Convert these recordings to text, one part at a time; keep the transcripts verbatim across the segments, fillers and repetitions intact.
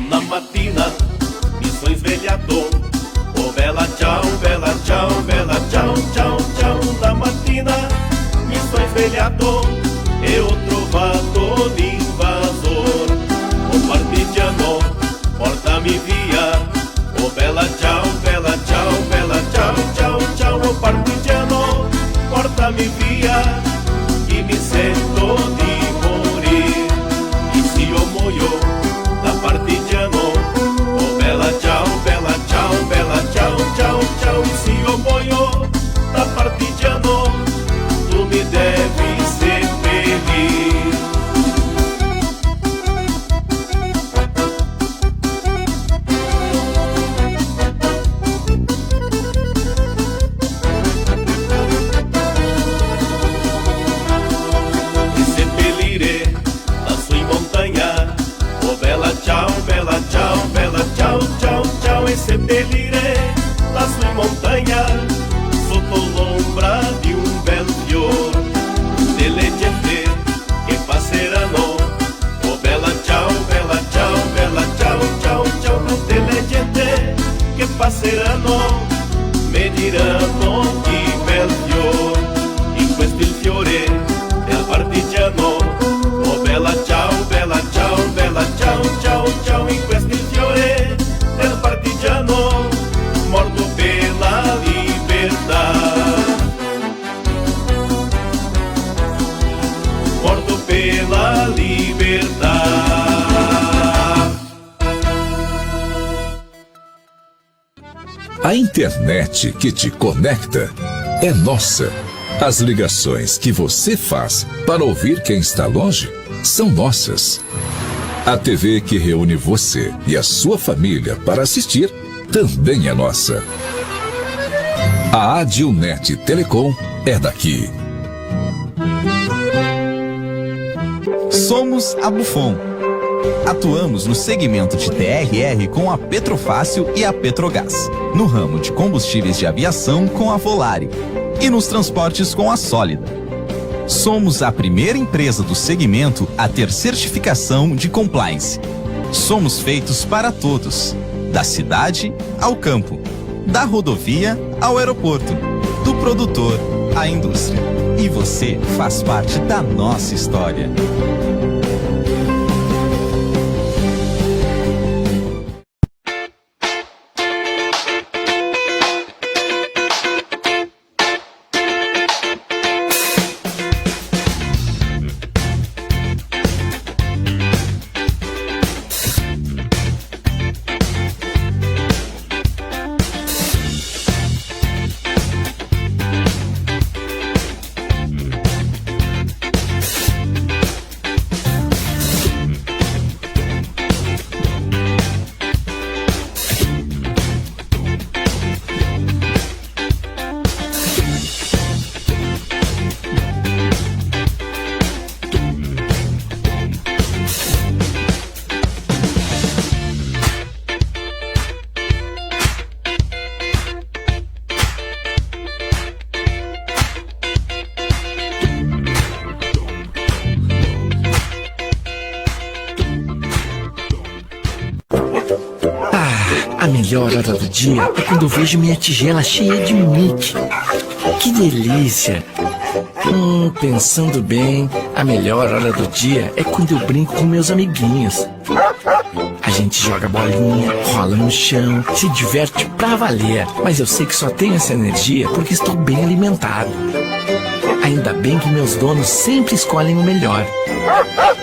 Una matina mi so svegliato, oh bela ciao, bela ciao, bela ciao, ciao, ciao. Una matina mi so svegliato e ho trovato l'invasor. Oh partigiano, portami via. Oh bela ciao, bela ciao, bela ciao, ciao, ciao. Oh partigiano, portami via, che mi sento di morir. E se io muoio da partigiano, oh bela ciao, bela ciao, bela ciao, ciao, ciao. E se io muoio da partigiano, tu mi devi seppellir. E seppellire lassù in montagna. Oh bela ciao, bela ciao, bela ciao, ciao, ciao. E seppellire lassù in montagna, sotto l'ombra di un bel fior, delle gente che passeranno. Oh bela ciao, bela ciao, bela ciao, ciao, ciao. Tutte le gente che passeranno me diranno: che bel fior, e questo il fiore del partigiano. Oh bela ciao, bela ciao, bela ciao, ciao, ciao. E questo il fiore del partigiano, morto per la libertà. Morto per la libertà. A internet que te conecta é nossa. As ligações que você faz para ouvir quem está longe são nossas. A T V que reúne você e a sua família para assistir também é nossa. A Adilnet Telecom é daqui. Somos a Bufon. Atuamos no segmento de T R R com a Petrofácil e a Petrogás, no ramo de combustíveis de aviação com a Volare e nos transportes com a Sólida. Somos a primeira empresa do segmento a ter certificação de compliance. Somos feitos para todos, da cidade ao campo, da rodovia ao aeroporto, do produtor à indústria. E você faz parte da nossa história. Ah, a melhor hora do dia é quando eu vejo minha tigela cheia de Mickey. Que delícia! Hum, pensando bem, a melhor hora do dia é quando eu brinco com meus amiguinhos. A gente joga bolinha, rola no chão, se diverte pra valer. Mas eu sei que só tenho essa energia porque estou bem alimentado. Ainda bem que meus donos sempre escolhem o melhor.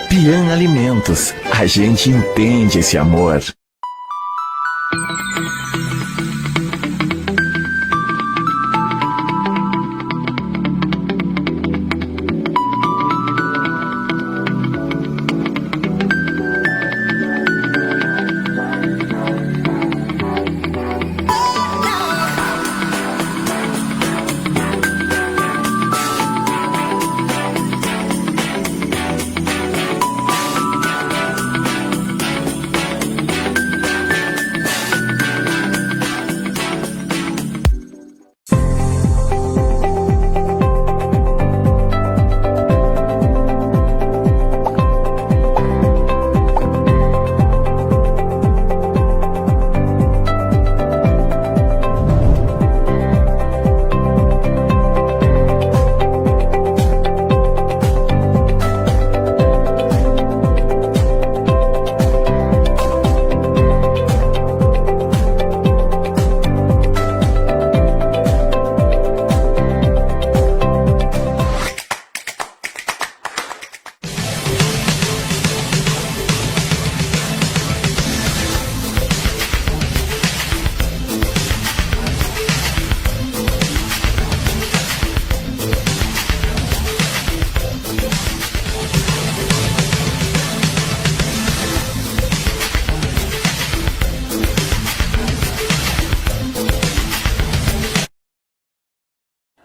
Pian Alimentos, a gente entende esse amor.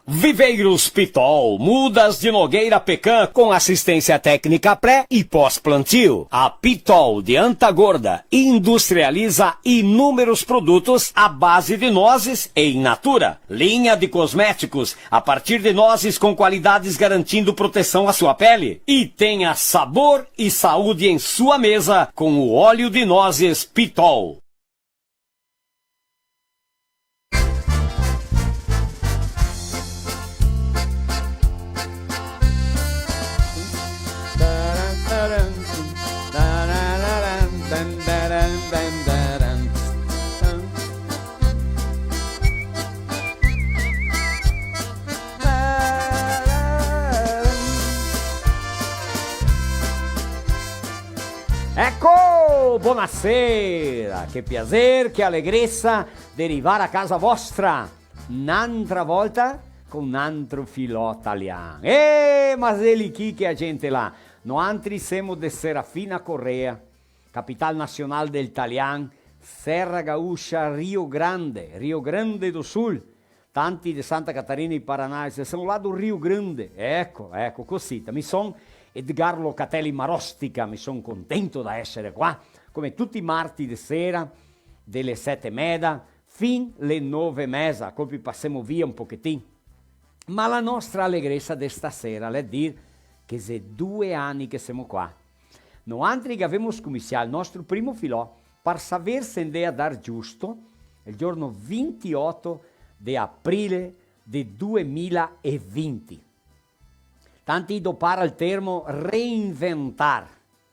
Viveiros Pitol, mudas de nogueira pecan, com assistência técnica pré e pós-plantio. A Pitol de Anta Gorda industrializa inúmeros produtos à base de nozes e in natura. Linha de cosméticos a partir de nozes com qualidades garantindo proteção à sua pele. E tenha sabor e saúde em sua mesa com o óleo de nozes Pitol. Eco, bonasera! Che piaser, che alegresa de rivar a casa vostra n'antra volta co un antro filò talian. Eh, ma xe lì chi che a gente là? Noantri semo de Serafina Corrêa, capital nacional del talian, Serra Gaúcha, Rio Grande, Rio Grande do Sul. Tanti de Santa Catarina e Paraná, se son là do Rio Grande. Eco, eco, cosita. Mi son Edgar Locatelli Marostica, mi son contento da esere qua, come tuti i marti de sera, de le sete e meda fin le nove e meza, colpi pasemo via un pochetin. Ma la nostra alegresa de stasera l'è dir che xe due ani che semo qua. Noantri che gavemo scomisià el nostro primo filò par saver se ndea dar giusto el giorno vintioto de aprile de due mila e vinti. Tanti dopara el termo reinventar,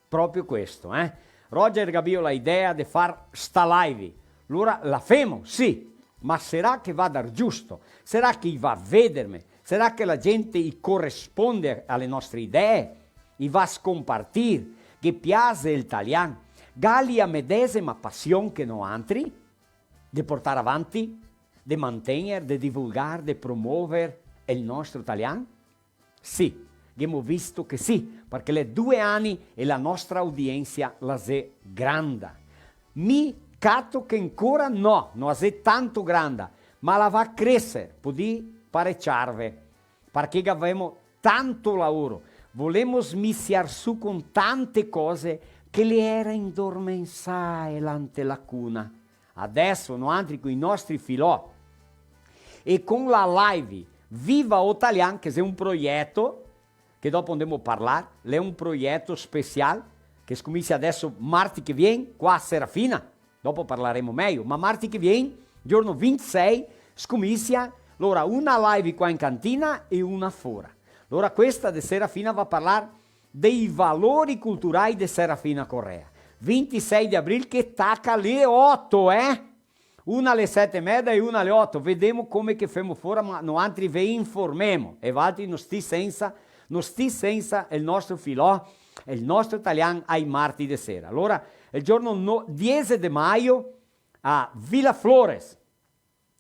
proprio questo, eh? Roger ga bio la idea de far sta live, lora la femo, sì, ma sarà che va dar giusto? Sarà che i va vederme? Sarà che la gente i coresponde a le nostre idee? I va scompartir? Ghe piase el talian? Gali a medesema pasion che noantri? De portar avanti, de mantegner, de divulgar, de promover el nostro talian? Sì, ghemo visto che sì, parché l'è due ani e la nostra audiensia la xe granda. Mi cato che ancora no, no la xe tanto granda, ma la va creser, podì pareciarve, parché gavemo tanto laoro, volemo smisiar su con tante cose che le era indormensae là inte la cuna. Adeso noantri coi nostri filò e con la live Viva o Talian, che xe un proieto che dopo ndemo parlar, l'è un proieto special che scomisia adeso marti che vien qua a Serafina, dopo parlaremo mejo, ma marti che vien, giorno vintisei, scomisia, lora una live qua in cantina e una fora. Lora questa de Serafina va parlar dei valori culturai de Serafina Corrêa. Vintisei de abril che taca le oto, eh? Una ale sete e meda e una ale oto. Vedemo come che femo fora, ma noantri ve informemo. E valtri no stì sensa, no stì sensa el nostro filò, el nostro talian ai marti de sera. Alora, el giorno no-, diese de maio a Vila Flores.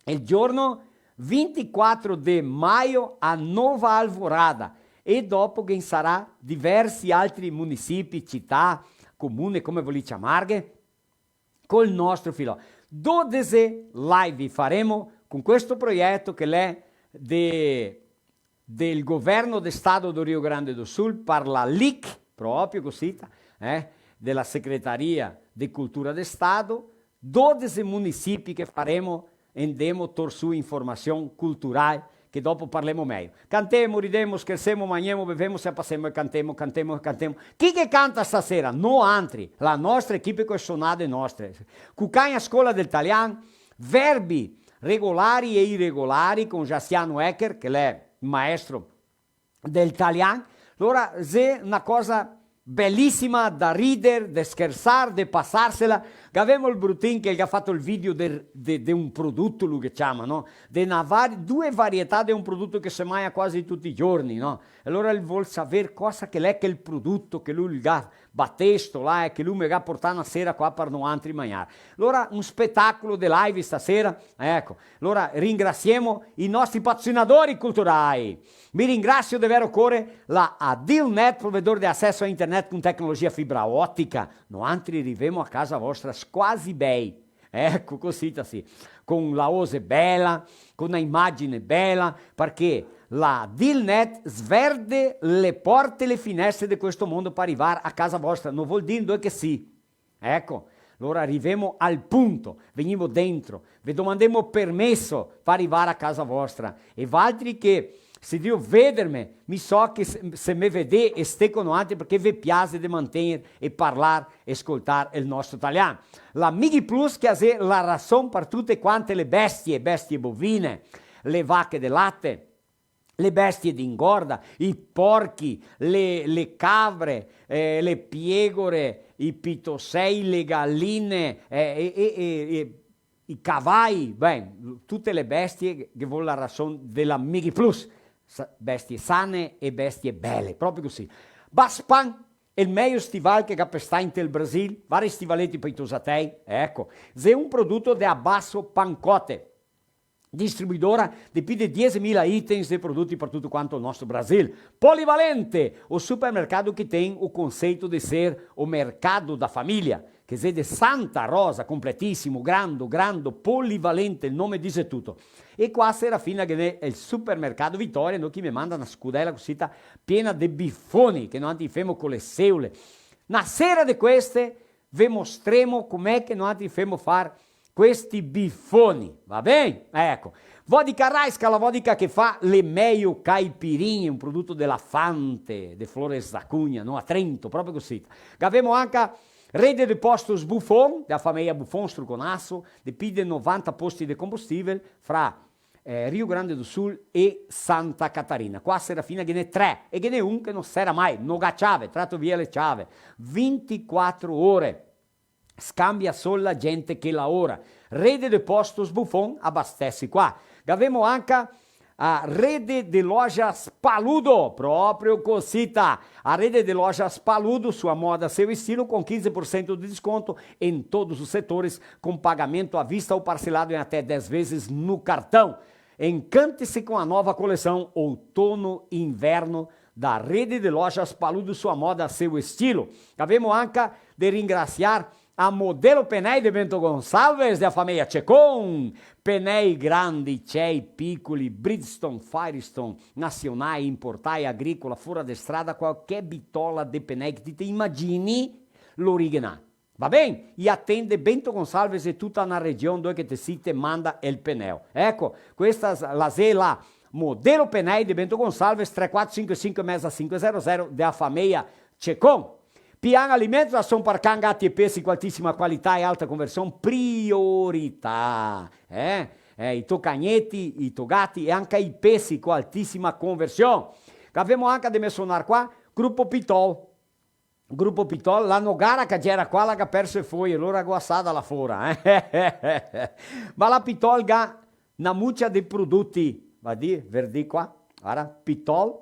El giorno vintiquatro de maio a Nova Alvorada, e dopo ghe sarà diversi altri munisipi, cità, comune, come volì ciamarghe, col nostro filò. Dodese live faremo con questo proieto che l'è de del Governo de Estado do Rio Grande do Sul, par la LIC, proprio cosita, eh, de la Secretaria de Cultura de Estado, dodese munisipi che faremo e ndemo tor su informasion cultural, che dopo parlemo mejo. Cantemo, ridemo, schersemo, magnemo, bevemo, se pasemo e cantemo, cantemo, cantemo. Chi che canta stasera? Noantri, la nostra equipe co e sonade nostre. Cucagna Scola del Talian, verbi regolari e iregolari con Jaciano Ecker, che l'è maestro del talian. Alora, xe na cosa belisima da rider, de schersar, de pasarsela. Gavemo el Brutin che el ga fato el video de, de, de un prodoto, lu che ciama, no? De na vari-, due varietà de un prodoto che se magna quasi tuti i giorni, no? E alora el vol saver cosa che l'è quel prodoto che lu el ga batesto là, eh, che lu me ga portà na sera qua par noantri magnar. Alora, un spetacolo de live stasera, eco. Alora, ringrasiemo i nostri patrocinadori culturai. Mi ringrasio de vero core la Adilnet, provedor de aceso a internet con tecnologia fibra otica. Noantri rivemo a casa vostra squasi bei. Eco, cosita sì. Con la ose bela, con na imagine bela, parché la Dealnet sverde le porte e le finestre de questo mondo par rivar a casa vostra. No vol dir ndove che sì. Eco, alora rivemo al punto, vegnimo dentro, ve domandemo permeso par rivar a casa vostra. E valtri che sì drio vederme, mi so che se, se me vedè e stè co noantri parché ve piase de mantegner e parlar e scoltar el nostro talian. La Mighi Plus che a xe la rason par tute quante le bestie, bestie bovine, le vache de late, le bestie de ingorda, i porchi, le, le cavre, eh, le piegore, i pitosei, le galine, eh, e, e, e, e i cavai, ben, tute le bestie che vol la rason de la Mighi Plus, sa-, bestie sane e bestie bele, proprio cusì. Baspan, el mejo stival che ga par star inte el Brasil, vari stivaleti par i tosatei, eco, xe un produto de Abasso Pancotte, distribuidora de pi de diesemila itens de produti par tuto quanto el nostro Brasil. Polivalente, o supermercado que tem o conceito de ser o mercado da família, che xe de Santa Rosa, completìsimo, grando, grando, polivalente, el nome dixe tuto. E qua a Serafina ghe n'è el supermercado Vitória, no, che me manda na scudela cusita piena de bifoni, che noantri femo co le seule. Na sera de queste ve mostremo com'è che noantri femo far questi bifoni, va ben? Eco. Vodka Raiska, la vodka che fa le mejo caipirinhe, un produto de la Fante, de Flores da Cunha, no? A Trento, proprio cusì. Gavemo anca Rede de Postos Buffon, da fameia Buffon, struconaso, de pi de novanta posti de combustível, fra, eh, Rio Grande do Sul e Santa Catarina. Qua a Serafina ghe n'è tre, e ghe n'è un che no sera mai, no ga ciave, trato via le ciave. Vintiquatro ore. Scambia sol la gente che laora. Rede de Postos Buffon, abastece qua. Gavemo anca a Rede de Lojas Paludo, proprio cosita. A Rede de Lojas Paludo, sua moda, seu estilo, com quinze por cento de desconto em todos os setores, com pagamento à vista ou parcelado em até dez vezes no cartão. Encante-se com a nova coleção Outono e Inverno da Rede de Lojas Paludo, sua moda, seu estilo. Gavemo anca de ringrasiar a Modelo Penei de Bento Gonçalves, da fameia Cecon. Penei grandi, cei, picoli, Bridgestone, Firestone, nasionai, importai, agricola, fora de strada, qualche bitola de penei che ti te imagini, lori ghe n'à. Va ben? I atende Bento Gonçalves e tuta na region dove che te si te manda el peneo. Eco, questa s-, la xe la Modelo Penei de Bento Gonçalves, tre quatro sinque sinque meza sinque zero zero, de a fameia Cecon. Pian Alimentos, rason par can, gati e pesi co altisima qualità e alta conversion, priorità, eh? Eh, i to cagneti, i to gati e anca i pesi co altisima conversion. Gavemo anca de mensonar qua, Grupo Pitol. Grupo Pitol, la nogara che gera qua, la ga perso e foie, lora go asada là fora, eh? Ma la Pitol ga na mucia de produti, va dir, verdi qua, ara, Pitol,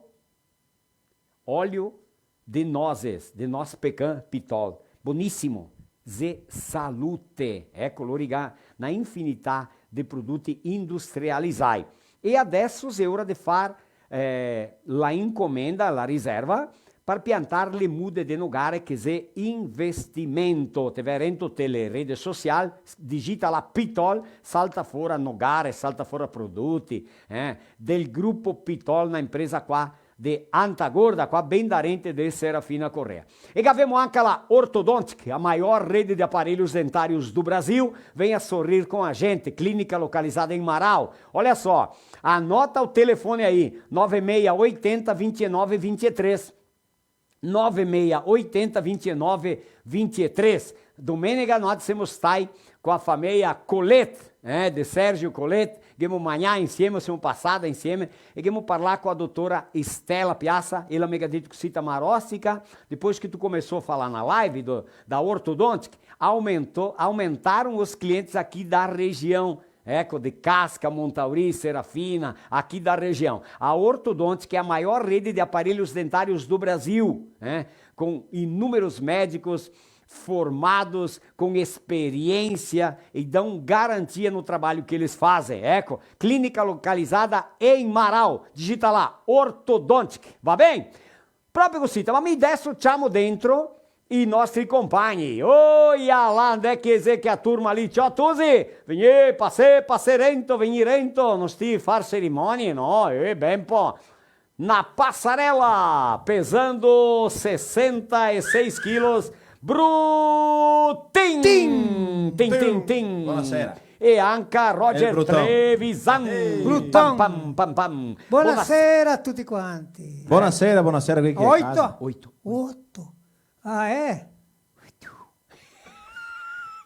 óleo de nozes, de noz pecan, Pitol, bonisimo, xe salute, eco, lori ga na infinità de produti industrializai. E adeso xe ora de far, eh, la incomenda, la riserva, par piantar le mude de nogare che xe investimento. Te ve rento te le rede social, s-, digita la Pitol, salta fora nogare, salta fora produti, eh, del grupo Pitol, na impresa qua de Anta Gorda, qua ben darente de Serafina Corrêa. E gavemo anca la Orthodontic, a maior rede de aparelhos dentários do Brasil. Venha sorrir com a gente. Clínica localizada em Marau. Olha só, anota o telefone aí, nove meia oitenta, vinte e nove, vinte e três. Nove meia oitenta, vinte e nove, vinte e três. Domenega nós semo stai co a fameia Colet, eh, de Sérgio Colet, ghemo magnà insieme, semo pasada insieme, e ghemo parlà co a dotora Estela Piazza, ela me ga dito cosita: Marostica, depois que tu começou a falar na live do, da Orthodontic, aumentou, aumentaram os clientes aqui da região, eco, de Casca, Montauri, Serafina, aqui da região. A Orthodontic é a maior rede de aparelhos dentários do Brasil, né? Com inúmeros médicos formados, com experiência e dão garantia no trabalho que eles fazem. Eco, clínica localizada em Marau. Digita lá, Orthodontic. Va ben? Proprio cosita, ma mi deso ciamo dentro i nostri compagni. Oia là, ndè che xe che a turma lì? Ciò, tusi! Vegnì, pasè, pasè rento, vegnì rento, no sti far cerimonie, no? Eh, ben po'. Na passarela, pesando sessenta e seis quilos, Brutin! Tin! Tin, tin, tin! Bonasera. E anca Roger Trevisan. Ehi. Bruton. Pam, pam, pam, pam. Bonasera a tuti quanti. Bonasera, bonasera, quei che xe a casa. Oito. Oito. Oito. Ah, eh?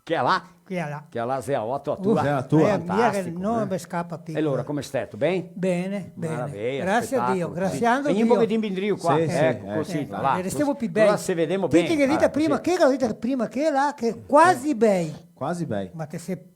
Quela là? Quela là. Quela là xe a oto a tua. Xe a tua. Eh, mia che fantastico, no, eh? Me scapa più. E alora, come stè? Tuto ben? Bene, bene. Maraveia, spetacolo. Grazie a Dio, graziando Dio. Vegni un pochetin indrio qua. Sì, sì, eco, eh, cusì, eh, là. Resteremo più bei. Alora se vedemo ben. Ti te ghe dito prima, sì, che ghe ghe dito prima, che là, che quasi bei. Quasi bei. Ma te se,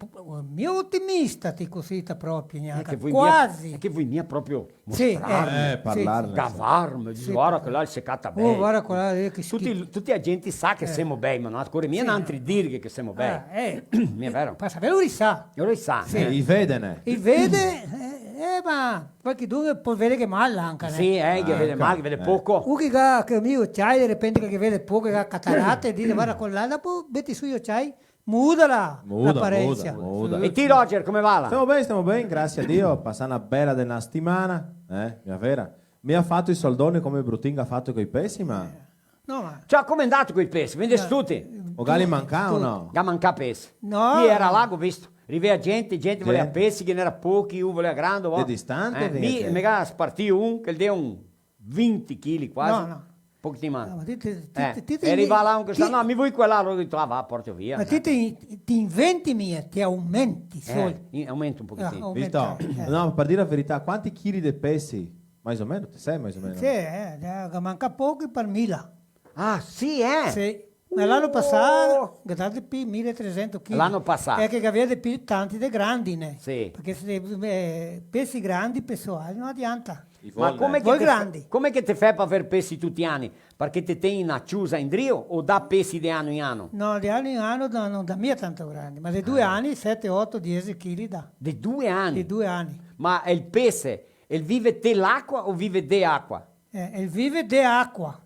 mia otimista, ti cusì, ta proprio, gnanca. Quasi. Che voi mia proprio Sì, mostrarme, eh, sì, parlarne, sì. Gavarme, dir, sì, "Varda che là se cata ben." Oh, varda quela, eh, che schifo. Tuti, tuti a gente sa che semo bei, ma no ocore mia nantri dir che, che semo bei. Ah, eh. Mia vero? Par saver, lu i sa. Lu i sa, sì. Eh, i vede, né? I vede, eh, eh, ma qualchedun pol veder che mal anca, né? Sì, eh, che vede mal, che vede poco. Un che ga, che mi ociai, de repente che vede poco, che ga catarate, dixe, "Varda quela là", dopo meti su i ociai, Muda la, muda, la aparensa. Muda, muda. E ti, Roger, come va là? Stemo ben, stemo ben, grasie a Dio, pasà na bela de na setimana, eh, mia vera. Mi go fato i soldoni come Brutin ga fato coi pesi, ma... Eh, no, ma... Ciò, come xe ndà coi pesi? Vendè tuti? O gali mancà o no? Ga mancà pesi. No. Mi iera là, go visto. Rivea gente, gente volea pesi, ghe n'era pochi, un volea grando, va. De distante, eh, mi, me ga spartì un, che el dea un vinti chili quasi. No, no. Pochetin meno. No, ma ti, ti, ti, eh, ti, ti, e riva là un che sta, "No, mi voi quel là", alora go dito, "Ah, va, porto via." Ma ti, ti, ti inventi mia, ti aumenti solo. Eh, in-, aumento un pochetin. Ah, aumenta, eh. Visto? No, par dir la verità, quanti chili de pesi? Mais o meno, te sè mais o meno? Sì, eh, eh, manca pochi par mila. Ah, sì, eh? Sì. Ma l'ano pasà, oh, ga dà de pì mile e tresento chili. L'ano pasà. E che gavea de pì tanti de grandi, né? Sì. Parché se, eh, pesi grandi, pesoal, no adianta. Ma come che te fè, come che te fè par aver pesi tuti i ani? Parché te tegni na ciusa indrio o dà pesi de ano in ano? No, de ano in ano no, no dà mia tanto grandi, ma de due ani, sete, oto, diese chili dà. De due ani? De due ani. Ma el pese, el vive te l'acua o vive de acua? Eh, el vive de acua.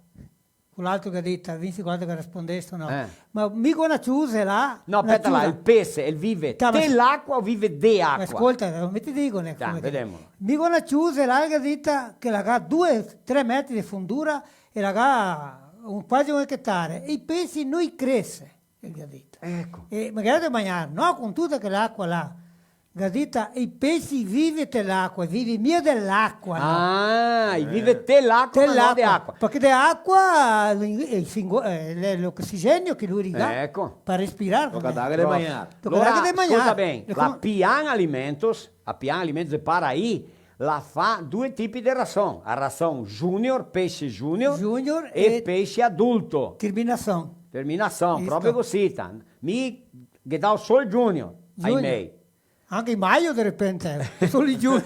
Quel altro che ga dito, vinti quatro che ga rispondesto, no. Eh. Ma mi go na ciusa là, no, na speta là, ciusa. El pese, el vive te l'acua o vive de acua? Ma scolta, come te digo, né, dai, come che, vedemo. Mi go na ciusa là che ga dito che la ga due, tre metri de fondura e la ga un, quasi un etare. E i pesi no i crese, el ga dito. Eco. E magari de magnar, no, con tuta quel'acua là. Ga dito, i pesi vive te l'acua, vive mia de l'acua, no? Ah, i vive te l'acua, ma no de acua. Parché de acua, eh, singo-, eh, le, l'osigenio che lu riga, eco, par respirar. Toca darghe de magnar. Toca darghe de magnar. Alora, scolta ben, la Pian Alimentos, la Pian Alimentos de Paraí, la fa due tipi de rason. A rason junior, pese junior, junior e pese adulto. Terminason. Terminason, proprio cusì, ta. Mi ghe dao sol junior ai mei. Anca i maio de repente, solo i giugno.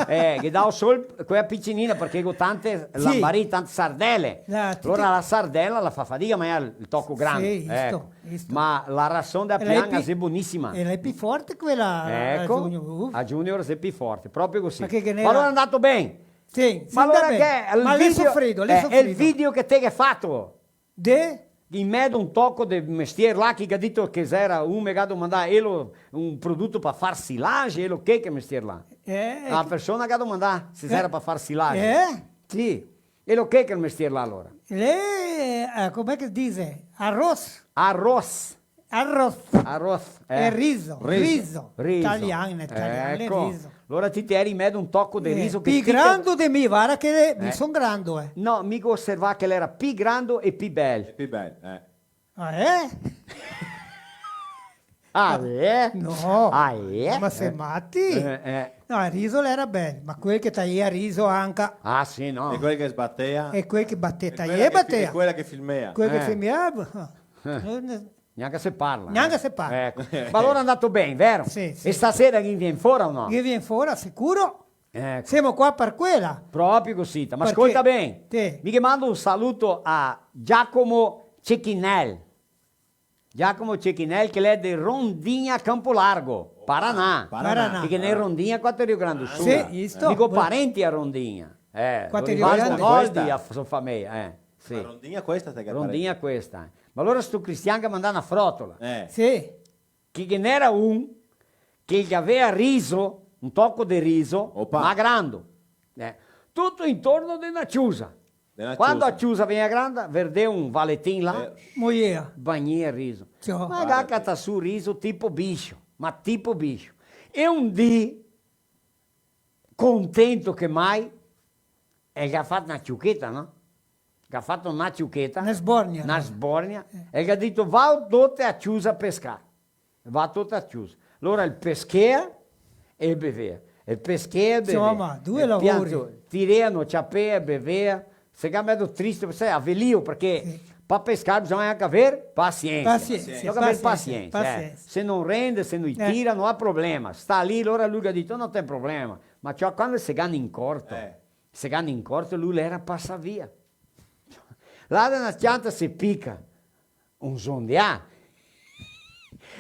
Eh, ghe dao sol quea picinina, parché go tante lambarì, tante sardele. Alora la sardela la fa fadiga a magnar el toco grande. Sì, isto, isto. Ma la rason dea Pian xe bonisima. E la xe pi forte quela, la Junior, uh. Eco, la Junior xe pi forte, proprio cusì. Ma alora xe ndà ben. Sì, sì, ma alora ben. Che xe el video, ma l'è sofrido, l'è sofrido. Eh, el video che te ghe fato? De? In medo un toco de mestier là, chi ga dito che xera un, me ga domandà, elo, un produto par far silage, elo che che mestier là? Eh, la persona che ga domandà se xera par far silage. Eh? Sì. Elo che che mestier là alora? L'è, eh, come che se dise? Arroz. Arroz. Arroz. Arroz, eh. Xe riso, riso. Riso. Riso. Italian, italian, eco. Riso. Alora ti te ieri in medo un toco de riso che... Pi grando de mi, varda che mi son grando, eh. No, mi go oservà che l'era pi grando e pi bel. E pi bel, eh. Ah, eh? Ah, eh? No. Ah, eh? Ma se mati? Eh, eh. No, el riso l'era bel, ma quel che taia riso anca. Ah, sì, no? E quel che sbatea? E quel che batea, taia e batea. E quela che filmea? Quel che filmea, eh. Gnanca se parla, eh. Gnanca se parla. Eco. Ma alora xe ndà ben, vero? Sì, sì. E stasera ghe vien fora o no? Ghe vien fora, sicuro. Eco. Semo qua par quela. Proprio cusì, ma scolta ben. Parché? Sì. Mi ghe mando un saluto a Giacomo Cecchinel. Giacomo Cecchinel, che l'è de Rondinha Campo Largo, Paraná. Paraná. Parché ghe n'è Rondinha qua te Rio Grande do Sul. Sì, isto. Mi go parenti a Rondinha. Eh, qua te Rio Grande. Noldi, a so fameia, eh. Sì. Ma rondinha questa, te ga parecià. Rondinha questa. Ma alora sto cristian che ga mandà na frotola. Eh. Sì. Che ghe n'era un che el gavea riso, un toco de riso, opa, ma grando. Eh. Tuto intorno de na ciusa. De na ciusa. Quando a ciusa vegnea granda, verdea un valetin là, eh, moia, bagnia el riso. Ciò. Ma ga catà su riso tipo biscio, ma tipo biscio. E un dì, contento che mai, el ga fato na ciucheta, no? Ga fato na ciucheta. Na sbornia. Na sbornia. Eh. E el ga dito: "Vao dote a ciusa a pescar." Va dote a ciusa. Alora el peschea e el bevea. El peschea e el bevea. Insoma, due lavori. Pianto, tirea, no ciapea, bevea. Se ga medo triste, se avelio, parché pa pescar bisogna anca aver pasiensa. Pasiensa, bisogna aver pasiensa, eh. Pasiensa. Se no rende, se no i tira, no ga problema. Sta lì, alora lu ga dito: "No ten problema." Ma ciò, quando se ga incorto, eh, se ga incorto, lu l'era pasà via. Là da na s-cianta se pica un zondià.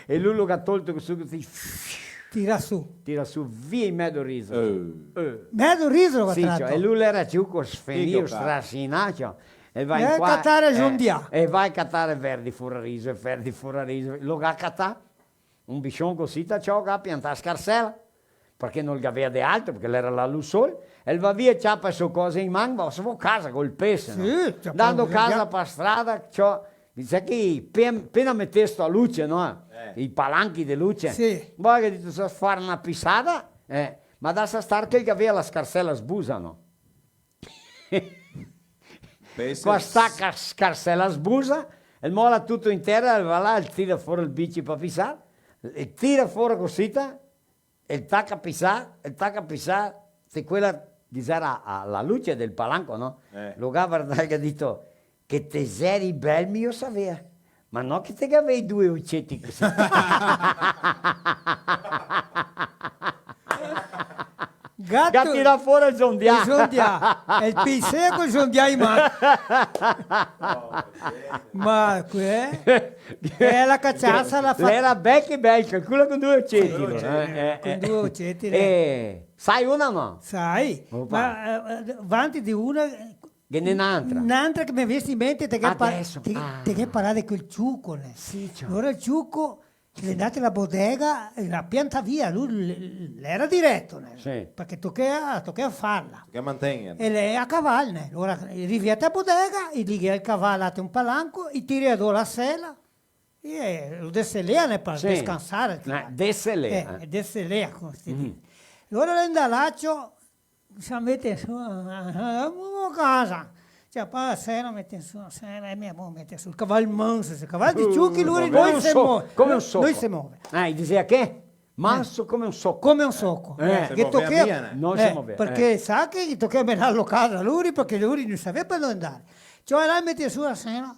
E lu lo ga tolto su, cusì. Tira su. Tira su, via in medo riso. Eh. Eh. Medo riso lo ga trato. Sì, ciò, e lu l'era ciuco sfenìo, strasinà, ciò. E va in qua, catare, eh, zondià. E va a catare verdi fora riso, e verdi fora riso. Lo ga catà. Un biscion cusì, ta, ciò, ga piantà scarsela, parché no el gavea de altro, parché l'era là lu sol, e el va via, ciapa e so cose in man, va, se va casa col pese, no? Sì, ciapa. Ndando casa pa strada, ciò, dixe che pe-, pena metesto a luce, no? Eh. I palanchi de luce. Sì. Boh, che dito, "So far na pisada", eh, ma dasa star che el gavea la scarsela sbusa, no? Pensa. Co sta ca-, scarsela sbusa, el mola tuto in tera, el va là, el tira fora el bici pa pisar, el tira fora cosita, el taca a pisar, el taca a pisar, se quela, dixera, a, la luce del palanco, no? Eh. Lo ga vardà, el ga dito: "Che te xeri bel, mi lo savea." Ma no che te gavei due oceti cusì. Gato. Ga tirà fora el zondià. El zondià. E el pisea col zondià in man. Ma, eh? E la caciasa la fa... L'era bel che bel, calcola con due oceti, eh, eh, con due oceti, eh. Eh, sa una, no? Sa. Opa. Ma, eh, eh, vanti de una, Ghe n'è n'antra. N'antra che me vien in mente, te ghe pa-, te, te ghe parà de quel ciuco, né? Sì, ciò. Alora el ciuco l'è ndà a la bodega e l'à piantà via, lu l-, l'era direto, né? Sì. Parché tochea, tochea farla. Tochea mantegner. E l'è a caval, né? Alora, rivea a bodega, i ligea el caval a un palanco, i tirea do la sela, e lo deselea, né, par descansar el caval. Eh, deselea, eh. Eh, deselea, come se dise. Alora l'è ndà là, ciò, se mete su, eh, eh, eh, casa. Ciò, pa la sera mete su, la sera, e mi mo mete su el caval manso, se caval de ciuchi, lu no se move. Come un so-, come un soco. No se move. Eh, i disea che? Manso come un soco. Come un soco. Eh. No se movea mia, né? No se movea, eh. Parché sa che tochea menar lo caval, lu, parché lu no savea par dove ndar. Ciò, là mete su la sera,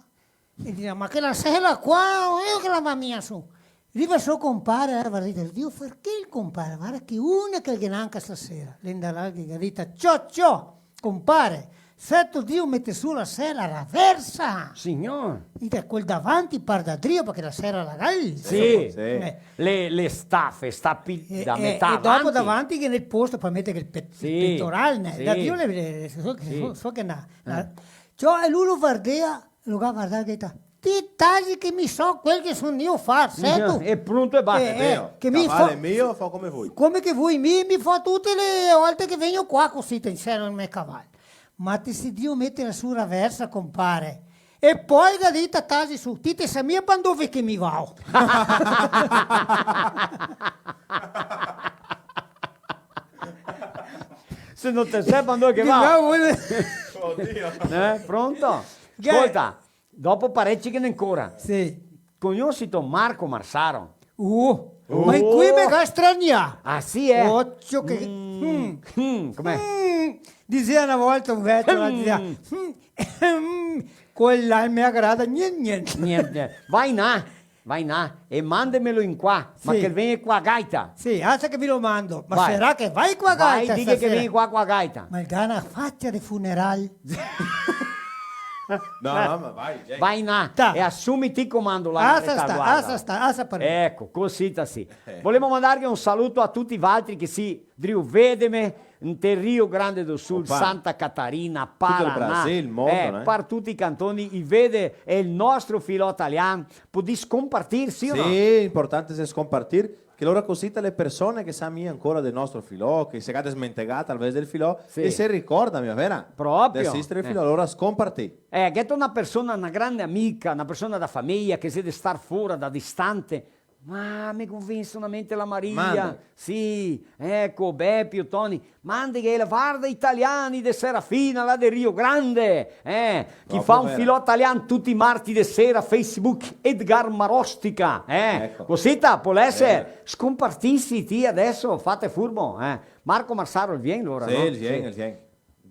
E dise: "Ma che la sela qua, io che la va mia su." Riva so compare, eh, varda, dise: "Dio, parché el compare? Varda che una che ghe n'è anca stasera." L'è ndà là, che ga dito: "Ciò, ciò, compare, seto Dio mete su la sela raversa." Signor. E da quel davanti par da drio, parché la sela la gai. Sì. Eh. Le, le stafe, sta pi-, e, da e, metà e dopo avanti. Davanti che nel posto par meter el pe-, sì, el petoral, né? Sì. Da drio le, le, so, so, so che na, na, ciò, e lu lo vardea, Lo ga vardà, ga dito: "Ti tasi che mi so quel che son drio far, seto?" E pronto e basta. Eh, eh, che mi fa, caval mio, fa come voi. Come che voi, mi, mi fa tute le volte che vegno qua cusì, te insero el me caval. Ma te si drio meter su raversa, compare. E po ga dito: "Tasi su, ti te sa mia par dove che mi vao." Se no te sa par dove che vao. Oddio. Eh, pronto? Che? Scolta, Dopo pareci che n'è ancora. Sì. Cognosito Marco Marsaro? Uh, ma in cui me ga stranià? Ah, sì, eh? Ocio che... Mm. Mm. Mm, com'è? Mm. Disea na volta un vecio, la disea, mm, mm, quel là me agrada, gnente, gnente. Gnente, gnente. Va in là, va in là e mandemelo in qua, ma che vegna co la gaita. Sì, asa che ve lo mando. Ma sarà che va co la gaita stasera? Vai, dighe che vegna qua co la gaita. Ma el ga na facia de funeral. No, no, ma vai, dai. Vai in là e asumi ti comando là. Asa sta, asa sta, asa par mi. Eco, cusì sta sì. Eh. Volemo mandarghe un saluto a tuti valtri che sì drio vedeme, inte Rio Grande do Sul, Opa. Santa Catarina, Tuto el Paraná, Brasil, el mondo, eh, né? Par tuti i cantoni, i vede el nostro filò talian, podì scompartir, sì o no? Sì, importante xe scompartir, che lora cusì le persone che sa mia ancora del nostro filò, che se ga desmentegà talvez del filò, Sì. e se ricorda, mia vera? Proprio. De asistere el Eh. filò, alora scompartì. Eh, gheto na persona, na grande amica, na persona da fameia che xe de star fora, da distante, Ma me convinse solamente la Maria. Manda. Sì, eco, Bepi, o Toni. Manda che la varda i taliani de Serafina, là de Rio Grande, eh, chi fa un filò talian tuti i marti de sera, Facebook, Edgar Marostica, eh. Eco. Cosita, pol eser, scompartisi ti adeso, fate furbo, eh. Marco Marsaro, el vien, lora, Sì, no? el vien, Sì. el vien.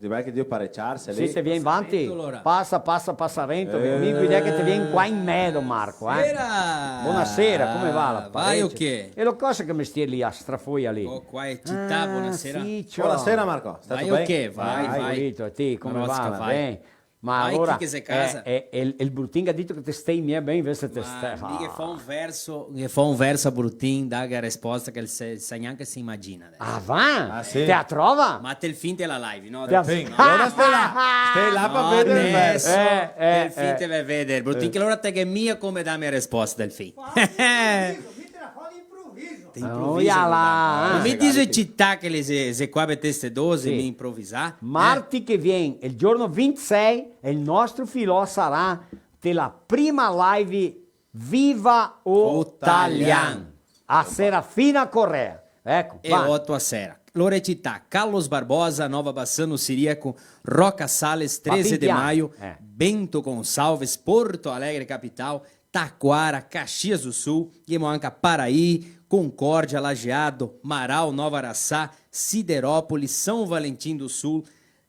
Direi che drio pareciarse lì. Sì, te vien vanti. Pasamento, alora. Pasa, pasa, pasa rento, che mi direi che te vien qua in medo, Marco, eh. Sera! Bonasera, come va la parece? Vai o che? E lo cosa che mestier lì, a strafoia lì? Oh, qua xe cità, Ah, bonasera. Sì, ciò. Bonasera, Marco. Stato Vai o ben? che? Vai, Vai, vai. Guito, e ti, come Marosca, va? Va vai. ben? Ma Vai, alora, chi che xe casa? eh, eh, el, el Brutin ga dito che te stei mia ben, invese te Ma stai mi che fa un verso, che fa un verso a Brutin, daghe a resposta che el se, sa gnanca se imagina. Ah, va? Ah, sì? Te la trova? Ma te el fin te la live, no? Te la Fin. No. Alora stai là, stai là par No, vedere el verso. adeso Eh, eh, te el fin eh. te ve vedere. Brutin, Eh. che alora te ghe mia come dame a resposta del fin. Te Ah, improvisa, oia là, no? eh. Ma mi dixe cità che le xe, xe qua per teste dose, Sì. mi improvisà. Eh. Marti che vien, el giorno vintisei, el nostro filò sarà te la prima live Viva o O Talian. Talian. A Serafina Corrêa. Eco, E va. oto a sera. Lora e cità, Carlos Barbosa, Nova Bassano Siriaco, Roca Sales, treze de Papinha. maio, Eh. Bento Gonçalves, Porto Alegre, capital, Taquara, Caxias do Sul, ghemo anca Paraí, Concórdia, Lajeado, Marau, Nova Araçá, Siderópolis, São Valentim do Sul,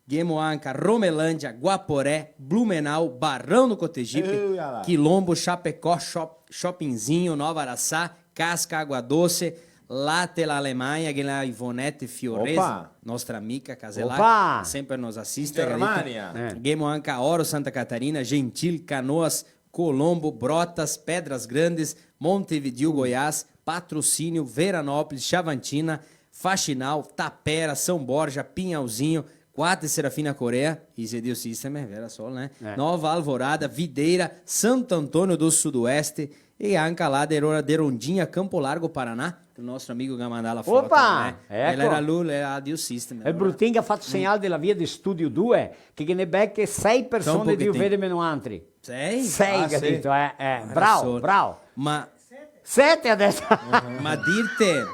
ghemo anca Romelândia, Guaporé, Blumenau, Barão do Cotegipe, Eia lá. Quilombo, Chapecó, Chop-, Chopinzinho, Nova Araçá, Casca, Água Doce, là te la Alemanha, ghe la Ivonete Fiorese, Opa! nostra amica, Caselac, Opa! sempre nos asiste, Germania. Eh. Ghemo anca Ouro, Santa Catarina, Gentil, Canoas, Colombo, Brotas, Pedras Grandes, Montevideo, Goiás, Patrocínio, Veranópolis, Xavantina, Faxinal, Tapera, São Borja, Pinhalzinho, Quatro Serafina Corrêa, i xe drio sisteme, vera sol, né? Eh. Nova Alvorada, Videira, Santo Antônio do Sudoeste, e anca là de Ro-, de Rondinha, Campo Largo, Paraná, che el nostro amigo che ga mandà la foto, Opa! né? Eco. El era lu, el era drio sisteme, E alora. Brutin ga fato segnal de la via de Studio due, che ghe n'è bel che sei persone drio vederne noantri. Sei? Sei, Ah, sì. capito? Eh, eh. Bravo, bravo. Ma Sete adeso. Ma dirte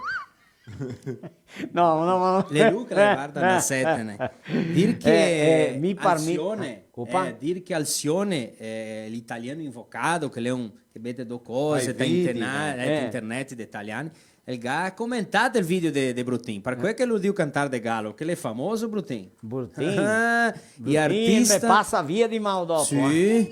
No, no, ma no. L'è lu che la varda na sete, né. Dir che Eh, eh, mi par mi Alcione, Opa. eh, dir che Alcione, eh, l'italiano invocado, che l'è un, che mete do cose, Ai te vidi, interna-, eh, eh, te Eh. internet de italiani, el ga comentà el video de, de Brutin, par quel che lu drio cantar de galo, che l'è famoso Brutin. Brutin. Ah, i Brutin artista me pasa via de man dopo, Sì. eh.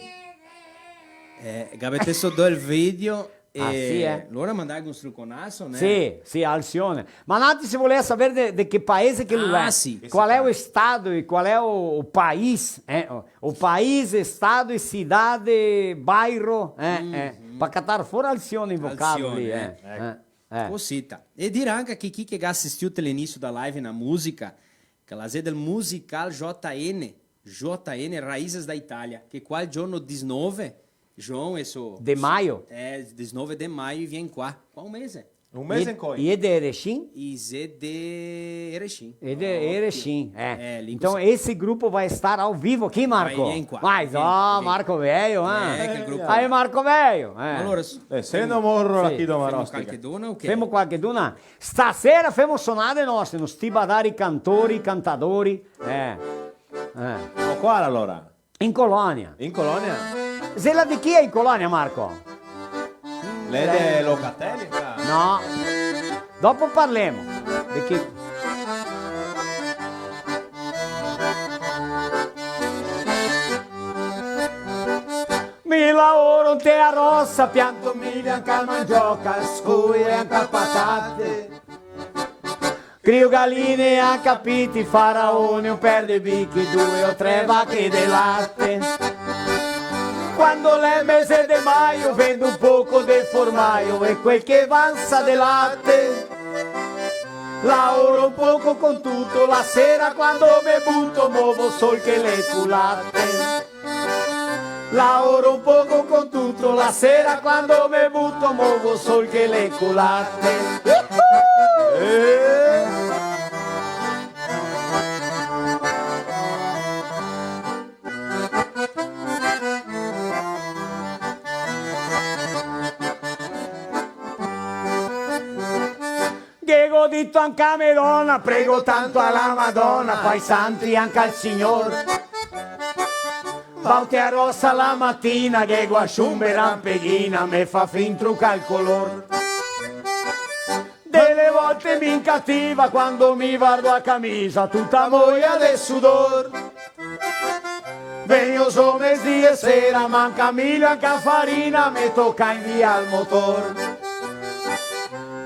Eh, gavè sudà el video, Ah, sì, eh? Lora mandà un struconaso, né? Sì, sì, Alcione. Ma noantri se volea saver de, de che paese che lu l'è. Ah, sì. Qual è o estado e qual è o, o país, eh? O, o país, estado e cidade, bairro, eh, eh. Pa catar fora Alcione invocado Alcione, lì, eh, eh, eh. eh. Cosita. E dir anca che chi che ga asistì te l'inisio da live na musica, che la xe del musical J N, J N, Raízes da Itália, che qua el giorno disnove, João, e so... De maio? Eh, disnove de maio, i vien qua. Qua un mese. Un mese ancora. E de Erechim? I xe de Erechim. E de Erechim, eh. Eh, lì Então, così. esse grupo vai estar ao vivo aqui, Marco. Vai, vien qua. Mas, Vien, ó, vien. Marco Velho, ah. Eh, che grupo. Aí, Marco Velho, eh. Alora, s-, Eh, se no morro, sì. la chido Femo Marostica. qualcheduna o che? Femo qualcheduna? Stasera femo sonade nostre, no sti badari cantori, cantadori, eh. Eh. O qual alora? In colonia. In colonia? Xe la de chi xe in colonia, Marco? L'è de Locatelli, qua? No. Dopo parlemo. De chi? Mi laoro inte a rosa, pianto mila anca mandioca, scoe anca patate. Crio galine e anca piti, faraone, un per de bichi, due o tre vache de late. Quando l'è mese de maio, vendo un poco de formaio e quel che vansa de late. Laoro un poco con tuto, la sera quando me buto, movo sol che le culate. Laoro un poco con tuto, la sera quando me buto, movo sol che le culate. Eh. Ghe go dito anca a me dona, prego tanto a la Madona, fa i santi anca al Signor. Vao te a rosa la matina, ghe go a sciumbe rampeghina, me fa fin truca el color. Dele volte mi incativa, quando mi vardo a camisa, tuta moia de sudor. Vegno zo mesdì e sera, manca milio anca farina, me toca inviar el motor.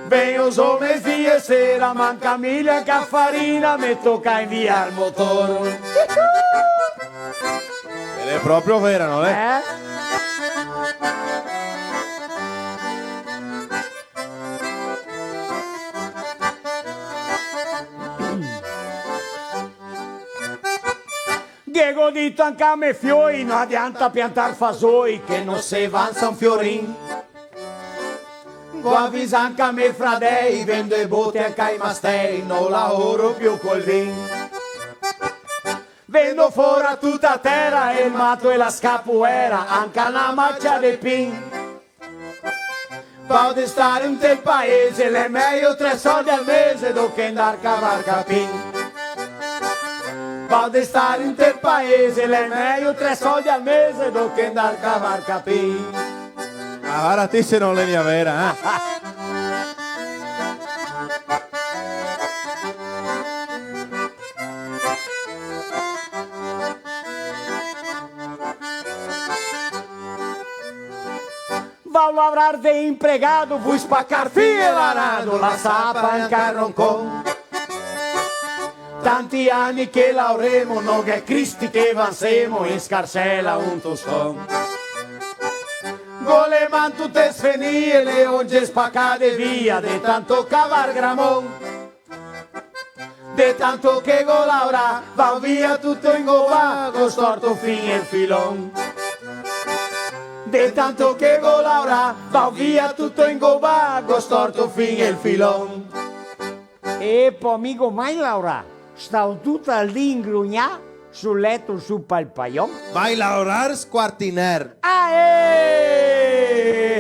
Vegno zo mesdì e sera, manca milio anca farina, me toca inviar el motor. L'è proprio vera, no l'è? Eh? Ghe go dito anca a me fioi, no adianta piantar fasoi che no se vansa un fiorin. Go avisà anca a me fradei, vendo e bote anca i mastei, no laoro più col vin. Vendo fora tuta tera, el mato e la scapuera, anca na macia de pin. Pode star inte el paese, l'è mejo tre soldi al mese do che ndar cavar capin. Pode star inte el paese, l'è mejo tre soldi al mese do che ndar cavar capin. Ah, varda ti se no l'è mia vera, eh? Vao lavrar de inpregado, vui spacar fie l'arado, la sapa anca el roncon. Tanti ani che laoremo, no gh'è cristi che vansemo, in scarsela un toston. Go le man tute sfenìe, le onge spacade via, de tanto cavar gramon. De tanto che go laorà, vao via tuto ingobà, go storto fin el filon. De tanto che go laorà, vao via tuto ingobà, go storto fin el filon. E po mi go mai laorà, stao tuto el dì ingrugnà, sul leto su pal paion. Vai laorar squartiner. Ah, eh!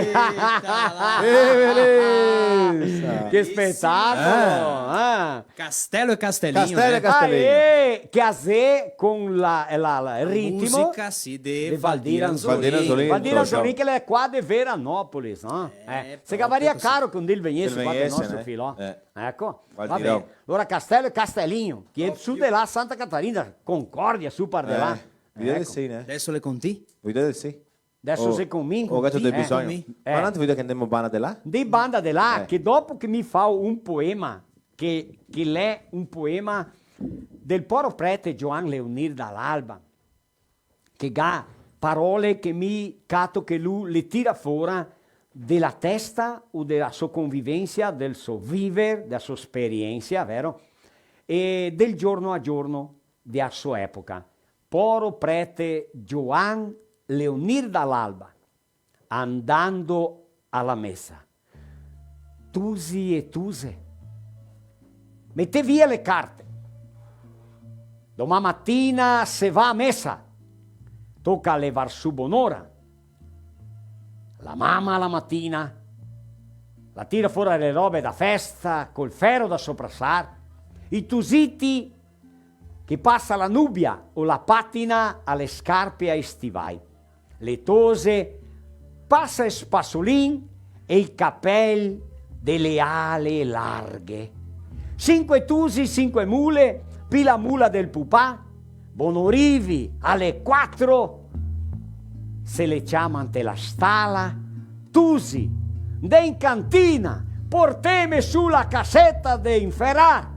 Eita là! Che belesa! Che spetacolo! Eh. Ah. Castelo e Castelinho, Castelo e né? Castelinho. Ah, eh, che a xe con la, la, la, el ritmo musica, sì, de Valdir Anzolin. Valdir Anzolin, Valdir Anzolin, che l'è qua de Veranópolis, no? Eh, eh, se gavaria caro che un dì el vegnese qua del nostro filò. Eh. Eco, va ben. Alora Castelo e Castelinho, che su de là Santa Catarina, Concordia, su par de là. Eh, via de sì, né? Adeso le conti? Via de sì. Adeso se comincio. O gato de bisogno. Eh. Ma no te vedi che ndemo banda de là? De banda de là, che dopo che mi fao un poema, che, che l'è un poema del poro prete Gioan Leonir Dall'Alba, che ga parole che mi cato che lu le tira fora de la testa o de la so convivensia, del so viver, de la so esperiensia, vero? E del giorno a giorno de la so epoca. Poro prete Gioan Leonir Dall'Alba, andando a la mesa. Tusi e tuse, mete via le carte. Doman matina se va a mesa. Toca levar su bonora. La mama la matina la tira fora le robe da festa col fero da soprasar. I tusiti che pasa la nubia o la patina a le scarpe e ai stivai. Le tose pasa el spasolin e i capel de le ale larghe. Sinque tusi, sinque mule, pi la mula del pupà, bonorivi a le quatro, se le ciama inte la stala, tusi, ndè in cantina, porteme su la caseta de inferar,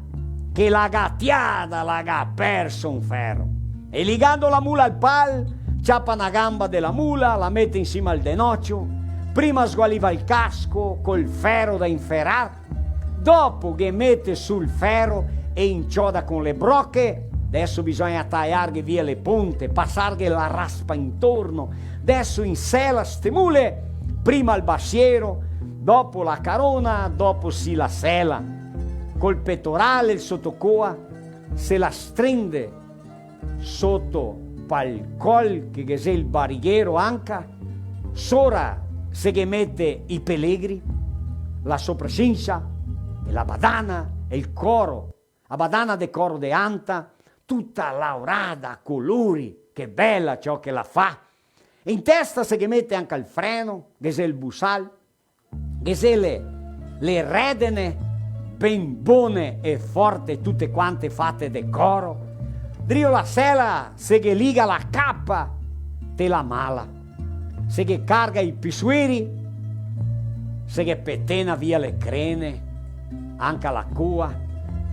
che la gatiada la ga perso un fero. E ligando la mula al pal, ciapa na gamba de la mula, la mete in sima al denocio, prima sgualiva el casco col fero da inferar, Dopo ghe mete su el fero e incioda con le broche. Deso bisogna taiarghe via le ponte, pasarghe la raspa intorno. Deso insela ste mule, prima el basiero, dopo la carona, dopo sì la sela. Col petoral, el sotocoa, se la strende soto pal col che ghe xe el barighero anca, sora se ghe mete i pelegri, la soprasinsa e la badana e el coro, a badana de coro de anta, tuta laorada a colori, che bela ciò che la fa. In testa se ghe mete anca el freno, ghe xe el busal, ghe xe le, le redene ben bone e forte, tute quante fate de coro. Drio la sela se ghe liga la capa te la mala, se ghe carga i pisuiri, se ghe petena via le crene, anca la coa,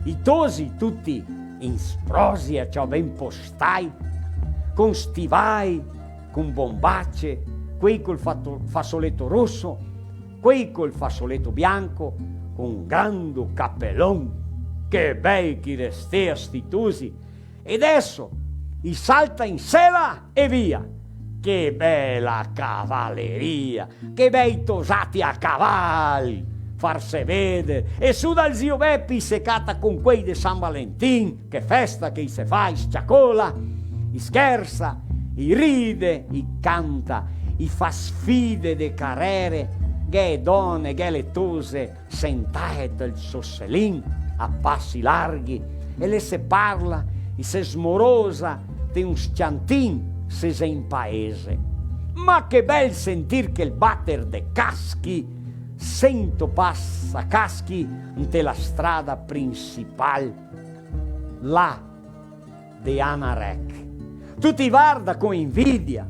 i tosi tuti in sprosia, ciò, ben postai, con stivai, con bombace, quei col fato-, fasoleto roso, quei col fasoleto bianco, con grando capelon. Che bei che i restea sti tusi! E deso i salta in sela e via! Che bela cavaleria! Che bei tosati a caval! Farse vede! E su dal zio Bepi se cata con quei de San Valentin, che festa che i se fa, i s-ciacola, i schersa, i ride, i canta, i fa sfide de carere, gh'è done, gh'è le tose, sentae tel so selin a pasi larghi, e le se parla, i se smorosa, te un s-ciantin se xe in paese. Ma che bel sentir quel bater de caschi, sento pasacaschi inte la strada principal, là de Anarec. Tuti varda co invidia.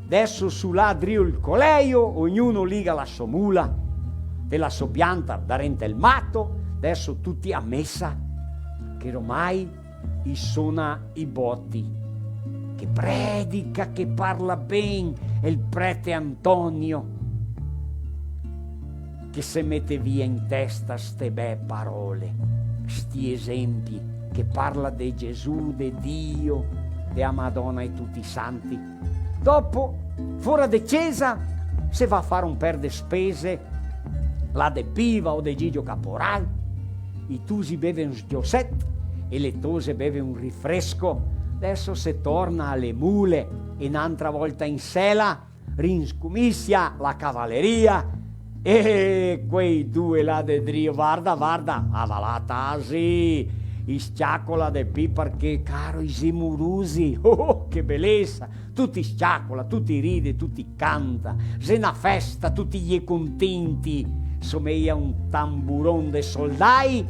Deso su là drio el coleio, ognuno liga la so mula, te la so pianta darente el mato, deso tuti a mesa, che ormai i sona i boti. Che predica, che parla ben el prete Antonio, che se mete via in testa ste bee parole, sti esempi che parla de Gesù, de Dio, de a Madona e tuti i santi. Dopo, fora de cesa, se va a far un per de spese, là de Piva o de Gigio Caporal, i tusi beve un sgioset e le tose beve un rifresco. Deso se torna a le mule e n'antra volta in sela, rinscomisia la cavaleria, e quei due là de drio, varda, varda, a valata, ah, sì, i s-ciacola de pi parché, caro, i xe morosi, oh, che belesa! Tuti s-ciacola, tuti ride, tuti canta, xe na festa, tuti i è contenti, someia un tamburon de soldai,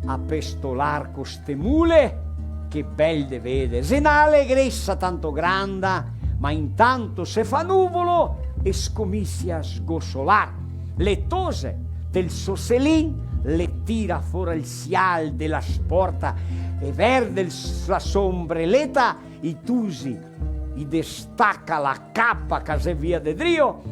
a pestolar co ste mule, che bel de veder. Xe na alegresa tanto granda, ma intanto se fa nuvolo e scomisia a sgosolar. Le tose del so selin le tira fora el sial de la sporta e verde el s-, la so ombreleta, i tusi i destaca la capa che xe via de drio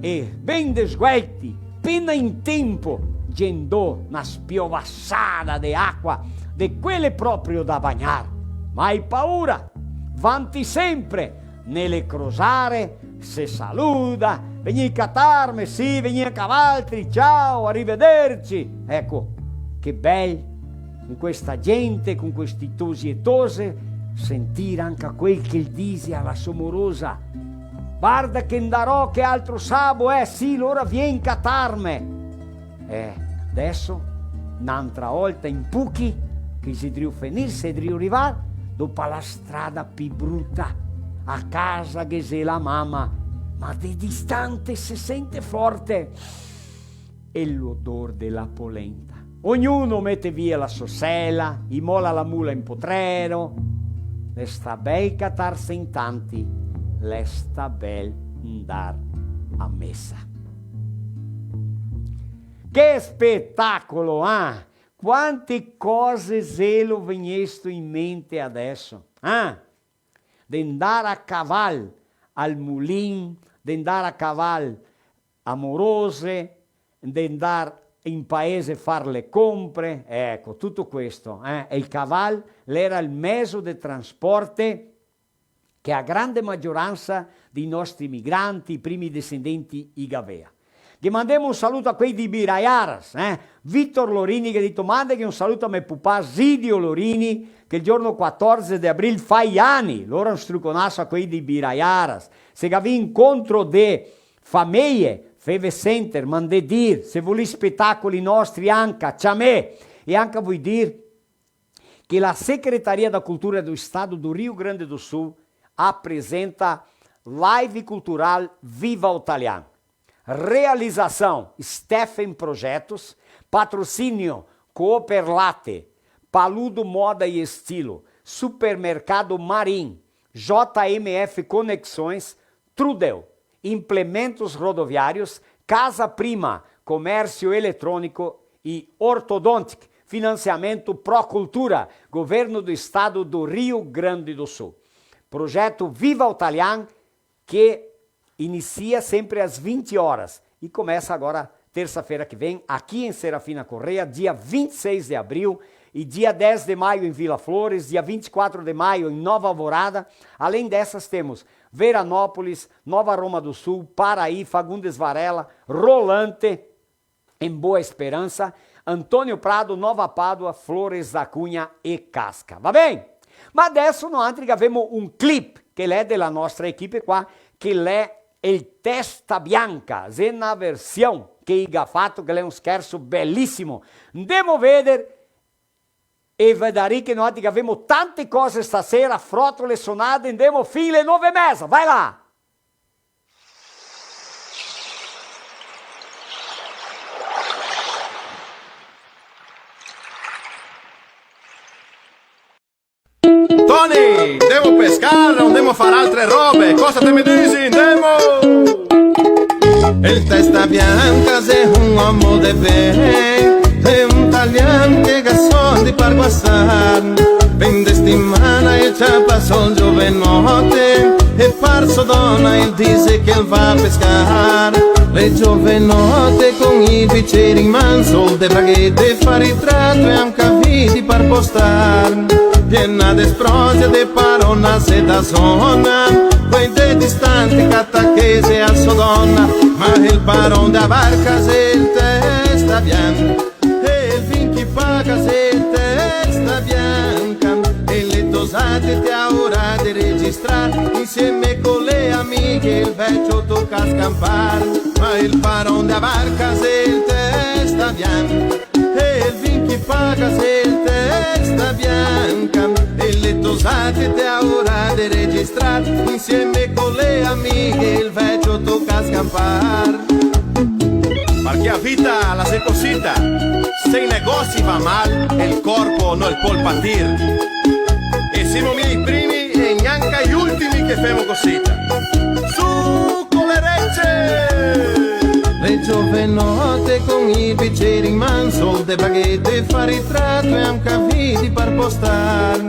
e, ben de sguelti, pena in tempo, ghe ndò na spiovasada de acua, de quele proprio da bagnar. Mai paura, vanti sempre, ne le crosare se saluda: "Vegnì catarme, sì, vegnì anca valtri, ciao, arrivederci." Eco, che bel, con questa gente, con questi tosi e tose, sentir anca quel che el dise a la so morosa: "Varda che ndarò che altro sabo, eh, sì, lora vien catarme." Eh, deso, n'antra olta in puchi, che i xe drio fenir, i xe drio rivar, dopo la strada pi bruta, a casa ghe xe la mama, ma de distante se sente forte el odor de la polenta. Ognuno mete via la so sela, i mola la mula in potrero, l'è stà bel catarse in tanti, l'è stà bel ndar a mesa. Che spetacolo, ah! Quante cose xelo vegnesto in mente adeso, ah! De ndar a caval al mulin, de ndar a caval a morose, de ndar in paese far le compre, eco, tuto questo, eh? E el caval l'era el mezo de transporte che a grande magioransa dei nostri migranti, i primi desendenti, i gavea. Ghe mandemo un saluto a quei di Birajaras, eh? Vitor Lorini che ga dito: "Mandeghe un saluto a me pupà Zidio Lorini, che el giorno quatorze de abril fa i ani." Lora un struconaso a quei di Birajaras. Se gavì incontro de fameje, feve senter, mandè dir, se volì spetacoli nostri anca, ciamè, e anca voi dir che la Secretaria da Cultura do Estado do Rio Grande do Sul apresenta Live Cultural Viva o Talian. Realização: Stephen Projetos. Patrocínio: Cooperlate, Paludo Moda e Estilo, Supermercado Marim, J M F Conexões, Trudel, Implementos Rodoviários, Casa Prima, Comércio Eletrônico e Ortodontic. Financiamento Procultura, Governo do Estado do Rio Grande do Sul. Projeto Viva o Talian, que inicia sempre às vinte horas e começa agora terça-feira que vem, aqui em Serafina Corrêa, dia vinte e seis de abril, e dia dez de maio em Vila Flores, dia vinte e quatro de maio em Nova Alvorada. Além dessas, temos Veranópolis, Nova Roma do Sul, Paraí, Fagundes Varela, Rolante, em Boa Esperança, Antônio Prado, Nova Pádua, Flores da Cunha e Casca. Va ben? Ma deso noantri gavemo un clip che l'è de la nostra equipe qua, che l'è el Testa Bianca, xe na version che i ga fato, che l'è un scherso belisimo. Ndemo veder e vedarì che noantri gavemo tante cose stasera, frotole sonade, ndemo fin le nove e meza, vai là! Toni, ndemo pescar o ndemo far altre robe? Cosa te me disi? Ndemo! El Testa Bianca xe un omo de ben, xe un talian che ga soldi par guastar. Fin de stimana el ciapa sol giovenote e par so dona el dise che el va pescar. Le giovenote con i biceri in man, sol de braghete, far ritrato e anca vidi par postar. Piena de sprosia, de paronas e da zona, quei de distante cata che xe a so dona. Ma el paron da barca xe el Testa Bianca, e el vin chi paga xe el Testa Bianca, e le tosate te aurà de registrar, insieme co le amighe el vecio toca scampar. Ma el paron da barca xe el Testa Bianca, e el vin chi paga xe el Testa Bianca, e le tosate te aurà de registrar, insieme co le amighe el vecio toca scampar. Parché a vita la xe cosita, se i negosi va mal, el corpo no el pol patir. E semo mia i primi e gnanca i ultimi che femo cosita. Su co le rece! Le giovenote con i biceri in man, sol de baghete, far ritrato e anca vidi par postar.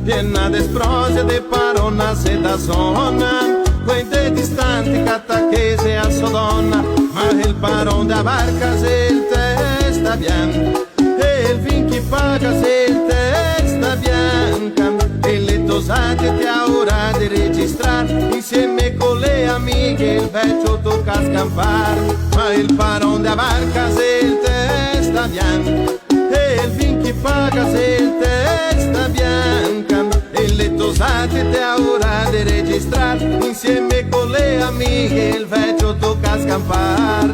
Piena de sprosia, de paronas e da zona, quei de distante cata che xe a so dona. Ma el paron da barca xe el Testa Bianca, e el vin chi paga xe el Testa Bianca, e le tosate te aurà de registrar, insieme co le amighe el vecio toca scampar. Ma el paron da barca xe el Testa Bianca, e el vin chi paga xe el Testa Bianca, e le tosate te aurà de registrar, insieme co le amighe el vecio toca scampar.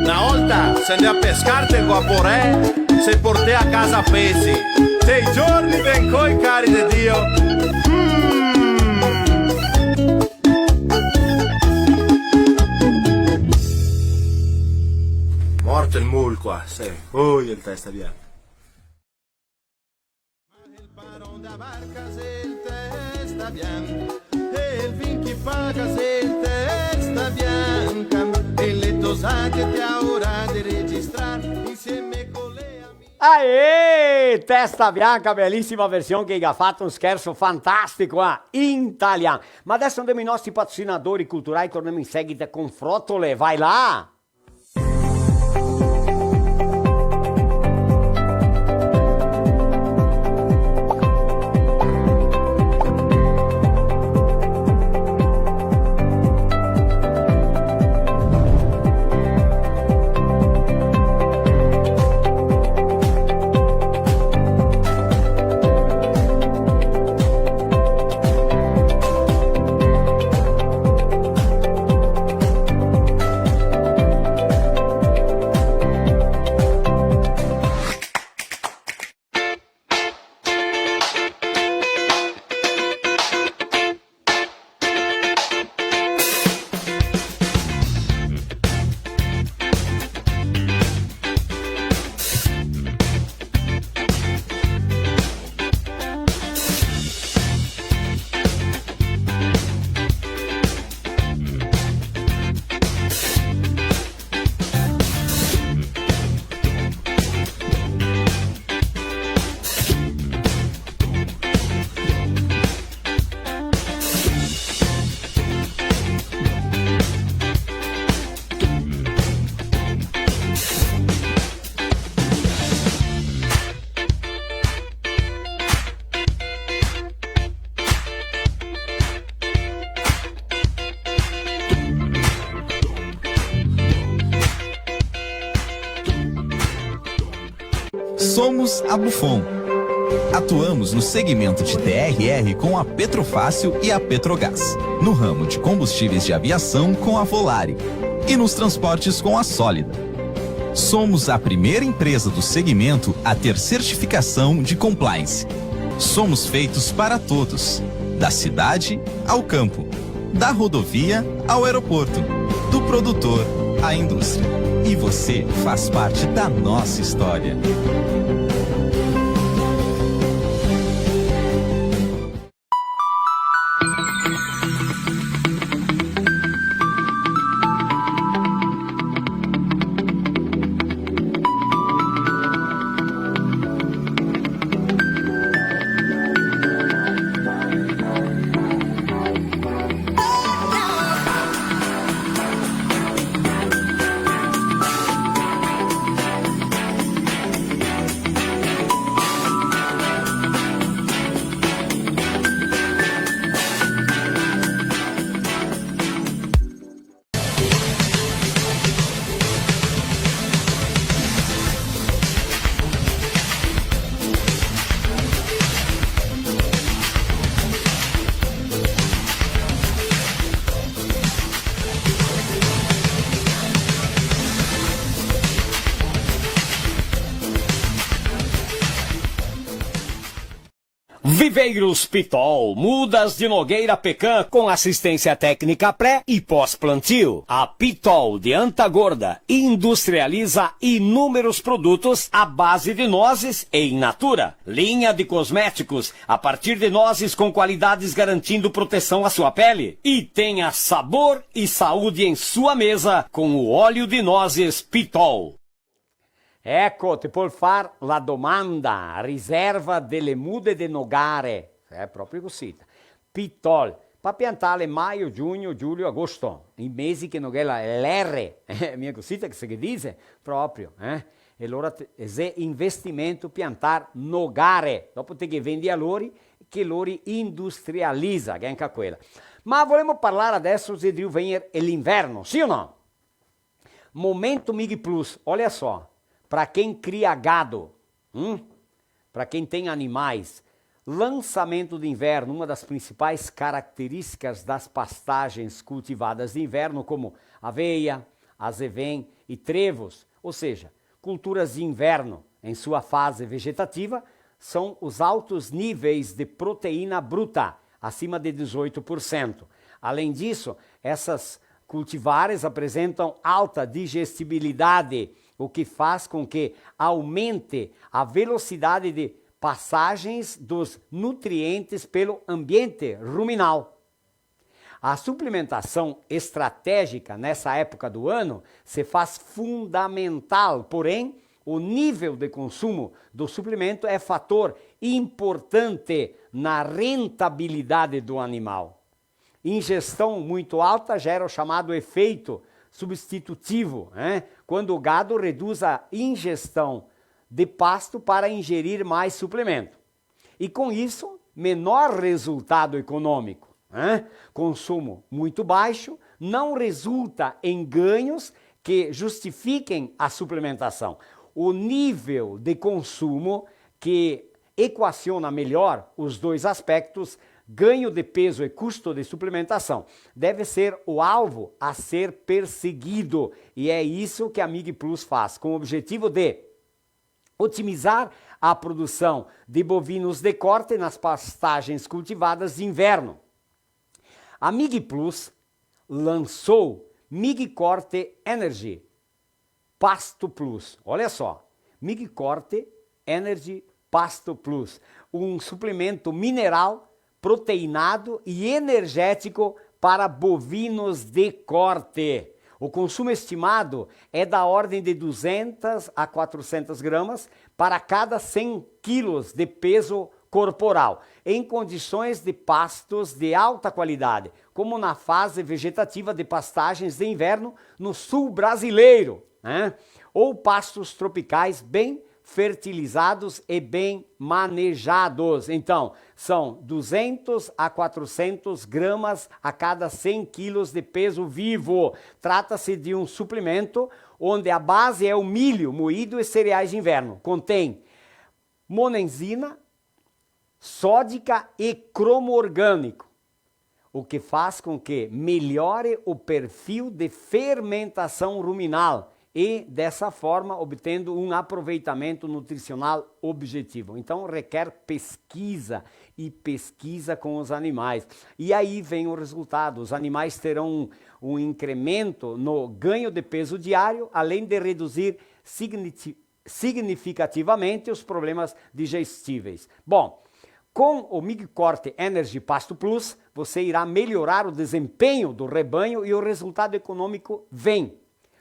Na olta se ndea pescar te Guaporé, se portea a casa pesi. Te i giorni de ncoi, cari de Dio. Mm. Morto el mul qua, sì. Ui, el Testa Bianca. Ma el paron da barca xe el Testa Bianca, e el vin chi paga xe el Testa Bianca, e le tosate te aurà de registrar, insieme co le amighe. Aê! Testa Bianca, belisima version che i ga fato, un scherso fantastico, eh? In talian. Ma deso ndemo ai nostri patrocinadori culturai, tornemo in seguita con Frotole, vai là! A Bufon. Atuamos no segmento de T R R com a Petrofácil e a Petrogás, no ramo de combustíveis de aviação com a Volare e nos transportes com a Sólida. Somos a primeira empresa do segmento a ter certificação de compliance. Somos feitos para todos, da cidade ao campo, da rodovia ao aeroporto, do produtor à indústria. E você faz parte da nossa história. Viveiros Pitol, mudas de nogueira pecan, com assistência técnica pré e pós-plantio. A Pitol de Anta Gorda industrializa inúmeros produtos à base de nozes e in natura. Linha de cosméticos a partir de nozes com qualidades garantindo proteção à sua pele. E tenha sabor e saúde em sua mesa com o óleo de nozes Pitol. Eco, te pol far la domanda, riserva dele mude de nogare, xe proprio cusì, pitol, pa piantarle maio, giugno, giulio, agosto, i mesi che no ghe xe la, l'ere, eh, mia cusì che se ghe dixe, proprio, eh? E lora te, xe investimento piantar nogare, dopo te ghe vendi a lori, che lori industrializa, che anca quela. Ma volemo parlar adeso se drio vegner l'inverno, sì o no? Momento Mig Plus, olha só, pra quem cria gado, hum? Pra quem tem animais, lançamento de inverno, uma das principais características das pastagens cultivadas de inverno, como aveia, azevém e trevos, ou seja, culturas de inverno, em sua fase vegetativa, são os altos níveis de proteína bruta, acima de dezoito por cento. Além disso, essas cultivares apresentam alta digestibilidade, o que faz com que aumente a velocidade de passagens dos nutrientes pelo ambiente ruminal. A suplementação estratégica nessa época do ano se faz fundamental, porém, o nível de consumo do suplemento é fator importante na rentabilidade do animal. Ingestão muito alta gera o chamado efeito substitutivo, né? Quando o gado reduz a ingestão de pasto para ingerir mais suplemento. E com isso, menor resultado econômico, né? Consumo muito baixo não resulta em ganhos que justifiquem a suplementação. O nível de consumo que equaciona melhor os dois aspectos, ganho de peso e custo de suplementação, deve ser o alvo a ser perseguido. E é isso que a Mig Plus faz, com o objetivo de otimizar a produção de bovinos de corte nas pastagens cultivadas de inverno. A Mig Plus lançou Mig Corte Energy Pasto Plus. Olha só, Mig Corte Energy Pasto Plus, um suplemento mineral proteinado e energético para bovinos de corte. O consumo estimado é da ordem de duzentas a quatrocentas gramas para cada cem quilos de peso corporal, em condições de pastos de alta qualidade, como na fase vegetativa de pastagens de inverno no sul brasileiro, né? Ou pastos tropicais bem fertilizados e bem manejados. Então, são duzentos a quatrocentos gramas a cada cem quilos de peso vivo. Trata-se de um suplemento onde a base é o milho moído e cereais de inverno. Contém monenzina, sódica e cromo orgânico, o que faz com que melhore o perfil de fermentação ruminal e, dessa forma, obtendo um aproveitamento nutricional objetivo. Então, requer pesquisa e pesquisa com os animais. E aí vem o resultado. Os animais terão um, um incremento no ganho de peso diário, além de reduzir signifi- significativamente os problemas digestíveis. Bom, com o Migcorte Energy Pasto Plus, você irá melhorar o desempenho do rebanho e o resultado econômico vem,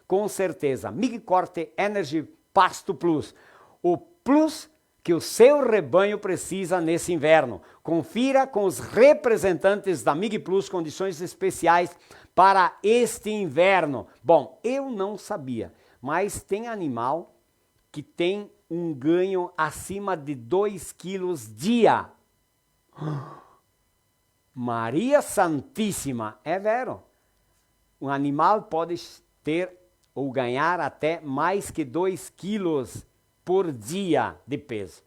com certeza. Migcorte Energy Pasto Plus, o plus que o seu rebanho precisa nesse inverno. Confira com os representantes da Mig Plus condições especiais para este inverno. Bom, eu não sabia, mas tem animal que tem um ganho acima de dois quilos dia. Maria Santíssima, é vero. Um animal pode ter ou ganhar até mais que dois quilos por dia de peso.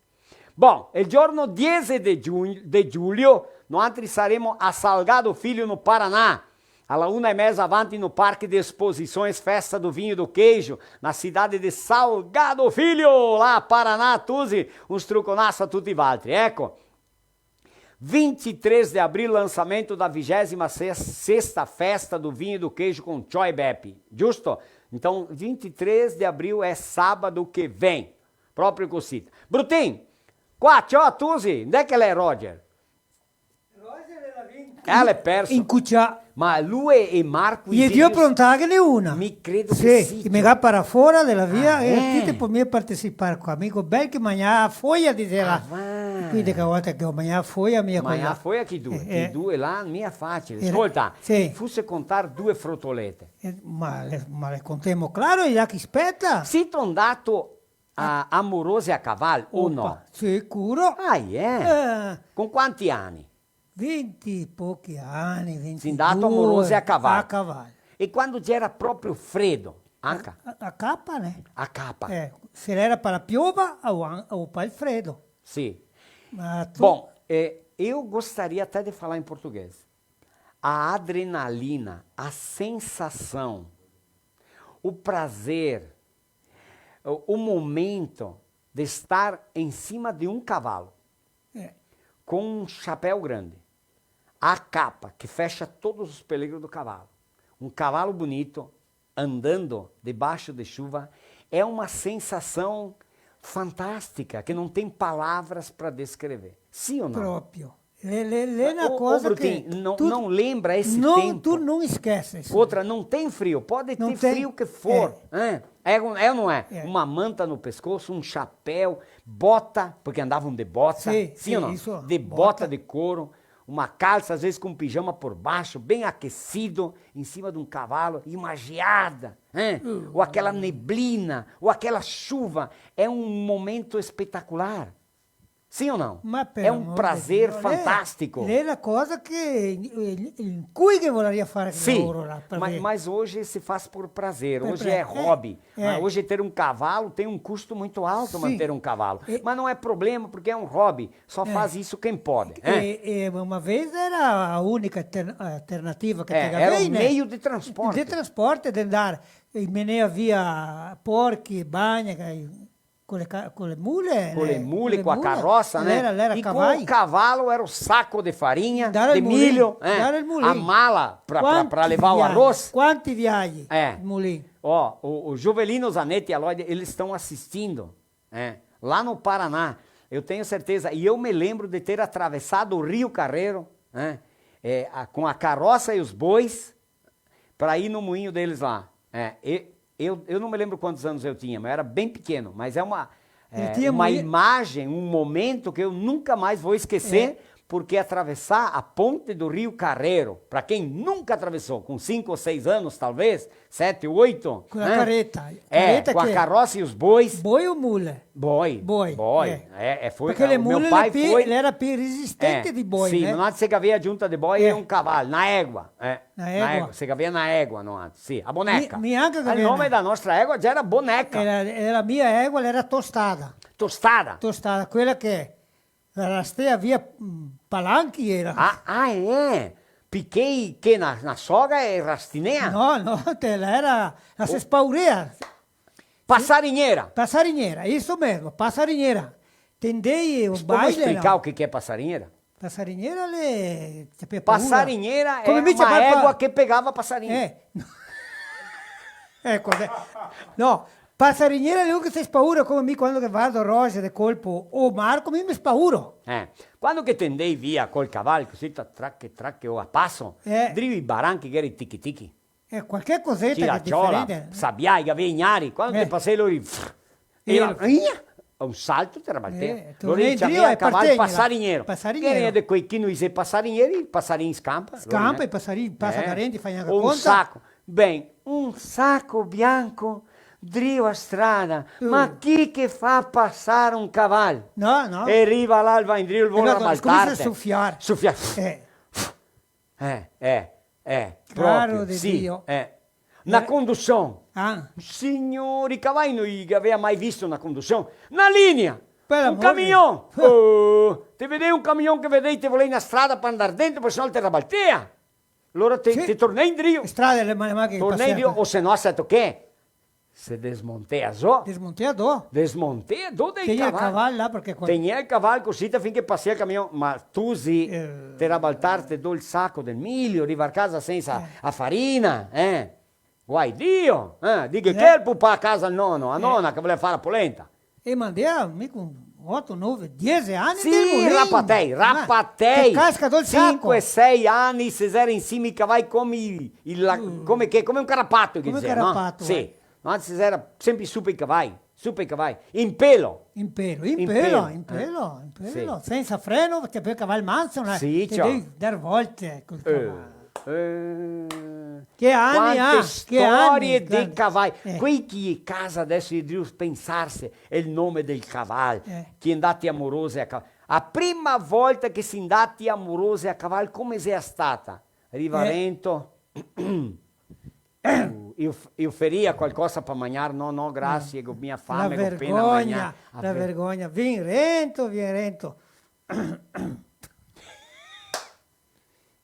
Bom, el giorno diese de giugn-, de giulio, noantri saremo a Salgado Filho, no Paraná. A la una e meza avanti no Parque de Exposições, Festa do Vinho e do Queijo, na cidade de Salgado Filho, lá Paraná, tusi, un struconasso a tuti valtri. Eco, vinte e três de abril, lançamento da vigésima sexta Festa do Vinho e do Queijo com Tchó e Bepi, giusto? Então, vinte e três de abril é sábado que vem, proprio cosita. Brutin, qua, ciò, tusi, ndè che l'è Roger? Roger l'è là vinto. Eh, l'è perso. Incucià. Ma lu e, e Marco... Ghe drio prontarghene una. Mi credo che sì, sì, me ga parà fora de la via, ah, eh, ti te pol mia partecipar qua, amigo, bel che magna foia de là. Ah, va. Quindi che volta che go magnà foia, mia... Magnà foia chi due, eh, chi due là, mia facile. Scolta, sì. Fusse contar due frotolete. Eh, ma le, ma le contemo claro, e là chi speta? Sito ndato a, a Morose a caval, o no? Opa, sicuro. Ah, eh? Eh. Con quanti ani? Vinti pochi ani, vintidue. Sì ndato a Morose a caval. A caval. E quando gera proprio fredo, anca? A, a, a capa, né? A capa. Eh, se l'era par la piova o an-, o par el fredo. Sì. Ma tu... Bom, eh, eu gostaria até de falar em português. A adrenalina, a sensação, o prazer, o, o momento de estar em cima de um cavalo, é, com um chapéu grande, a capa que fecha todos os pelegos do cavalo, um cavalo bonito andando debaixo de chuva, é uma sensação fantástica, que não tem palavras pra descrever. Sim ou não? Proprio. L'è, l'è, l'è na cosa che... Ô, ô, Brutin, não, tu não lembra esse tempo? Tu não esquece isso. Outra, não tem frio, pode ter frio que for, é. É, é ou não é? É. Uma manta no pescoço, um chapéu, bota, porque andavam de bota, sim, sim ou não? Isso, de bota, bota de couro, uma calça, às vezes com um pijama por baixo, bem aquecido, em cima de um cavalo, e uma geada, hein? Ou aquela neblina, ou aquela chuva. É um momento espetacular. Sim ou não? Ma per amor de Dio, l'è, l'è na cosa che, eh, incoi che voleria far lori là, parché... Sì, ma, mas hoje se faz por prazer, hoje é hobby. Eh, eh. Hoje ter um cavalo tem um custo muito alto manter um cavalo. Mas não é problema, porque é um hobby, só faz isso quem pode, eh. E, e uma vez era a única alter-, alternativa che te gavevi, né? Era um meio de transporte. De transporte, de andar, e menea via porchi, bagna, che Con le ca-, con le mule, con le mule, con la caroça, né? L'era, l'era cavai. E com o cavalo era o saco de farinha, de milho, eh, a mala pra, pra, pra levar o arroz. Quanti viagi, quanti viagi, eh, el mulin. Ó, o, o Jovelino Zanetti e a Lloyd, eles estão assistindo, eh, lá no Paraná. Eu tenho certeza, e eu me lembro de ter atravessado o Rio Carreiro, né, eh, a, com a carroça e os bois, pra ir no moinho deles lá. É, e, eu, eu não me lembro quantos anos eu tinha, mas eu era bem pequeno. Mas é uma, é, uma imagem, um momento que eu nunca mais vou esquecer, porque atravessar a ponte do Rio Carreiro, pra quem nunca atravessou, com cinco ou seis anos, talvez, sete, oito, com a carreta. É, com a carroça e os bois. Boi ou mula? Boi. Boi, boi. É, é, foi, parché le mule, meu pai foi, l'era pi resistente de boi, sì, né? Noantri se gavea giunta de boi e un caval, na egua, eh. Na egua. Se gavea na egua, noantri, sì, a Boneca. Mi, mi anca gavea. El nome da nostra egua gera Boneca. Era, era mia egua, l'era tostada. tostada. Tostada, quela che la rastea via, mm, palanchi era. Ah, ah, eh. Pichei che na, na soga e rastinea? No, no, te la era, la se spaurea. Pasarignera. Pasarignera, isso mesmo, pasarignera. Tendei o baile, no? Pol splicare che, che xe pasarignera? Pasarignera l'è, te fea paura. Pasarignera l'è una egua che pegava pasarignera. Eh, no. Eco, beh. No, pasarignera l'è uno che se spaura, come mi quando che vardo Roger de colpo o Marco, mi me spauro. Eh, quando che te ndei via col caval, cusì, ta-, trache, trache, o a paso, eh, drio i baranchi che gera i tichi tichi. Eh, qualche coseta che xe diferente. Sabiai, che gavea i gnari, quando te pasei lori, e la, a un salto te rabaltea. Eh, lori i ciamea caval pasarignero. Pasarignero. Che ghe n'è de quei che no i xe pasarigneri, i pasarin scampa, lori, eh. Scampa, i pasarin pasa darente, fa gnanca conta. O un saco. Ben, un saco bianco drio a strada. Ma chi che fa pasar un caval? No, no. E riva là, el va indrio, el vol rabaltarte. Scominsia a sufiar. Sufiar. Eh. Eh, eh, eh, proprio, de Dio. Eh. Na condusion. Ah. Signori, cavai no i gavea mai visto na condusion. Na linea. Un camion. Oh, te vedei un camion che vedei, te volei na strada par ndar dentro, parché se no te rabaltea. Alora te, te tornei indrio. Strade, le ma-, ma che tornei indrio, o se no, seto che? Se desmontea zo. Desmontea do. Desmontea do dei caval. Tegnea el caval là, parché qua... Tegnea el caval cusì, ta, finché pasea el camion, ma tusi, eh, te rabaltarte do el saco del milio, rivar casa sensa a farina, eh. Guai Dio, eh. Dighe che el pupà a casa, el nono, a nona che volea far la polenta. E mandea, mica un oto, nove, diese ani. Sì, rapatei, rapatei. Che casca do el saco. Sinque, sei ani se zera in sima i cavai come i, i la-, come che, come un carapato, che dizea, no? Come un carapato, sì. Eh. No, anzi, era senpre su par i cavai, su par i cavai, in pelo. In pelo, in pelo, in pelo, in pelo, sensa freno, parché po' el caval manso, no? Sì, te devi dar volte col caval. Eh, eh. Che ani, ah, che ani, grandi. Quante storie dei cavai. Eh. Quei che casa deso i drio pensarse el nome del caval, eh, che i è ndati a morose a caval. A prima volta che si ndati a morose a caval, come xe stata? Riva rento. Uh, i of-, i oferia qualcosa pa magnar? No, no, grasie, go mia fame, go pena magnà. La vergogna, la vergogna. Vien rento, vien rento.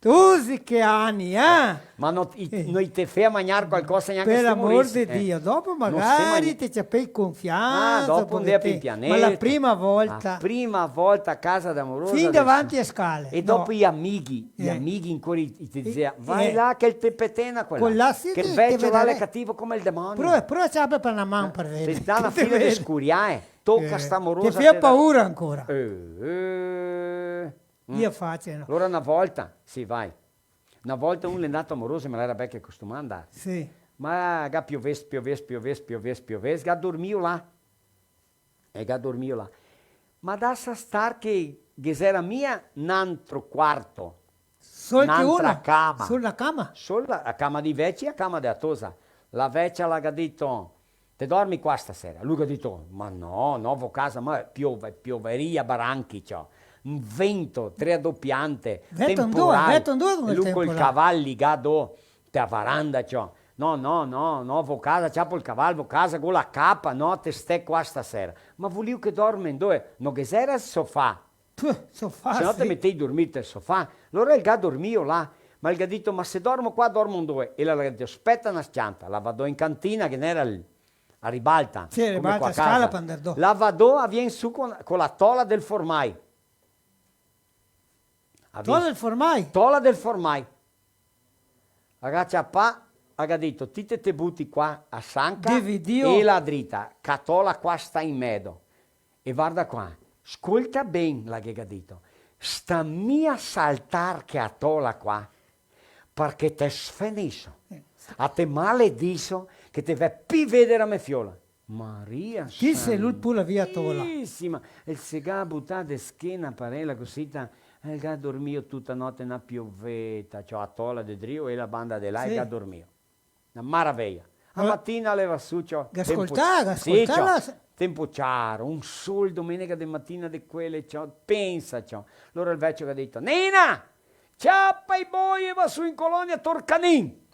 Tusi che ani, eh? Ma no, i, no i te fea magnar qualcosa gnanca se te morisi, eh? Per amor de Dio, dopo magari te ciapei confiansa, ah, dopo ndea pian pianeto. Ma la prima volta. La prima volta a casa da morosa. Fin davanti a scale. E dopo i amighi, i amighi ancora i, i te dizea, "Vai là che el te petena quel là, che el vecio là l'è cativo come el demonio." Prova, prova a ciapar par na man par veder. Te dà na fila de scuriae, toca sta morosa. Te fea paura ancora. Eh, eh. Via facendo. Alora na volta, sì, vai. Na volta un l'è ndato a morosa, ma l'era belche costumà a ndar. Sì. Ma ga piovesto, piovesto, piovesto, piovesto, piovesto, ga dormio là. E ga dormio là. Ma dasa star che ghe xera mia n'antro quarto. Sol che uno? N'antra cama. Sol na cama? Sol la, la cama dei veci e la cama dea tosa. La vecia la ga dito, "Te dormi qua stasera?" Lu ga dito, "Ma no, no, vo casa, ma piove, pioveria, baranchi, ciò. Un vento, tre adopiante, temporal." Vento in due, vento in due come el tempo là. E lu col caval ligà do te a varanda, ciò. "No, no, no, no, vo casa, ciapo el caval, vo casa, go la capa, no, te stè qua stasera." "Ma volìo che dorme indove?" "No ghe xera el sofà?" Puh, sofà, se no te metei dormir tel sofà. Alora el ga dormio là, ma el ga dito, "Ma se dormo qua, dormo indove?" E la, la ga dito, "Speta na s-cianta", la va do in cantina, che n'era el, a ribalta, sì, come ribalta, qua a casa. Scala par ndar do. La va do, a vien su co, co la tola del formai. A vien... Tola del formai? Tola del formai. La ga ciapà, la ga dito, "Ti te, te buti qua a sanca e la drita, che a tola qua sta in medo. E varda qua, scolta ben", la ghe ga dito, "sta mia saltar che a tola qua, parché te sfeniso, a te malediso, che te vè pi veder a me fiola." Maria Santissima! Chi se lu pula via tola? El se ga butà de schena par ela cusì, ta, el ga dormio tuta note, na pioveta, ciò, a tola de drio e la banda de là, sì, el ga dormio. Na maraveja. A matina leva su, ciò, ga scoltà, ga scoltà, sì, ciò, la s-, tempo ciaro, un sol, domenega de matina de quele, ciò, pensa, ciò. Alora el vecio ga dito, "Nina, ciapa i boi e va su in colonia tor canin."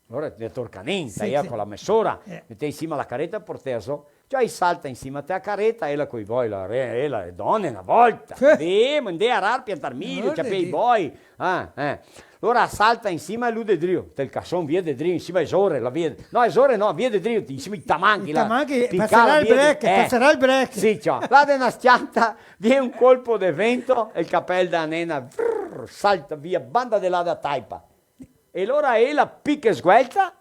Alora, de tor canin, sì, taia, sì, co la mesora, eh, metei in sima la careta, portea zo, Ciò, i salta in sima te a careta, ela coi boi, la re-, ela, le done na volta. Sì. Sì, ma ndea arar, piantar milio, ciapea i boi. Ah, eh. Alora salta in sima e lu de drio, tel cason, via de drio, in sima e sore, la via, no, e sore no, via de drio, in sima i tamanchi, i tamanchi, là, par serar el break, eh, par serar el break. Sì, ciò. Là de na s-cianta, vien un colpo de vento, e el capel da nena, vrrr, salta via, banda de là da taipa. E alora ela, pica e sguelta,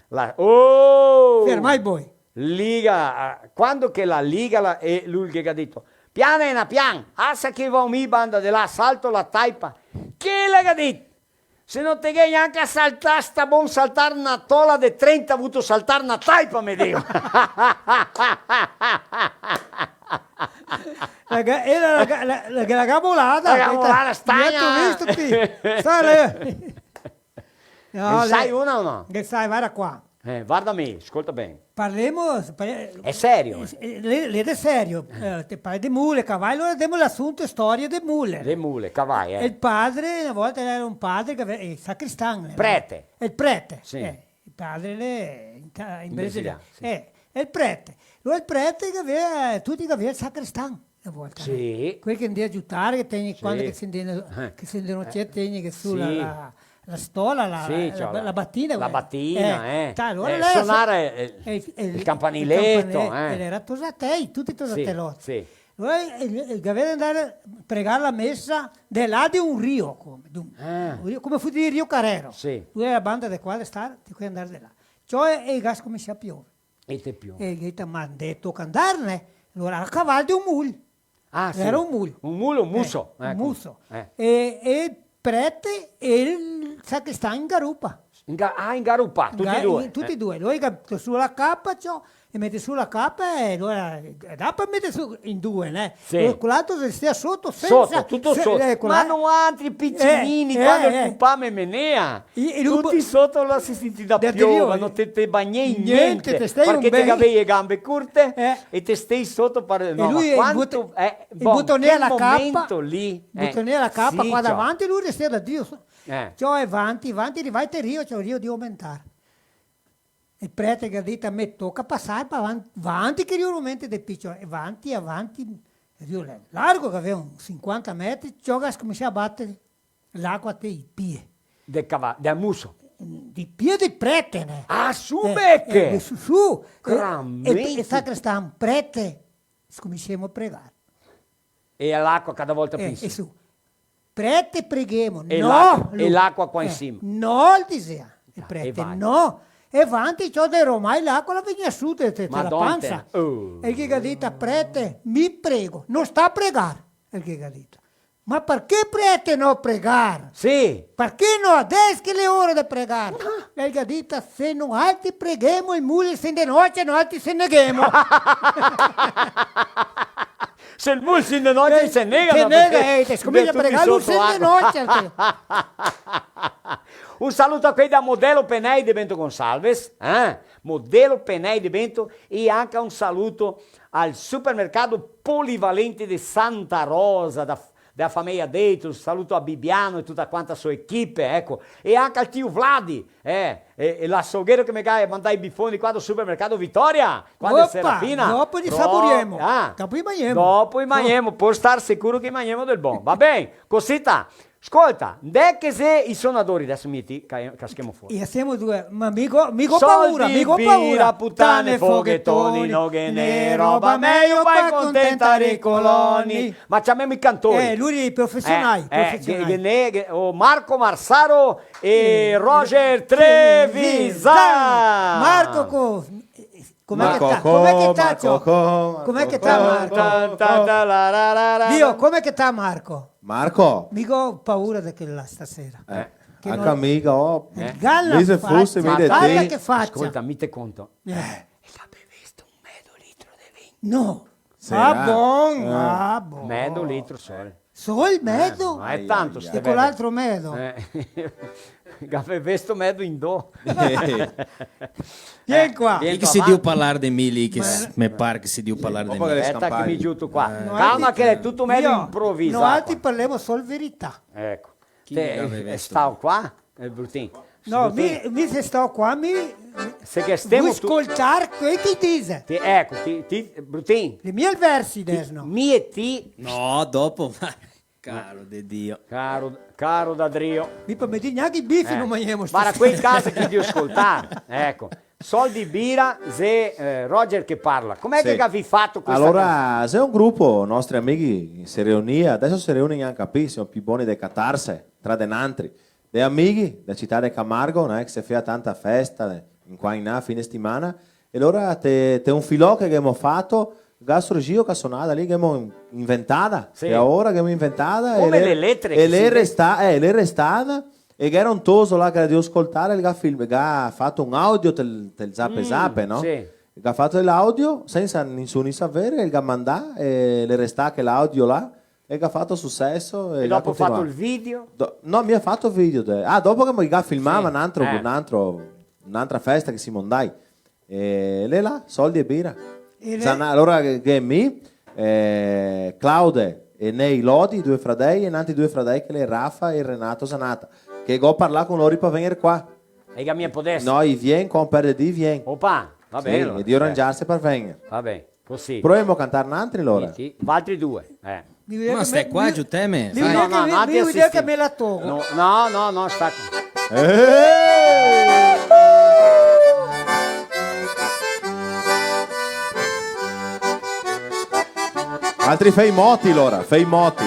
la, oh! Ferma i boi. Liga, ah, quando che la liga, la, e lu che ga dito: "Pian, nena, pian, asa che vao mi banda de là, salto la taipa." Che la ga dito: "Se no te ghe gnanca saltà, sta bon saltar na tola de trenta, vuto saltar na taipa, me digo." La ga-, e la, la ga-, la, la, la ga bolada, la ga bolada, stagna. Gheto visto ti? Sale. No, ghe ne sai una o no? Ghe ne sai, varda qua. Eh, varda mi, scolta ben. Parlemo, par-, xe serio, eh. Eh, l'è, l'è de serio. Eh, te parli de mule, cavai, alora demo l'asunto storia de mule. De mule, cavai, eh. El padre, na volta l'era un padre che ave-, eh, sacristan, eh. Prete. El prete, sì. Eh, el padre l'è in ca-, in brasilian, brasilian, sì. Eh, el prete. Alora el prete che gavea, tuti che gavea el sacristan. Na volta, sì, no? Quel che ndea giutar, che tegni, sì, quando che se ndea, eh, che se ndea, eh, tegni che su, sì, la, la, la stola, la, sì, la, ciò, la, la batina, la batina, eh. Eh, ta, alora, eh, là, sonare, eh, el, el, el campanileto, campanile-, eh. L'era tosatei, tuti tosateloti. Sì, sì. Alora, el, el, el gavea da ndar pregar la mesa de là de un rio, come, de un, ah, un rio, come fuse dir Rio Carrero. Sì. Lu l'era banda de qua de star, te pol ndar de là. Ciò, e, e ga scominsià a piover. E te piove. E el ga dito: "Ma ndove toca ndar, né?" Alora, a caval de un mul. Ah, sì. L'era un mul. Un mul, un muso, eh, un muso. Eh. E, e el prete e el sacristan in garupa. In ga-, ah, in garupa, tuti e due. In ga-, in, tuti e due. Lu el ga su la capa, ciò, e mete su la capa e alora, e dopo mete su in due, né? Sì. E quel altro se stea soto, sensa, soto, tuto se-, soto. Eco, eh. Ma noantri picinini, eh, quando el pupà me menea, e, e lu tuti soto là se sentì da piova, no te, te bagnei gnente, gnente, te stei un ben. Parché te gavei e gambe curte, eh, e te stei soto par-, e no, ma quanto, eh, bon, quel momento lì, eh, butonea la capa, sì, qua davanti, lu restea da Dio. Eh. Ciò, e vanti, vanti, rivai te rio, ciò, rio de aumentar. El prete el ga dito: "Me toca pasar par van-, vanti che rio, realmente de pì, ciò, e vanti, avanti, rio largo, che gavea un sinquanta metri, ciò, che scominsia a bater l'acua te i pie." De cava-, de muso? De pie del prete, né? Ah, su, eh, beche! Eh, su, su. Gramenti. E, e, e sacristan: "Prete, scominsiemo a pregar." E l'acua cada volta, eh, pì su. "Prete, preghemo." E no, l'acua, lu, e l'acua qua, eh, in sima. "No", el disea el prete, "no." E vanti, ciò, de romai l'acua la vegnea su te, te, te la pansa. Madona. Oh. E el ghe ga dito: "Prete, mi prego." "No sta pregar", el ghe ga dito. "Ma parché, prete, no pregar?" Sì. "Parché no, adeso che l'è ora de pregar?" Ah. E el ghe ga dito: "Se noaltri preghemo, el mul se indenocia, noaltri se neghemo." Se el mul se indenocia, eh, se nega, se nega, eh, te scominsia a pregar, lu se indenocia. Un saluto a quei da Modelo Penei de Bento Gonçalves, eh? Modelo Penei de Bento, e anca un saluto al supermercado Polivalente de Santa Rosa, da dea fameia Deitos, saluto a Bibiano e tuta quanta a so equipe, eco. E anca al tio Vladi, eh, e, e l'asogheiro che me ga mandà i bifoni qua do supermercado Vitória, qua de Serafina. Opa, dopo li saporiemo. Ah. Dopo i magnemo. Dopo i magnemo, pol star sicuro che i magnemo del bon. Va ben, cosita. Scolta, ndè che xe i sonadori, deso mi e ti ca-, caschemo fora. E semo due, ma mi go, mi go paura, mi go paura. Soldi, bira, putane, foghetoni, no ghe n'è roba mejo par contentar i coloni. Ma ciamemo i cantori. Eh, lori i profesionai, eh, eh, profesionai. Ghe, ghe n'è, ghe, o Marco Marsaro e, eh, Roger Trevisan. Trevisan. Marco co-, come che ta, come che ta, Marco, ciò? Come che ta, Marco? Dio, come che ta, Marco? Marco? Mi go paura de quela stasera. Eh. Che anca no, mi go. Eh. Gala, mi se fose, mi de ti. Varda che facia. Scolta, mi te conto. Eh. Eh, el ga bevesto un mezo litro de vin. No. Sarà? Ah, bon, eh, ah, bon. Mezo litro sol. Sol mezo? Eh, no xe tanto, ai, ai, ai. E quel altro mezo? Eh. Ga bevesto mezo in do. Vien qua. Vien qua, va. Che se deu parlar de mi lì, che s-, me par che se deu parlar de mi. Speta che mi giuto qua. Eh. Calma che l'è tuto mezo improvisà. Noaltri parlemo sol verità. Eco. Chi te, eh, stao qua? El Brutin. No, mi, mi se stao qua, mi, Se che stemo tu- scoltar quel che dixe. Ti, eco, ti, ti, Brutin. L'è mia el versi, ti, desno. Mi e ti. No, dopo, ma, caro de Dio. Caro, caro da Drio. Mi po' me dì gnanca i bifi, eh, no magnemo. Varda, stasera. Quei casi che devo scoltar, eco. Soldi Bira, xe, eh, Roger che parla. Come che gavì fato questa canzone? Alora, xe un grupo, nostri amighi, se reunì, deso se reuni gnanca pì, semo pì boni de catarse, tra de nantri. De amighi, de cità de Camargo, no? Che se fea tanta festa, de, in qua in là, fine stimana, e alora te, te un filò che ghemo fato, ga surgìo sta sonada lì, ghemo in-, inventada, sì. E alora ghemo inventada, come e le, le letre e che le si resta-, eh, le restada, e ghera un toso là che gera drio scoltar, el ga film-, ga fato un audio tel, tel Zape, mm, Zape, no? Sì. El ga fato l'audio, sensa nisuni saver, el ga mandà, e le resta quel audio là, e che ga fato suceso, e, e dopo ga continuà. Fato el video? Do-, no, mi ga fato video de-, ah, dopo che mi ga filmà, sì, ma un altro, eh, un altro, un'altra festa che semo ndai. E l'è là, Soldi e Bira. E l'è Zana-, alora che, che mi, eh, Claude e Nei Lodi, due fradei, e n'altri due fradei che l'è Rafa e Renato Zanata, che go parlà con lori par vegner qua. E che mi podeso? No, i vien, qua un per de dì i vien. Opa, va ben, sì, alora. E de rangiarse par vegner. Va ben. Cusì. Provemo a cantar nantri, alora? Sì, sì. Valtri due, eh. Ma stai qua, giuteme. No, no, no, mi, mi, mi, che me la togo. No, no, no, no, sta qua. Eh! Altri fei moti, alora, fei moti.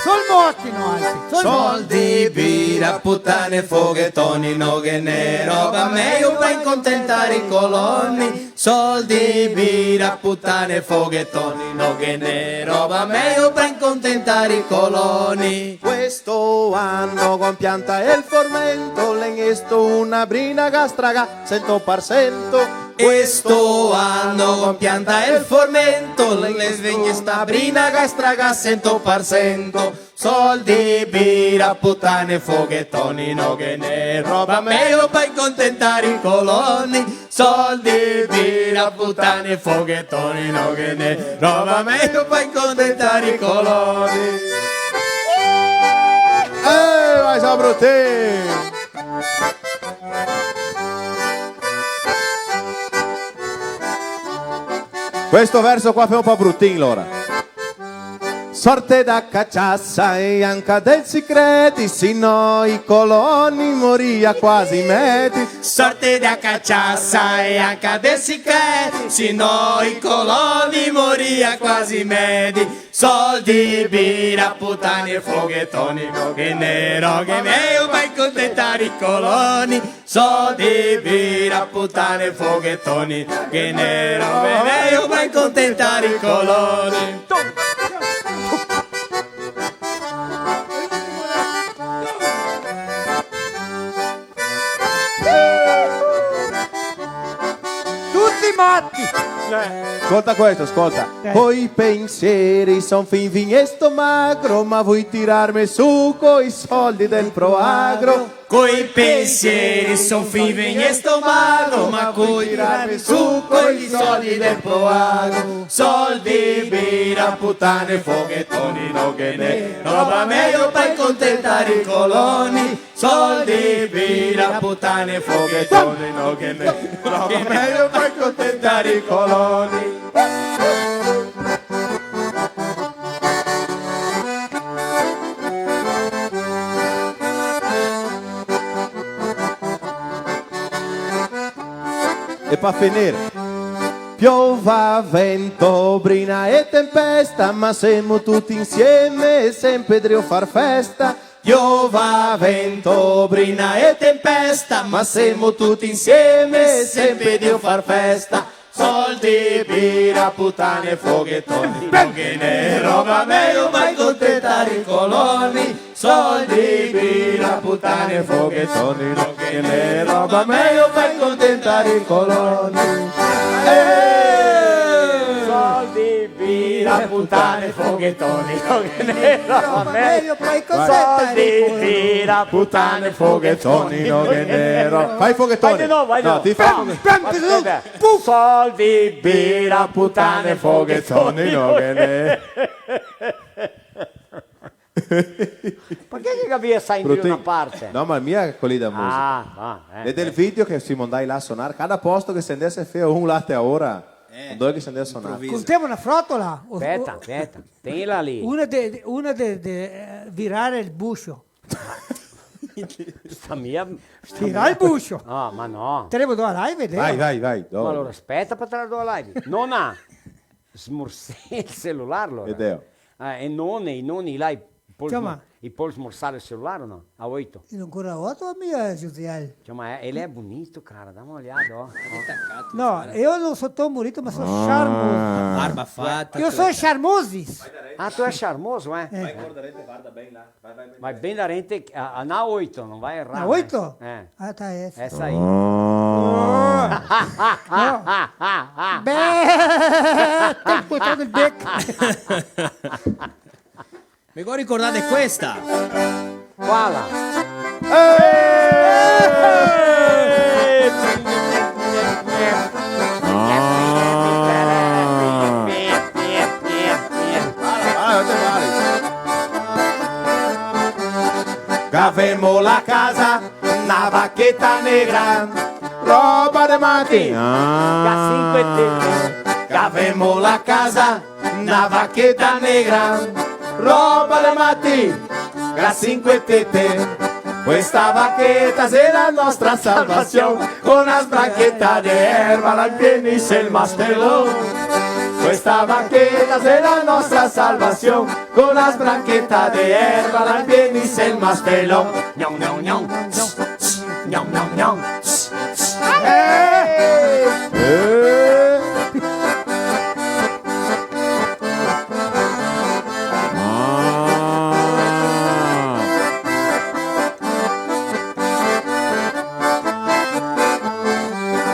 Sol moti, no, altri. Sol moti. Soldi, bira, putane, foghetoni, no ghe n'è roba mejo par contentar i coloni. Soldi, bira, putane, foghetoni, no ghe n'è roba mejo par contentar i coloni. Questo ano go piantà el formento, l'è gnanca una brina ga stragà sento par sento. Questo ano go piantà el formento, l'è gnanca una brina ga stragà sento par sento. Soldi, bira, putane, foghetoni, no ghe n'è roba mejo par contentar i coloni. Soldi, bira, putane, foghetoni, no ghe n'è roba mejo par contentar i coloni. Eh, vai, Sabrutin! Questo verso qua femo un po' Brutin, alora. Sorte da caciasa e anca del sicredi, se no i coloni moria quasi medi. Sorte da caciasa e anca del sicredi, se no i coloni moria quasi medi. Soldi, bira, putane, foghetoni, no ghe n'è roba mejo par contentar i coloni. Soldi, bira, putane, foghetoni, ghe n'è roba mejo par contentar i coloni. Tuti mati! Eh. Scolta questo, scolta. Eh. Coi pensieri son fin vegnesto magro, ma voi tirarme su coi soldi del Proagro. Coi pensieri son fin vegnesto magro, ma voi tirarme su coi soldi del Proagro. Soldi, bira, putane, foghetoni, no ghe n'è roba mejo par contentar i coloni. Soldi, bira, putane, foghetoni, no ghe n'è roba mejo par contentar i coloni. E par finir. Piova, vento, brina e tempesta, ma semo tuti insieme, sempre drio far festa. Piova, vento, brina e tempesta, ma semo tuti insieme, sempre drio far festa. Soldi, bira, putane, foghetoni, no ghe n'è roba mejo par contentar i coloni. Soldi, bira, putane, foghetoni, no ghe n'è roba mejo par contentar i coloni. Eh! Soldi, bira, putane, foghetoni, no ghe n'è roba mejo par contentar i coloni. Soldi, bira, putane, foghetoni, no ghe n'è ro-, fa i foghetoni. Vai de novo, vai de novo. No, ti fa i foghetoni. Pam, pam, pam, pam. Puf! Soldi, bira, putane, foghetoni, no ghe n'è. Parché che gavea sai in più na parte? No, ma mia quela lì da musica. Ah, ah, eh, eh. E del video che se mandai là a sonar, cada posto che se ndese fea un là te a ora. Eh, dove che se ndese a sonar. Improvviso. Contemo na frotola. Speta, speta. Tenla lì. Una de, de, una de, de, eh, virare el buscio. Sta mia, sta mia. Virare el buscio. Ah, ma no. Te devo dare là e vedere. Vai, vai, vai, dove? Ma alora, speta par trarlo là. Nona, smorsè el celular, alora. Vedeo. Eh, e none, i noni là, i pol, insoma, i pol smorsar el celular o no? A oito. E ancora oito a mia, Josiel. Insoma, eh, el xe bonito, cara, dà una oiada, oh. No, eu não sou tão bonito, mas sou charmoso. Barba fata. Eu sou charmoso. Ah, tu é charmoso, é? É. Vai, guarda, varda ben là. Vai, vai, vai. Vai ben darente, a, a na oito, no vai errar, né? Na oito? Eh. Ah, tá, essa. Essa aí. Ah. Beh, tem que botar no beco. Me go ricordà de questa. Quala? Eh! Ah. Gavemo la casa, na vacheta negra, roba de mati. Ah. Ga sinque tete. Gavemo la casa, na vacheta negra, roba de mati, ga sinque tete. Questa vacheta xe la nostra salvasion, con la sbrancheta de erba la impienise el mastelon. Questa vacheta xe la nostra salvasion, con la sbrancheta de erba la impienise el mastelon. Gnon, gnon, gnon, tss, tss, gnon, gnon, gnon, tss, tss. Eh! Eh! Ah!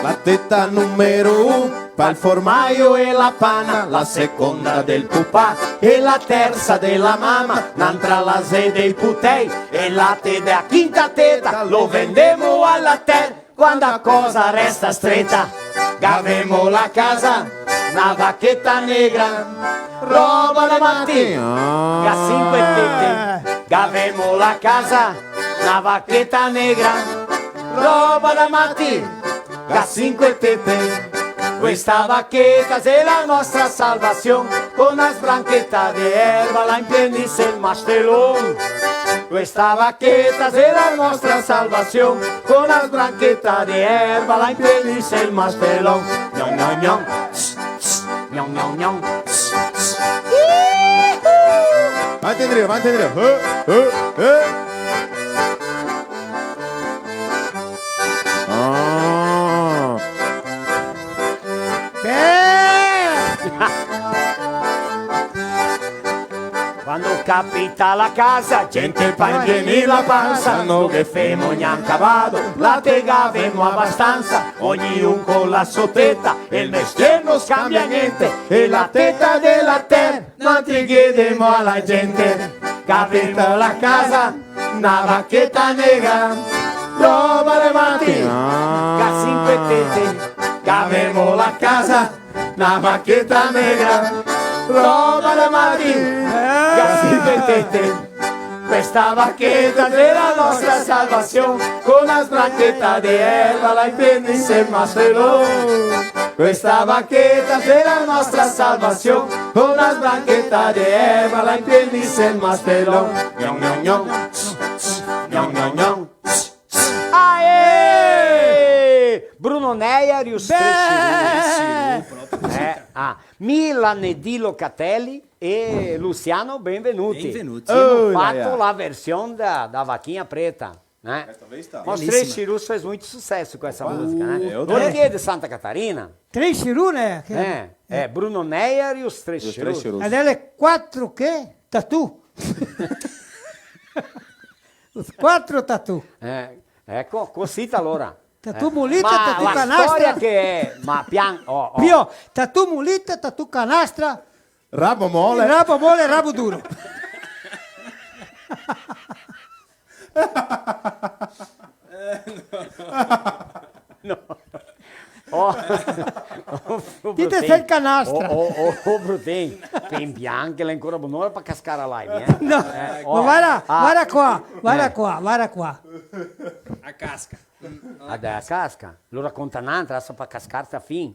La teta numero un, pal formaio e la pana, la seconda del pupà e la tersa de la mama, n'antra la xe dei putei, e late da quinta teta lo vendemo a la ter-, quando a cosa resta streta. Gavemo la casa, na vacheta negra, roba de mati, ga sinque tete. Gavemo la casa, na vacheta negra, roba da mati, ga sinque tete. Questa vacheta xe la nostra salvasion, con la sbrancheta de erba la impienise el mastelon. Questa vacheta xe la nostra salvasion, con la sbrancheta de erba la impienise el mastelon. Gnon, gnon, gnon, tss, tss, gnon, gnon, gnon, tss, tss. Avanti, Andrea, avanti, Andrea. Eh, eh, eh. Ah. Beh! Quando capita la casa, gente, par impienir la pansa, no ghe femo gnanca bado, late gavemo abastansa, ognun co la so teta, e el mestier no scambia gnente, e la teta de la ter-, noantri ghe demo a la gente. Gavemo la casa, na vacheta negra, roba de mati, ga sinque tete. Gavemo la casa, na vacheta negra, roba de mati, ga sinque tete. Questa vacheta xe la nostra salvasion, con la sbrancheta de erba la impienise el mastelon. Questa vacheta xe la nostra salvasion, con la sbrancheta de erba la impienise el mastelon. Gnon, gnon, gnon, tss, tss, gnon, gnon, gnon, tss, tss. Aê! Bruno Neyer e os Três Chirus. Beh! Chirus, proprio così. Eh, ah, Milanedi Locatelli e Luciano Benvenuti. Benvenuti. Che gavemo fato la version da, da Vaquinha Preta, né? Questa, questa. Mas os Três Chirus fez muito sucesso com essa música, né? Opa. É, eu também. Porque é de Santa Catarina. Três Chirus, né? É, é, Bruno Neyer e os Três Chirus. E os Três Chirus. Ed è le quatro che? Tatu. Os quatro tatu. Eh, eco, cosita alora. Tatu mulita, tatu canastra. Ma la storia che xe, ma pian, oh, oh. Pio, tatu mulita, tatu canastra. Rabo mole. Rabo mole, rabo duro. No. Oh. Ti te Brutin. Ti te sei canastra. Oh, oh, oh, oh, Brutin. Pian pian, che l'è ancora bonora par cascar la live, eh? No, eh, ma oh. Varda, ah, varda qua, varda, eh, qua, varda qua. A casca. Ah, dai, a casca. Lo raconta n'antra, sta par cascar sta fin.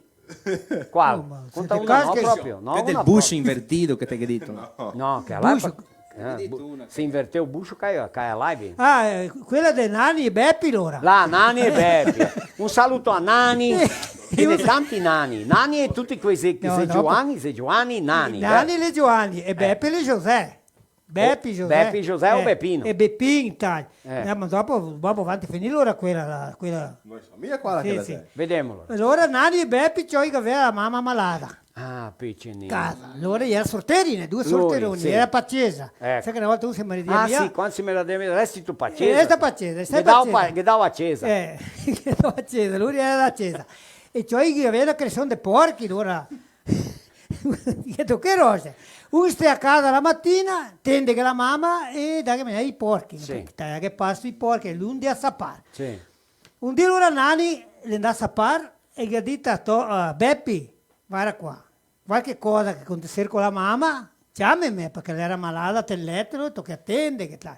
Qual? Oh, ma conta se te una, no, caschi proprio, no, che del una bucio proprio. Invertito che te ghè dito. No, che la... Bucio. Eh, bu-, se inverteu el bucio, cae, cae a live. Ah, eh, quela de Nani e Bepi, alora. Là, Nani e Bepi. Un saluto a Nani. Eh, che ghe n'è tanti Nani. Nani e tuti quei xe, no, xe no, Giovanni, xe Giovanni, Nani, Nani eh. L'è Giovanni e eh. Bepi l'è José. Bepi, o José. Bepi, José o eh, Bepino. E Bepin, dai. Eh. Eh, ma dopo, dopo avanti finì, alora quela, la, quela... No so mia quala sì, che la sì. Xe. Vedemolo. Alora Nani e Bepi, ciò, che gavea la mama malada. Ah, picinina. Casa. Alora gera sorterine, due sorteroni, sì. Gera par cesa. Eco. Sa che na volta un se maridea... Ah, via? Sì, quando se maridea via, resti tu par cesa. Eh, resta par cesa, resta par cesa. Ghe dava a cesa. Eh, ghe dava a cesa, lu gera da cesa. E ciò, i gavea na creson de porchi, alora. Che toche rose. Un stea a casa la matina, tende che la mama e dà che magnar i porchi. Sì. Parché taiar che pasto i porchi, e lu ndea a sapar. Sì. Un dì alora Nani l'è ndà a sapar e ghe ga dito a to-, a Bepi, "Varda qua, qualche cosa che aconteser co la mama, ciameme, parché l'era malada, te leto, toca tende, che tal."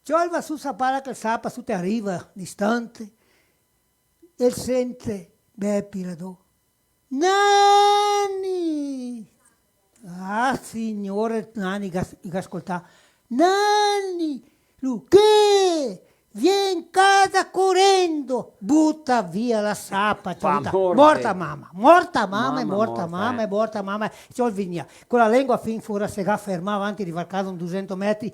Ciò, el va su sapar, che el sapa su te a riva distante, el sente Bepi là do. "Nani!" Ah, signore, Nani ga, ga scoltà. "Nani!" Lu, "Che?" "Vien casa corendo!" Buta via la sapa, ciò, morta mama, morta mama, e morta mama, e morta mama. Ciò, el vegnea co la lengua fin fora, se ga fermà avanti de varcà un dusento metri.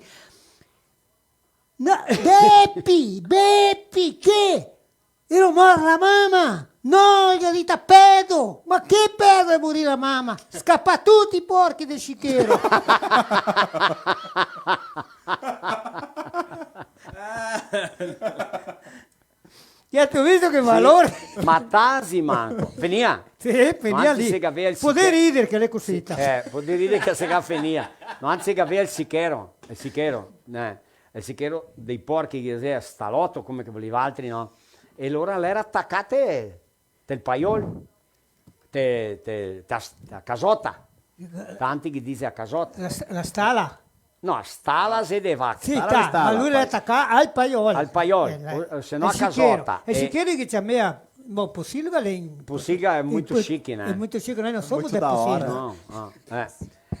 "No, Bepi, Bepi, che? Ero mor la mama?" "No", el ga dito, "pedo." "Ma che pedo, xe morì la mama?" "Scapà tuti i porchi del Sichero." Che te ga visto che valore? Ma tasi manco. Finìa? Sì, finìa lì. Podè rider che l'è cusì. Eh, podè rider che se ga finìa. No, anzi che gavea el Sichero, el Sichero, eh, el Sichero dei porchi, che xe staloto, come che volì valtri, no? E alora l'era tacà te, tel paiol, te, te, ta, ta casota. Tanti che dixe a casota. La s-, la stala? No, stala xe de vaca. Sì, stala, ta, stala, ma lu l'era tacà al paiol. Al paiol, eh, o, o se no a casota. E Sichero, e Sichero che ciamea, boh, posilga l'è in-, posilga l'è molto chic, né? L'è molto chic, noi no semo de posilga. No, no, eh.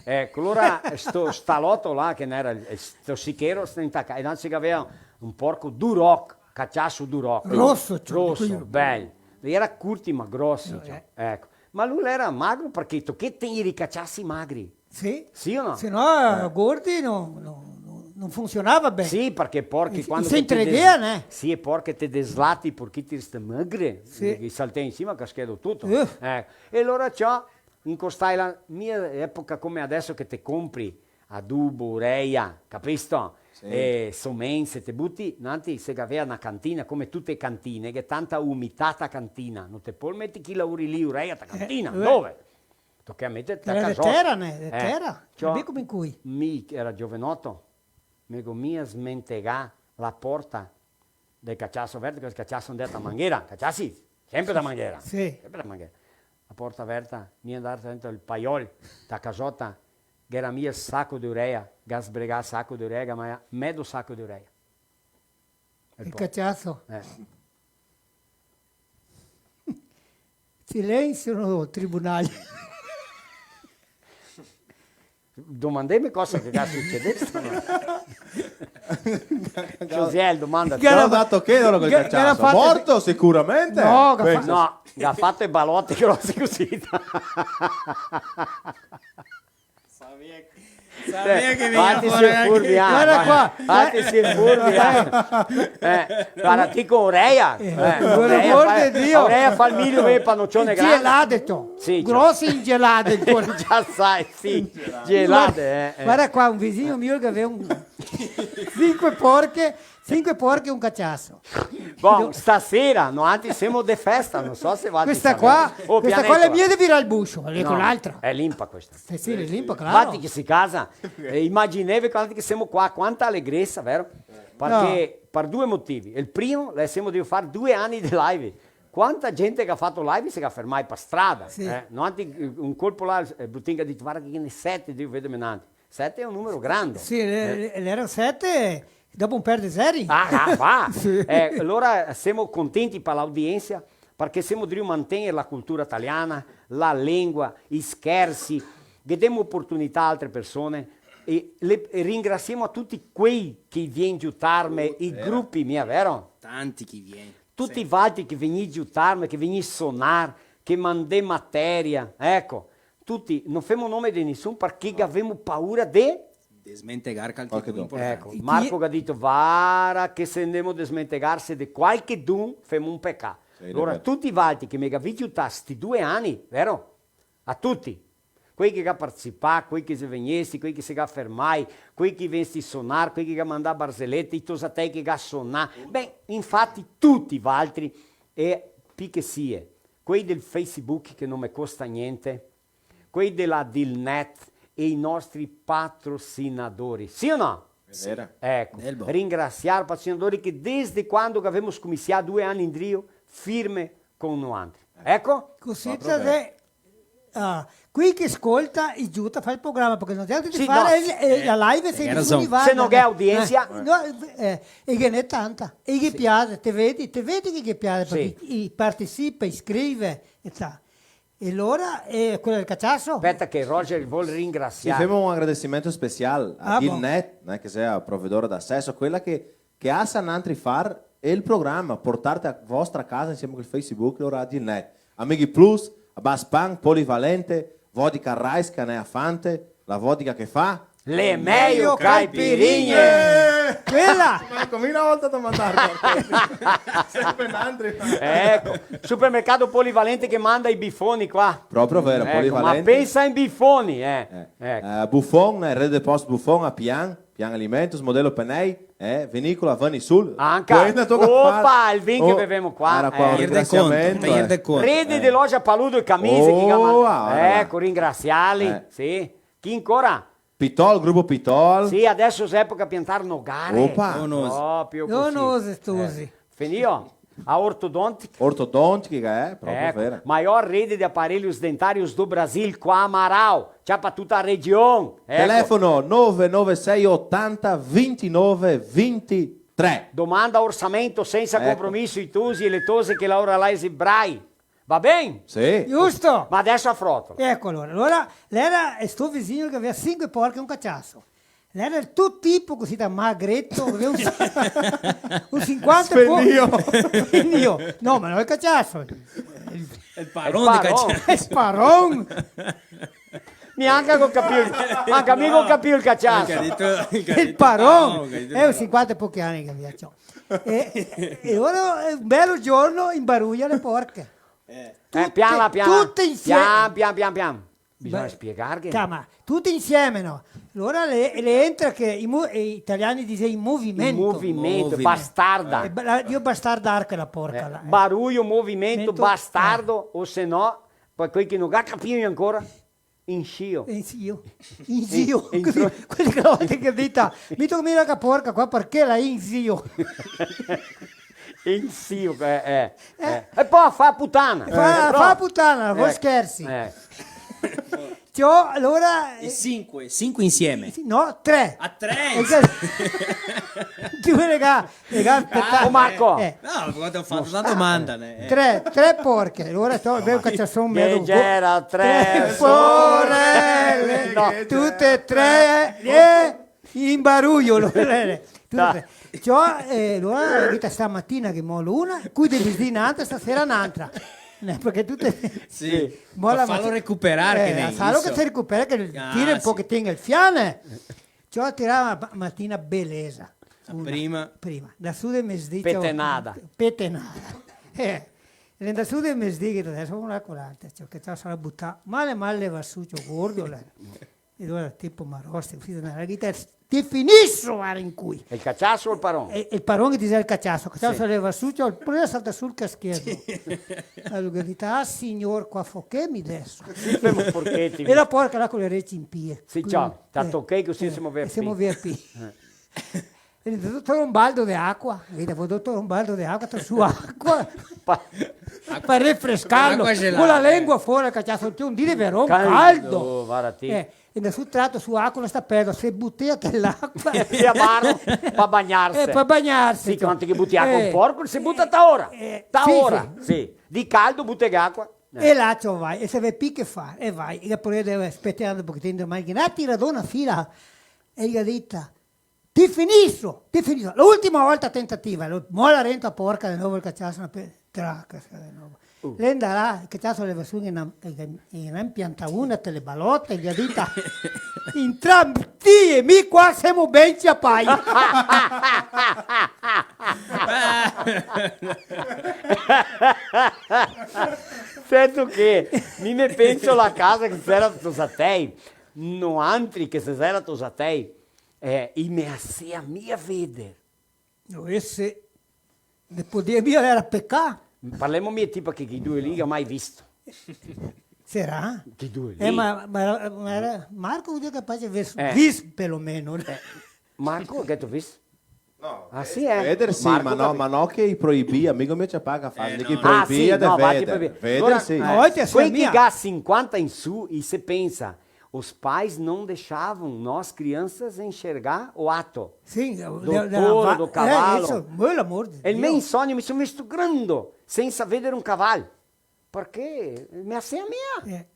Eco, alora sto staloto là, che n'era el, el, sto Sichero, sta intacà, e là se gavea un porco Duroc, caciaso Duroc. Roso, ciò, roso, bel. L'era curti, ma grosi, ciò. Eh. Eco. Ma lu l'era magro parché tochea tegner i caciasi magri. Sì. Sì o no? Se no, eh, gordi no, no, no, no funsionava ben. Sì, parché porchi, e, quando se te des-, intreghea, né? Sì, e porchi te deslati, porchi te resta magre, sì, i saltea in sima, caschea do tuto. Eh. Eco. E alora ciò, incostai là, mia epoca come adeso che te compri adubo, urea, capisto? Sì. E somense, te buti, nanti se gavea na cantina, come tute e cantine, che tanta umità ta cantina, no te pol meter chi laori lì, urea ta cantina, eh, dove? Toca meter ta casota. Era de tera, né? De tera. Ciò, mi come incoi. Mi era giovenoto, me go mia smentegà la porta del caciaso verto, che el caciaso ndea ta manghera, caciasi, sempre ta manghera. Sì. Sempre ta manghera. La porta verta, mi ndar dentro el paiol, ta casota, ghera mia saco de urea, ga sbregà saco de urea, ga magnà medo saco de urea. El caciaso. Eh. Silensio no tribunal. Domandeme cosa che ga sucedesto, no? Josiel, domanda. Che ga dato che lora col caciaso? Morto sicuramente. No, che ga fa-, no, che ga fato i balote grosi cusì. Savea che, savea che vegniva fora anche. Varda qua. Varda qua. Eh, varda, ti co urea. Eh, urea, par amor de Dio. Urea fa el milio, vedi, panocione grande. Gelade, to. Sì, ciò. Grosi ingelade ancora. Già sai, sì. Gelade, eh, eh. Varda qua, un visigno mio che gavea un, sinque porche, sinque porche e un caciaso. Bon, stasera, noantri semo de festa, no so se valtri savè. Questa qua, questa qua l'è mia de virar el bucio, l'è co l'altra. No, l'è limpa questa. Sì, sì, l'è limpa, claro. Valtri che sì casa, eh, imagineve quanti che semo qua, quanta alegresa, vero? Parché, par due motivi. El primo, l'è semo drio far due ani de live. Quanta gente che ga fato live se ga fermai par strada, sì, eh? Noantri, eh, un colpo là, eh, Brutin ga dito: "Varda che ghe n'è sete, drio vedeme noantri." Sete xe un numero grande. Sì, le, eh, le, l'era sete, dopo un per de zeri. Ah, ah, va! Sì. Eh, alora semo contenti par l'audiensa, parché semo drio mantegner la cultura taliana, la lengua, i schersi, che demo oportunità a altre persone, e le, e ringrasiemo a tuti quei che vien giutarme, i grupi, mia vero? Tanti che vien. Tuti valtri che vegnì giutarme, che vegnì sonar, che mandè materia, eco, tuti, no femo nome de nisun, parché gavemo paura de... Desmentegar calchedun. Eco, Marco che ga dito: "Vara che se ndemo desmentegarse de qualchedun, femo un pecà." Sì, alora, vero. Tuti valtri che me gavì giutà sti due ani, vero? A tuti. Quei che ga participà, quei che xe vegnesti, quei che se ga fermai, quei che vesti sonar, quei che ga mandà barzelete, i tosatei che ga sonà. Ben, infati tuti valtri, e pi che sie, quei del Facebook che no me costa gnente, quei dela Dilnet e i nostri patrosinadori. Sì o no? Xe vera. Eco, ringrasiar i patrosinadori che desde quando che gavemo scomisià due ani indrio, firme con noantri. Eco. Cusì proprio. Ah, quei che scolta, i giuta a far el programa, parché no xe altro de far, no, eh, la live se nesuni va. Se no gh'è audiensa. Eh, no, eh, e ghe n'è tanta, e ghe piaxe, te vedi, te vedi che ghe piaxe, parché i partisipa, i scrive, e sa. E alora, eh, quela del caciaso? Speta che Roger vol ringrasiar. Sì, femo un agradecimento special a Dilnet, né, che xe la provedora d'aceso, quela che che asa nantri far el programa, portarte a vostra casa insieme col Facebook, lora a Dilnet. Amighi Plus, a Baspan, Polivalente, vodka Rice, che ne ha fante, la vodka che fa le mejo caipirinhe! Eh! Quela! Ma come una volta da mandar qualcosa? Sempre nantri. Eco, supermercato Polivalente che manda i bifoni qua. Proprio vero, eco, Polivalente. Ma pensa in bifoni, eh. Eh, eco. Eh, Buffon, eh, Rede de Posto Buffon, a Pian. Pian Alimentos, Modelo Penei, eh, Vinícola Vani Sul. Anca, opa, el vin che bevemo qua, eh. Era qua un ringrasiamento, eh. Rede de loja Paludo e camise, che... Oh, ah, eco, ringrasiarli, sì. Chi ancora? Pitol, grupo Pitol. Sì, adeso xe epoca piantar nogare. Opa. Proprio cusì. Zoonosi, zoonosi. Eh. Finìo? A Ortodontic. Ortodontic, eh, proprio vera. Eco, maior rede de aparelhos dentários do Brasil, qua Amaral. Ciapa tuta la region. Eco. Telefono nove nove sei otanta vintinove vintitré. Domanda orsamento sensa compromiso, i tosi e le tose che laora là e xe brai. Va ben? Sì. Giusto. Ma adeso a frotola. Eco, alora, alora, l'era sto visin che gaveva sinque porche e un caciaso. L'era el to tipo cusì, magreto, che gaveva un, un sinquanta e po-, spenìo. Spenìo. No, ma no el caciaso. El paron de caciaso. El paron. Gnanca go capìo, anca mi go capìo el caciaso. El paron. Xe sinquanta e pochi ani che gaveva, ciò. E, e alora, eh, un bel giorno, inbaruja le porche. Eh, pian, pian. Tute insieme. Pian, pian, pian, pian. Bisogna spiegarghe. Calma, tute insieme, no? Alora le, le entra che i mo-, eh, i italiani dixe in movimento. In movimento, movimento. Bastarda. Eh, ba-, la, drio bastardar quela porca là, eh. Barujo, movimento, bastardo, o se no, par quei che no ga capìo ancora, insio. Insio. Insio. In-, cusì, intro- quele volte che dita, mi tocca mi la porca qua, parché la insio? Insio, eh, eh, eh. E po' fa putana. Fa, eh, fa putana, vol scherzi. Eh. Ciò, alora, eh, sinque, sinque insieme. Sì, no, tre. A tre? E che, ti vuoi lega-, lega-, aspetta. Oh, Marco. Eh. No, go fato na domanda, eh. Tre, tre porche. Alora, ciò, veo che ci son... Che gera tre sorele. No. Tute e tre, eh. In barujo, lo, tuto. Ciò, eh, alora, dita stamatina che molo una, cui de mesdì n'antra, stasera n'antra. Eh, parché tute... Sì, par farlo recuperar, eh, che ne... Farlo che se recupera, che tira un pochetin el fiane. Ciò, tirava ma-, matina belesa. Una. Prima. Prima. Da su de mesdì, ciò, petenada. Petenada. Eh, e da su de mesdì, che adeso una colanta, ciò, che ciò sarà butà. Male, male, va su, ciò, gordo, là. E alora tipo Maroste, cusì, na raghita, te finiso, vara in cui. E el caciaso o el paron? E, e el paron che dixea el caciaso, el caciaso leva su, ciò, el primo salta su el caschieto. Sì. Alora el dise: "Ah, signor, qua fochemi deso." Sì, femo forcheti. E la porca là co le reci in pie. Sì, ciò, te tochei cusì, eh, semo via pi. Semo via pi. Eh. E el dotor un baldo de acua, vedi, el dotor un baldo de acua, tira su acua. Pa-, par refrescarlo. L'acqua gelada, co la lengua fora, el caciaso, un dì de veron, caldo, caldo. Varda ti. Eh, e da su trato su acqua no sta perdo, se butea che l'acqua. E via barro, pa bagnarse. Eh, pa bagnarse, sì, ciò. Quanto che buti acqua un porco, se buta ta ora. Eh, ta ora, sì. Di caldo buta l'acqua. Eh. E là, ciò, vai, e se ve pi che fa, e vai, e poi deve spetar un pochetin, ma che na tiradona fila, e ghe ga dita, "Ti finiso, ti finiso." L'ultima volta tentativa, lo mola rento a porca de novo el caciaso, na pe-, traca, de novo. Uh. L'è ndà là, el caciaso l'è vegnù in, in, in piantà una te le balote, e ghe ga dita, "Entrambi ti e mi qua semo ben ciapai." Certo che mi me penso la casa che se era tosatei, noantri che se era tosatei, eh, i me asea mia veder. No, ese, ne podea mia, era pecà. Parlemo mia, tipo, che chi due lì ga mai visto. Sarà? Chi due lì? Eh, ma, ma, ma era, Marco vuol dire capace de aver visto, pelo meno. Eh, Marco, che te ga visto? No. Ah, sì, eh? Veder sì, Marco ma no, capì. Ma no che i proibì, amigo mio, ciapà, che fa, eh, che i proibì de veder. Ah, sì, no, veder sì. Alora, eh, quei che ga sinquanta in su, i se pensa, os pais não deixavam nós crianças enxergar o ato. Sim, do touro, do cavalo. É isso, pelo amor de Deus. El me insonio, mi son vegnù grando, sensa veder un caval. Parché me asea mia. Eh.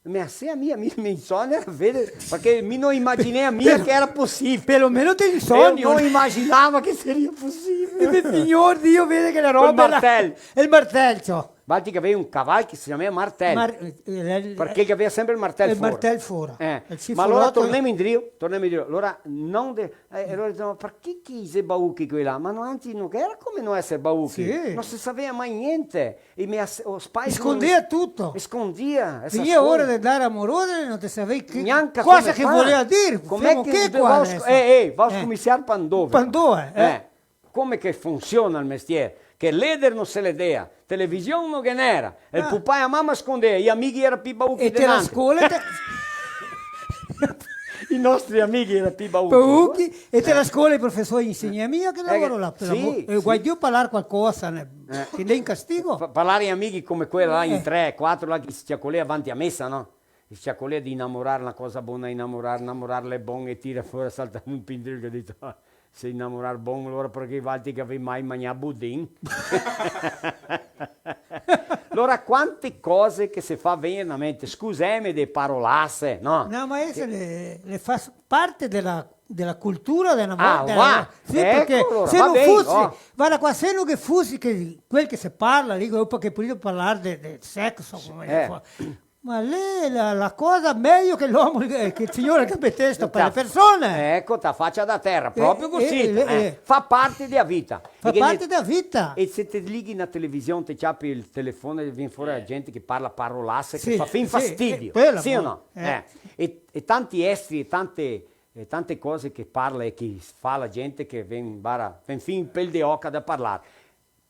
Me asea mia, mi, me insonio era veder, parché mi no imaginea mia che era posibile. Pelo meno te insonio. Eu não imaginava che seria posibile. E el Signor Dio vede che la roba... Col martel. El martel, ciò. Valtri che gavea un caval che se ciamava martel. Mar-, eh, eh, parché el gavea sempre el martel fora. El martel fora. Eh, ma alora tornemo indrio, tornemo indrio. Alora, no de-, eh, alora dixemo, "Ma parché che i xe bauchi quei là?" Ma no, anzi, no era come no eser bauchi. Sì. No se savea mai gnente. E me as-, os pais... Escondia tuto. Escondia, esa scola. Vegnea ora de ndar a morodere, no te savei che, gnanca cosa che voleva dir. Come che, che qua deso? Eh, eh, va a scominsiar par ndove? Par ndove, eh. Eh. Come che funsiona el mestier? Che leder no se ledea, television no ghe n'era, el pupà e a mama scondea, i amighi era pi bauchi de nantri. E te la scola te... I nostri amighi era pi bauchi. Bauchi, e te la scola i profesori insegnea mia che lavoro là, per amor. Eh, sì, sì. E guai Dio parlar qualcosa, ne, che ndè in castigo. Pa-, parlar i amighi come quela là in tre, quatro là che se ciacolea avanti a mesa, no? Se ciacolea de inamorar, na cosa bona, inamorar, inamorar l'è bon, e tira fora, salta un pindril che ga dito, "Ah, se inamorar bon, alora parché valtri che gavì mai magnà budin?" Alora, quante cose che se fa vegner na mente, scuseme de parolase, no? No, ma ese le, le fa s-, parte dela, dela cultura de na volta, eh. Ah, va. Sì, eco, parché alora, se no fuse, varda qua, se no che fuse che, quel che se parla, digo, eu, parché podemo parlar de, de sexo, come che fa. Ma l'è la, la cosa mejo che l'omo, eh, che el Signor el ga metesto par le persone. Eco, ta facia da tera, proprio cusì, eh, eh, fa parte dea vita. Fa parte dea vita. E se te lighi na television, te ciapi el telefono e vien fora la gente che parla parolase, che fa fin fastidio. Sì, sì, eh, quela, sì o no? Eh. E, e tanti estri, e tante, e tante cose che parla e che fa la gente che vien bara, vien fin pel de oca da parlar.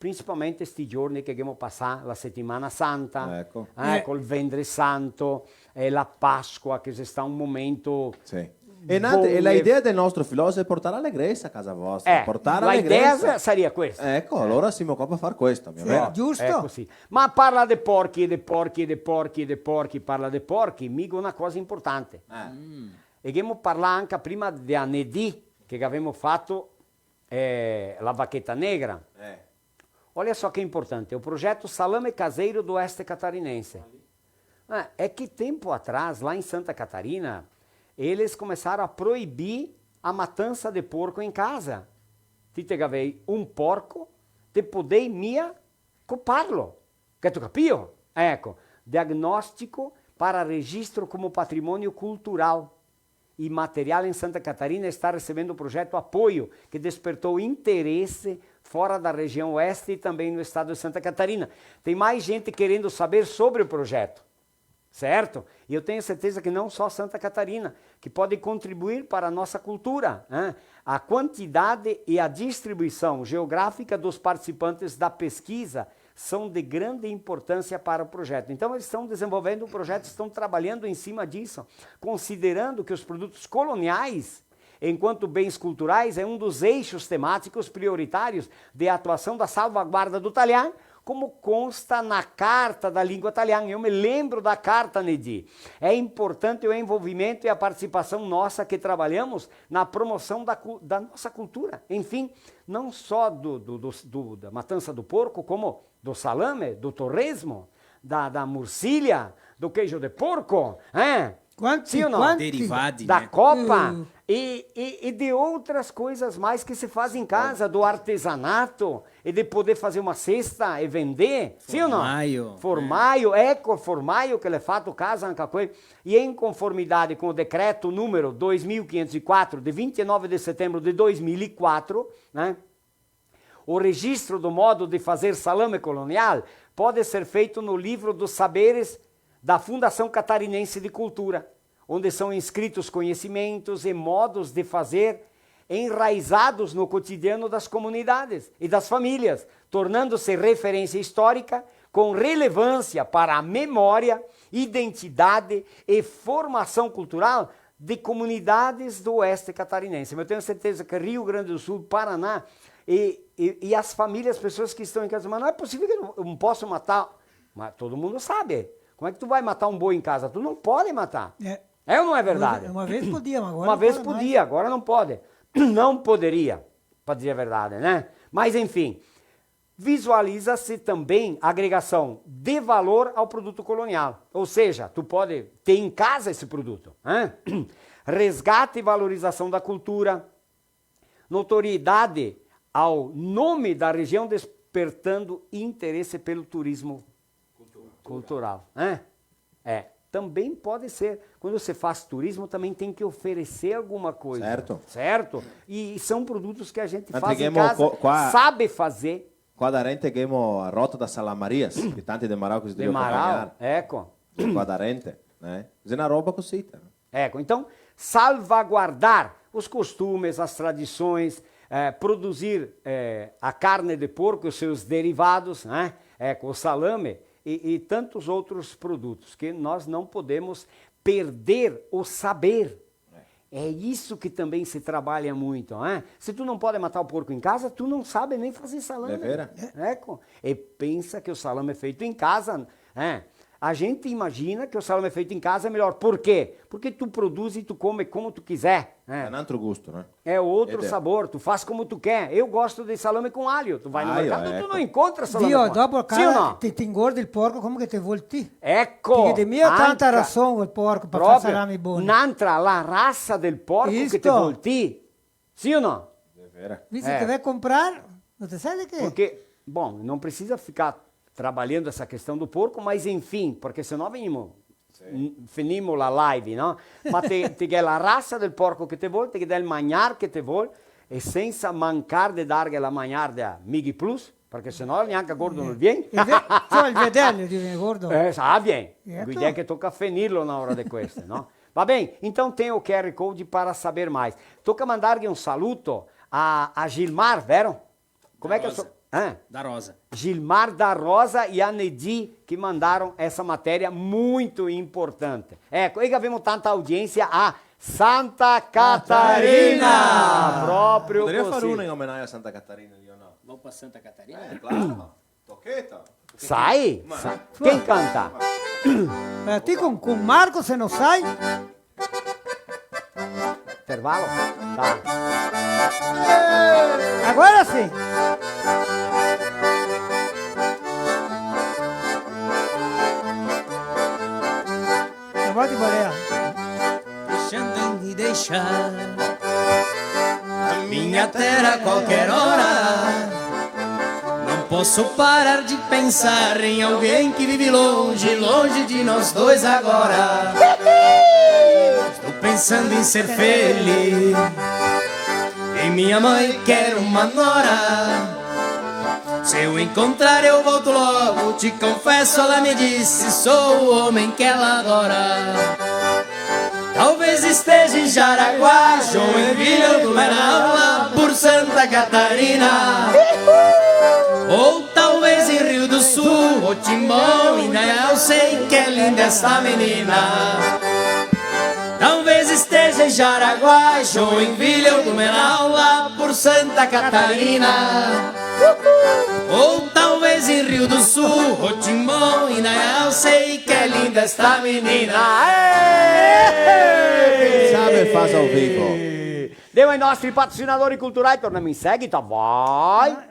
Principalmente sti giorni che ghemo pasà la Setimana Santa, eco, eh, col Vendre Santo e la Pasqua, che xe stà un momento... Sì. E n'altra, e la idea del nostro filosofo xe portar alegresa a casa vostra, eh, portar alegresa. La idea sa-, saria questa. Eco, alora semo qua par far questo, mia vera? Giusto. Eco, sì. Ma parla de porchi, e de porchi, e de porchi, e de porchi, parla de porchi, mi go na cosa importante. Eh. E ghemo parlà anca prima de anedì, che gavemo fato, eh, la vacheta negra. Eh. Olha só que importante, o projeto Salame Caseiro do Oeste Catarinense. Ah, é que tempo atrás, lá em Santa Catarina, eles começaram a proibir a matança de porco em casa. Ti te gavei un porco, te podei mia coparlo. Gheto capìo? Eco, diagnóstico para registro como patrimônio cultural imaterial em Santa Catarina está recebendo o projeto Apoio, que despertou interesse fora da região oeste e também no estado de Santa Catarina. Tem mais gente querendo saber sobre o projeto, certo? E eu tenho certeza que não só Santa Catarina, que pode contribuir para a nossa cultura, né? A quantidade e a distribuição geográfica dos participantes da pesquisa são de grande importância para o projeto. Então, eles estão desenvolvendo um projeto, estão trabalhando em cima disso, considerando que os produtos coloniais, enquanto bens culturais, é um dos eixos temáticos prioritários de atuação da salvaguarda do talhar, como consta na Carta da Língua Italiana. Eu me lembro da carta, Nedi. É importante o envolvimento e a participação nossa que trabalhamos na promoção da cu-, da nossa cultura. Enfim, não só do, do, do, do, da matança do porco, como do salame, do torresmo, da, da morcilha, do queijo de porco, é? Quanti, Sim ou não? quanti? Derivati, Da né? Copa Hum. e, e, e de outras coisas mais que se faz em casa, do artesanato, e de poder fazer uma cesta e vender. Sim ou não? Formaio, né? Formaio, eco, formaio che l'è fato casa anca quel. E em conformidade com o decreto número dois mil quinhentos e quatro, de vinte e nove de setembro de dois mil e quatro, né? O registro do modo de fazer salame colonial pode ser feito no livro dos saberes da Fundação Catarinense de Cultura, onde são inscritos conhecimentos e modos de fazer enraizados no cotidiano das comunidades e das famílias, tornando-se referência histórica com relevância para a memória, identidade e formação cultural de comunidades do Oeste Catarinense. Eu tenho certeza que Rio Grande do Sul, Paraná, e, e, e as famílias, as pessoas que estão em casa, mas não é possível que eu não, eu não posso matar. Mas todo mundo sabe. Como é que tu vai matar um boi em casa? Tu não pode matar. É. É ou não é verdade? Uma vez, uma vez podia, mas agora Uma não vez pode mais. podia, agora não pode. Não poderia, pra dizer a verdade, né? Mas enfim, visualiza-se também a agregação de valor ao produto colonial. Ou seja, tu pode ter em casa esse produto, né? Resgate e valorização da cultura, notoriedade ao nome da região, despertando interesse pelo turismo cultural, né? É, também pode ser. Quando você faz turismo, também tem que oferecer alguma coisa. Certo. Certo? E, e são produtos que a gente Tanto faz che em ghemo casa, co-, qua sabe fazer. Qua darente ghemo a rota da Salamarias, che tanti de Marau che se De deve Marau, acompanhar. eco. Qua darente, né? Xe na roba cosita, né? Eco, então, salvaguardar os costumes, as tradições, eh, produzir, eh, a carne de porco e os seus derivados, né? Eco, o salame e, e tantos outros produtos que nós não podemos perder o saber. É isso que também se trabalha muito, né? Se tu não pode matar o porco em casa, tu não sabe nem fazer salame. É vera. Eco, e pensa que o salame é feito em casa, né? A gente imagina que o salame feito em casa é melhor. Por quê? Porque tu produz e tu come como tu quiser, né? É un altro gusto, né? É outro Ed é. sabor, tu faz como tu quer. Eu gosto de salame com alho. Tu vai no Alho, mercado, tu eco. não encontra salame Dio, com alho. dopo, Sim ou cara, não? te, te ingorda el porco come che te vol ti. Eco, Parché de mia tanta anca rason el porco par far proprio salami boni. n'antra, la raça del porco che te Isto. vol ti. Sim ou não? É vera. Invese Eh. te vai comprar, no te sa de che. Porque, bom, não precisa ficar trabalhando essa questão do porco, mas enfim, porque senão venimos, n- finimos la live, no? Ma te, te ghè la raça del porco che te vol, te ghè el magnar che te vol, e senza mancar de darghe la magnar de Mighi Plus, parché senò gnanca gordo no vien. E ve-, cioè, el vedel diventa gordo. Eh, sa, vien. Eco. Quindi xe che toca fenirlo na ora de queste, no? Va ben, então tem o Q R Code para saber mais. Toca mandarghe un saluto a, a Gilmar, vero? Come che Rosa. so-, eh? Da Rosa. Gilmar da Rosa e a Nedi que mandaram essa matéria muito importante. Eco, e che gavemo tanta audiência a Santa Catarina! Catarina! Proprio Poderia così. far una in omenagem a Santa Catarina, lì, o no? Vou pra Santa Catarina? Eh, claro. Tocheta. Sai? Ma Sa-, Quem canta? Eh, ti con, con Marco, se no sai. Intervalo? Dai. Agora sì. Agora ti volea. Deixando de me deixar a minha terra a qualquer hora. Não posso parar de pensar em alguém que vive longe, longe de nós dois agora. Estou pensando em ser feliz. Em minha mãe quero uma nora. Se eu encontrar, eu volto logo. Te confesso, ela me disse, sou o homem que ela adora. Talvez esteja em Jaraguá, Joinville ou Blumenau, lá por Santa Catarina. Ou talvez em Rio do Sul, ou Timon, Indaial, sei que é linda esta menina. Talvez esteja em Jaraguá, Joinville ou Blumenau, lá por Santa Catarina. Ou talvez em Rio do Su, o Timão, Inaial, sei que linda esta menina. Eh! Quem sabe faz ao vivo. Demo ai nostri patrocinadori culturai, tornemo in seguito, vai!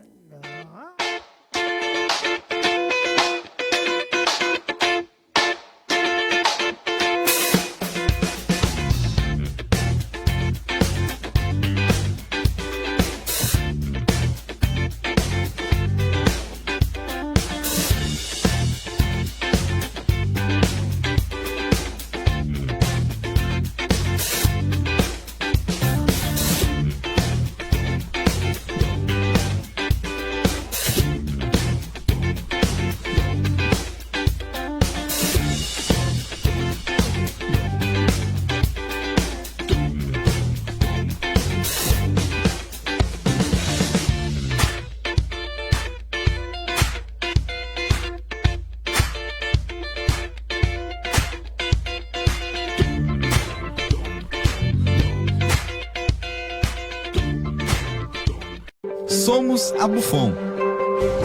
Somos a Bufon.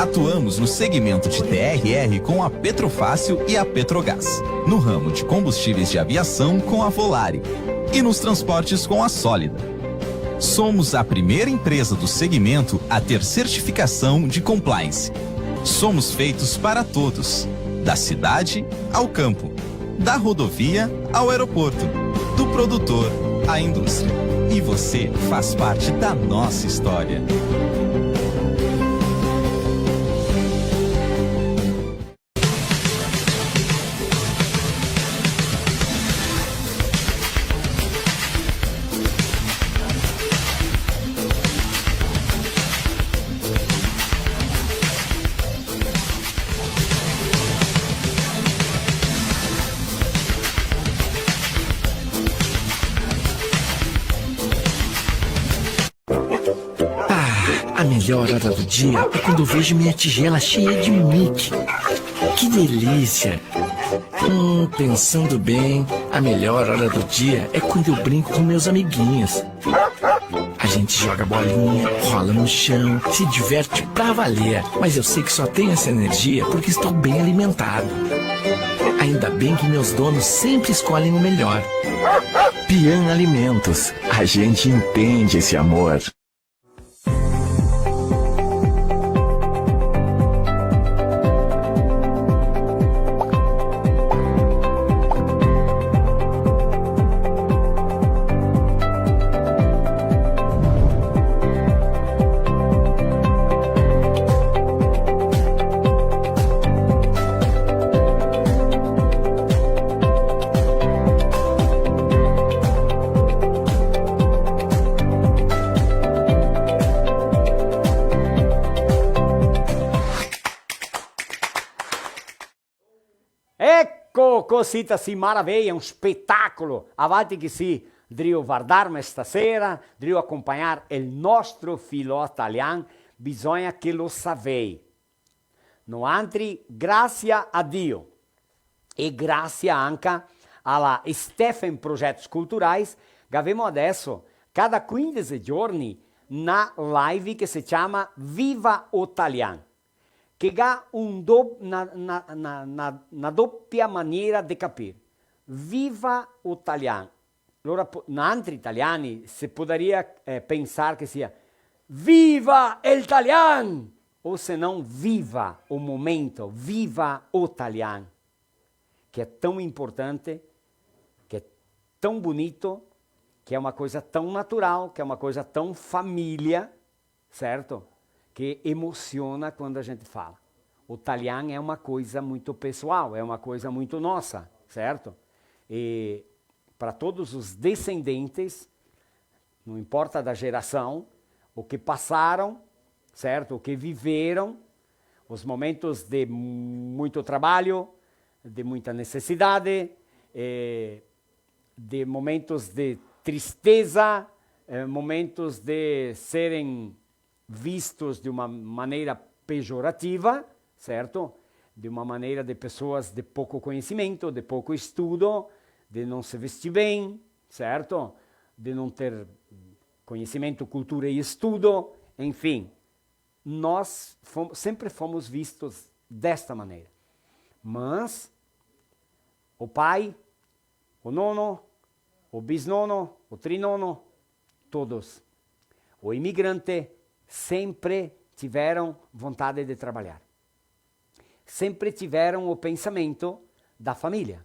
Atuamos no segmento de T R R com a Petrofácil e a Petrogás, no ramo de combustíveis de aviação com a Volare e nos transportes com a Sólida. Somos a primeira empresa do segmento a ter certificação de compliance. Somos feitos para todos, da cidade ao campo, da rodovia ao aeroporto, do produtor à indústria. E você faz parte da nossa história. Ah, a melhor hora do dia é quando eu vejo minha tigela cheia de Mickey. Que delícia! Hum, pensando bem, a melhor hora do dia é quando eu brinco com meus amiguinhos. A gente joga bolinha, rola no chão, se diverte pra valer. Mas eu sei que só tenho essa energia porque estou bem alimentado. Ainda bem que meus donos sempre escolhem o melhor. Pian Alimentos, a gente entende esse amor. Eco, cosita sì, maraveia, un spetacolo. A valtri che sì drio vardarme stasera, drio acompagnar el nostro filò talian, bisogna che lo savei. Noantri, grasia a Dio e grasia anca a la Stephen Projetos Culturais, gavemo adeso, cada quindese giorni, na live che se ciama Viva o Talian, che ga un do-, na, na, na, na, na dopia maniera de capir. Viva o Talian. Alora, po-, nantri italiani se podaria, eh, pensar che sia "Viva el Talian!" O se no, "Viva o momento, viva o Talian!", che é tão importante, que é tão bonito, que é uma coisa tão natural, que é uma coisa tão família, certo? Que emociona quando a gente fala. O Talian é uma coisa muito pessoal, é uma coisa muito nossa, certo? E para todos os descendentes, não importa da geração, o que passaram, certo? O que viveram, os momentos de muito trabalho, de muita necessidade, eh, de momentos de tristeza, eh, momentos de serem vistos de uma maneira pejorativa, certo? De uma maneira de pessoas de pouco conhecimento, de pouco estudo, de não se vestir bem, certo? De não ter conhecimento, cultura e estudo, enfim. Nós fom-, sempre fomos vistos desta maneira. Mas o pai, o nono, o bisnono, o trinono, todos. O imigrante sempre tiveram vontade de trabalhar. Sempre tiveram o pensamento da família,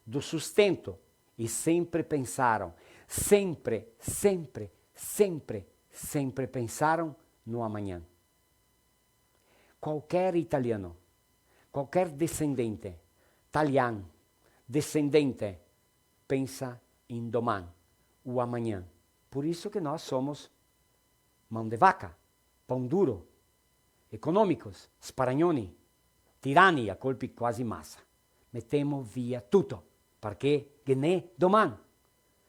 do sustento, e sempre pensaram, sempre, sempre, sempre, sempre pensaram no amanhã. Qualquer italiano, qualquer descendente, talian, descendente, pensa em doman, o amanhã. Por isso que nós somos mão de vaca, pão duro, econômicos, sparagnoni, tirani a colpi quasi masa. Metemo via tuto, parché ghe n'è doman.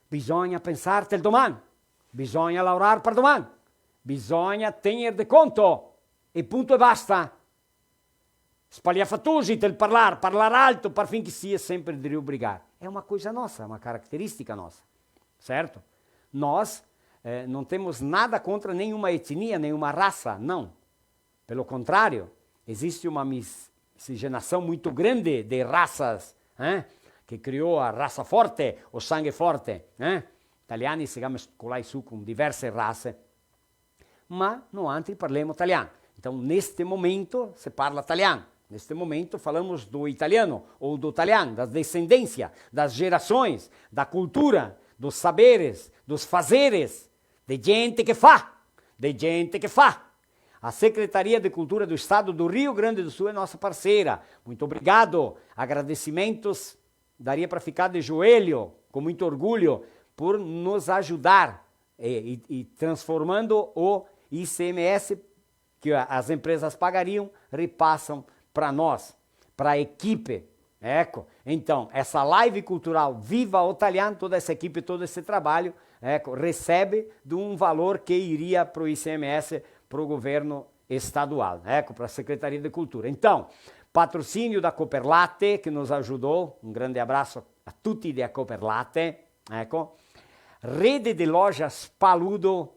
Bisogna pensar tel doman, bisogna laorar par doman, bisogna tegner de conto, e punto e basta. Spaliafatosi tel parlar, parlar alto, par fin che sia sempre drio brigar. É uma coisa nossa, é uma característica nossa, certo? Nós, eh, não temos nada contra nenhuma etnia, nenhuma raça, não. Pelo contrário, existe uma mis-, miscigenação muito grande de raças, eh, que criou a raça forte, o sangue forte, eh? Italiani se ga mescolai su con diverse raze, ma noantri parlemo talian. Então, neste momento, se parla talian. Neste momento, falamos do italiano ou do talian, da descendência, das gerações, da cultura, dos saberes, dos fazeres, de gente que fa, de gente que fa. A Secretaria de Cultura do Estado do Rio Grande do Sul é nossa parceira. Muito obrigado. Agradecimentos. Daria pra ficar de joelho, com muito orgulho, por nos ajudar e, e, e transformando o I C M S que a, as empresas pagariam, repassam pra nós, pra equipe. Eco, então, essa live cultural Viva o Talian, toda essa equipe, todo esse trabalho, eco, recebe de um valor que iria pro I C M S, pro governo estadual, eco, pra Secretaria de Cultura. Então, patrocínio da Cooperlate, que nos ajudou, um grande abraço a tutti de Cooperlate, eco. Rede de Lojas Paludo,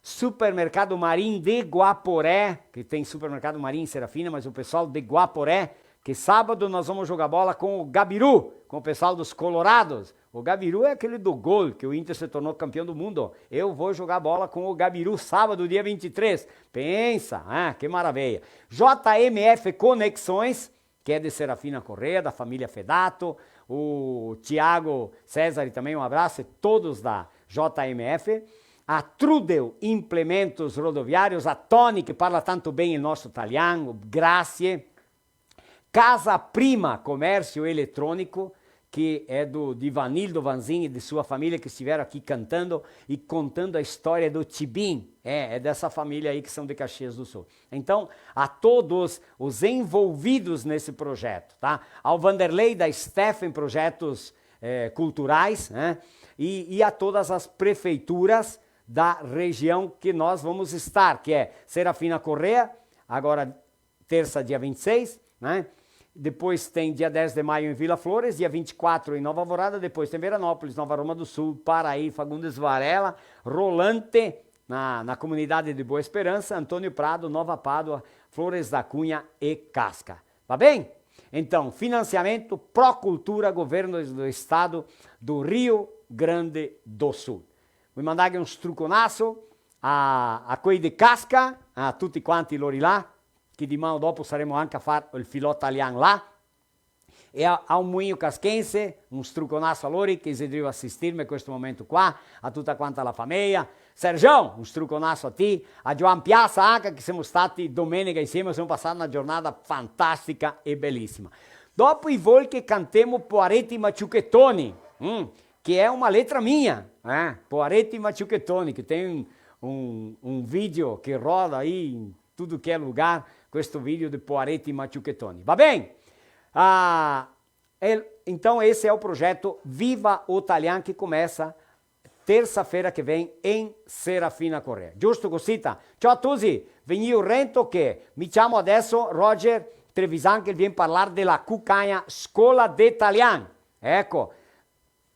Supermercado Marim de Guaporé, que tem Supermercado Marim em Serafina, mas o pessoal de Guaporé, que sábado nós vamos jogar bola com o Gabiru, com o pessoal dos Colorados. O Gabiru é aquele do gol, que o Inter se tornou campeão do mundo. Eu vou jogar bola com o Gabiru sábado, dia vinte e três. Pensa, ah, que maravilha. J M F Conexões, que é de Serafina Corrêa, da família Fedato, o Tiago Cesari também, um abraço, e todos da J M F. A Trudel Implementos Rodoviários, a Tony, que parla tanto bem o nosso italiano, grazie. Casa Prima Comércio Eletrônico, que é do, de Vanildo Vanzini e de sua família, que estiveram aqui cantando e contando a história do Tibim. É, é dessa família aí que são de Caxias do Sul. Então, a todos os envolvidos nesse projeto, tá? Ao Vanderlei da Steph em projetos, eh, culturais, né? E, e a todas as prefeituras da região que nós vamos estar, que é Serafina Corrêa, agora terça, dia vinte e seis, né? Depois tem dia dez de maio em Vila Flores, dia vinte e quatro em Nova Alvorada, depois tem Veranópolis, Nova Roma do Sul, Paraí, Fagundes Varela, Rolante, na, na comunidade de Boa Esperança, Antônio Prado, Nova Pádua, Flores da Cunha e Casca. Va ben? Então, financiamento Procultura, Governo do Estado do Rio Grande do Sul. Vui mandarghe un struconaso a, a quei de Casca, a tuti quanti lori là, che diman o dopo saremo anca a far el filò talian là, e a, a un muinho casquense, un struconaso a lori che xe drio asistirme questo momento qua, a tuta quanta la fameia. Sergião, un struconaso a ti, a Giovan Piazza anca, che semo stati domenega insieme, semo pasà na giornata fantastica e belisima. Dopo i vol che cantemo Poareti Maciuchetoni, mm, che xe una letra mia, eh? Poareti Maciuchetoni, che tem un, un, un video che roda aí em tudo que é lugar, questo video de Poareti Maciuchetoni. Va ben? Ah, e, então esse é o projeto Viva o Talian, que começa terça-feira que vem em Serafina Corrêa. Giusto cosita? Ciao a tuti, vegnì rento che mi ciamo adeso Roger Trevisan, che vien parlar de la Cucagna Scola de Talian. Eco,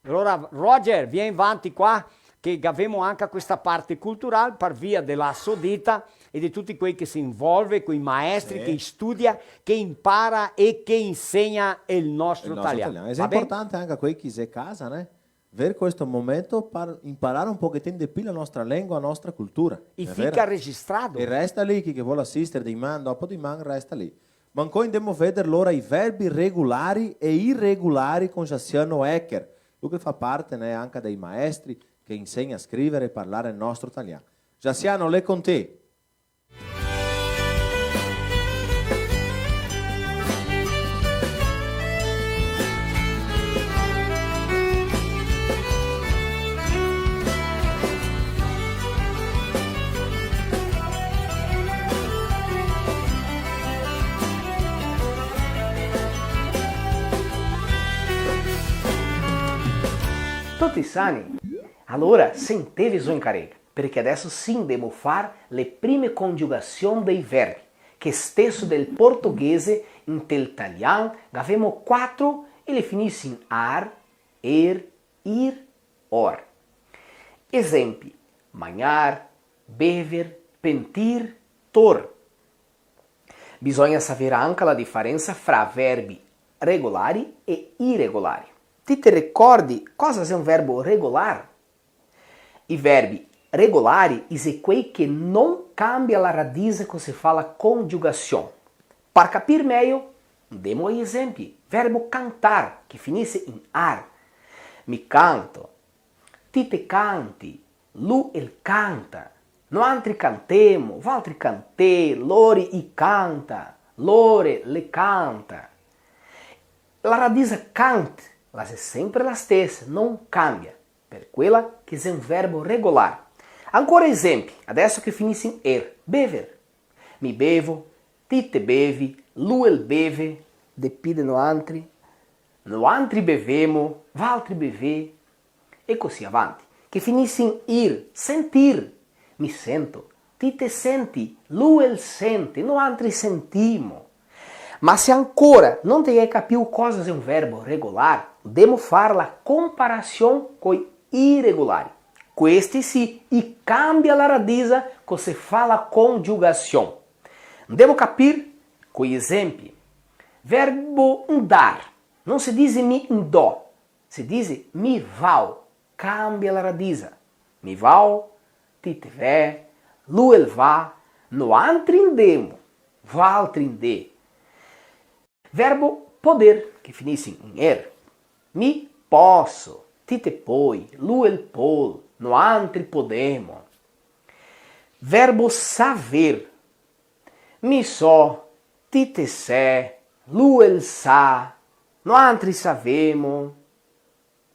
alora, Roger, vien vanti qua, che gavemo anca questa parte cultural, par via de la so dita, e de tuti quei che se involve, quei maestri, sì, che studia, che impara e che insegna el nostro talian. El nostro talian. Va ben? Xe importante anca quei che xe casa, né? Ver questo momento par imparar un pochetin de pì la nostra lengua, la nostra cultura. E fica registrà. E resta lì, chi che vol asister diman, dopo diman, resta lì. Ma ancora ndemo veder lora i verbi regulari e iregulari con Jaciano Ecker, lu che fa parte, né, anca dei maestri che insegna a scriver e parlar el nostro talian. Jaciano, l'è con te. Tuti sani? Alora, senteve zo in carega, parché adeso sì ndemo far le prime congiugasion dei verbi, che steso del portoghese, inte el talian gavemo quatro e le finise in ar, er, ir, or. Esempi: magnar, bever, pentir, tor. Bisogna saver anca la difarensa fra verbi regolari e iregolari. Ti te ricordi cosa xe un verbo regolar? I verbi regolari i xe quei che no cambia la radise co se fa la congiugasion. Par capir mejo, ndemo ai esempi. Verbo cantar, che finise in ar. Mi canto, ti te canti, lu el canta, noantri cantemo, valtri cantè, lori i canta, lore le canta. La radisa cant, la xe sempre la stesa, no cambia. Par quela che xe un verbo regolar. Ancora esempi, adeso che finise in er, bever. Mi bevo, ti te bevi, lu el beve, de pì de noantri, noantri bevemo, valtri bevè, e cusì avanti. Che finise in ir, sentir. Mi sento, ti te senti, lu el sente, noantri sentimo. Ma se ancora no te ghe capìo cosa xe un verbo regolar, ndemo far la comparasion coi iregolari. Questi sì, i cambia la radisa co se fa la congiugasion. Ndemo capir coi esempi. Verbo ndar. No se dise mi ndo, se dise mi vao. Cambia la radisa. Mi vao, ti te vè, lu el va, noantri ndemo, valtri ndè. Verbo poder, che finise in er. Mi poso, ti te poi, lu el pol, noantri podemo. Verbo saver. Mi so, ti te sè, lu el sa, noantri savemo.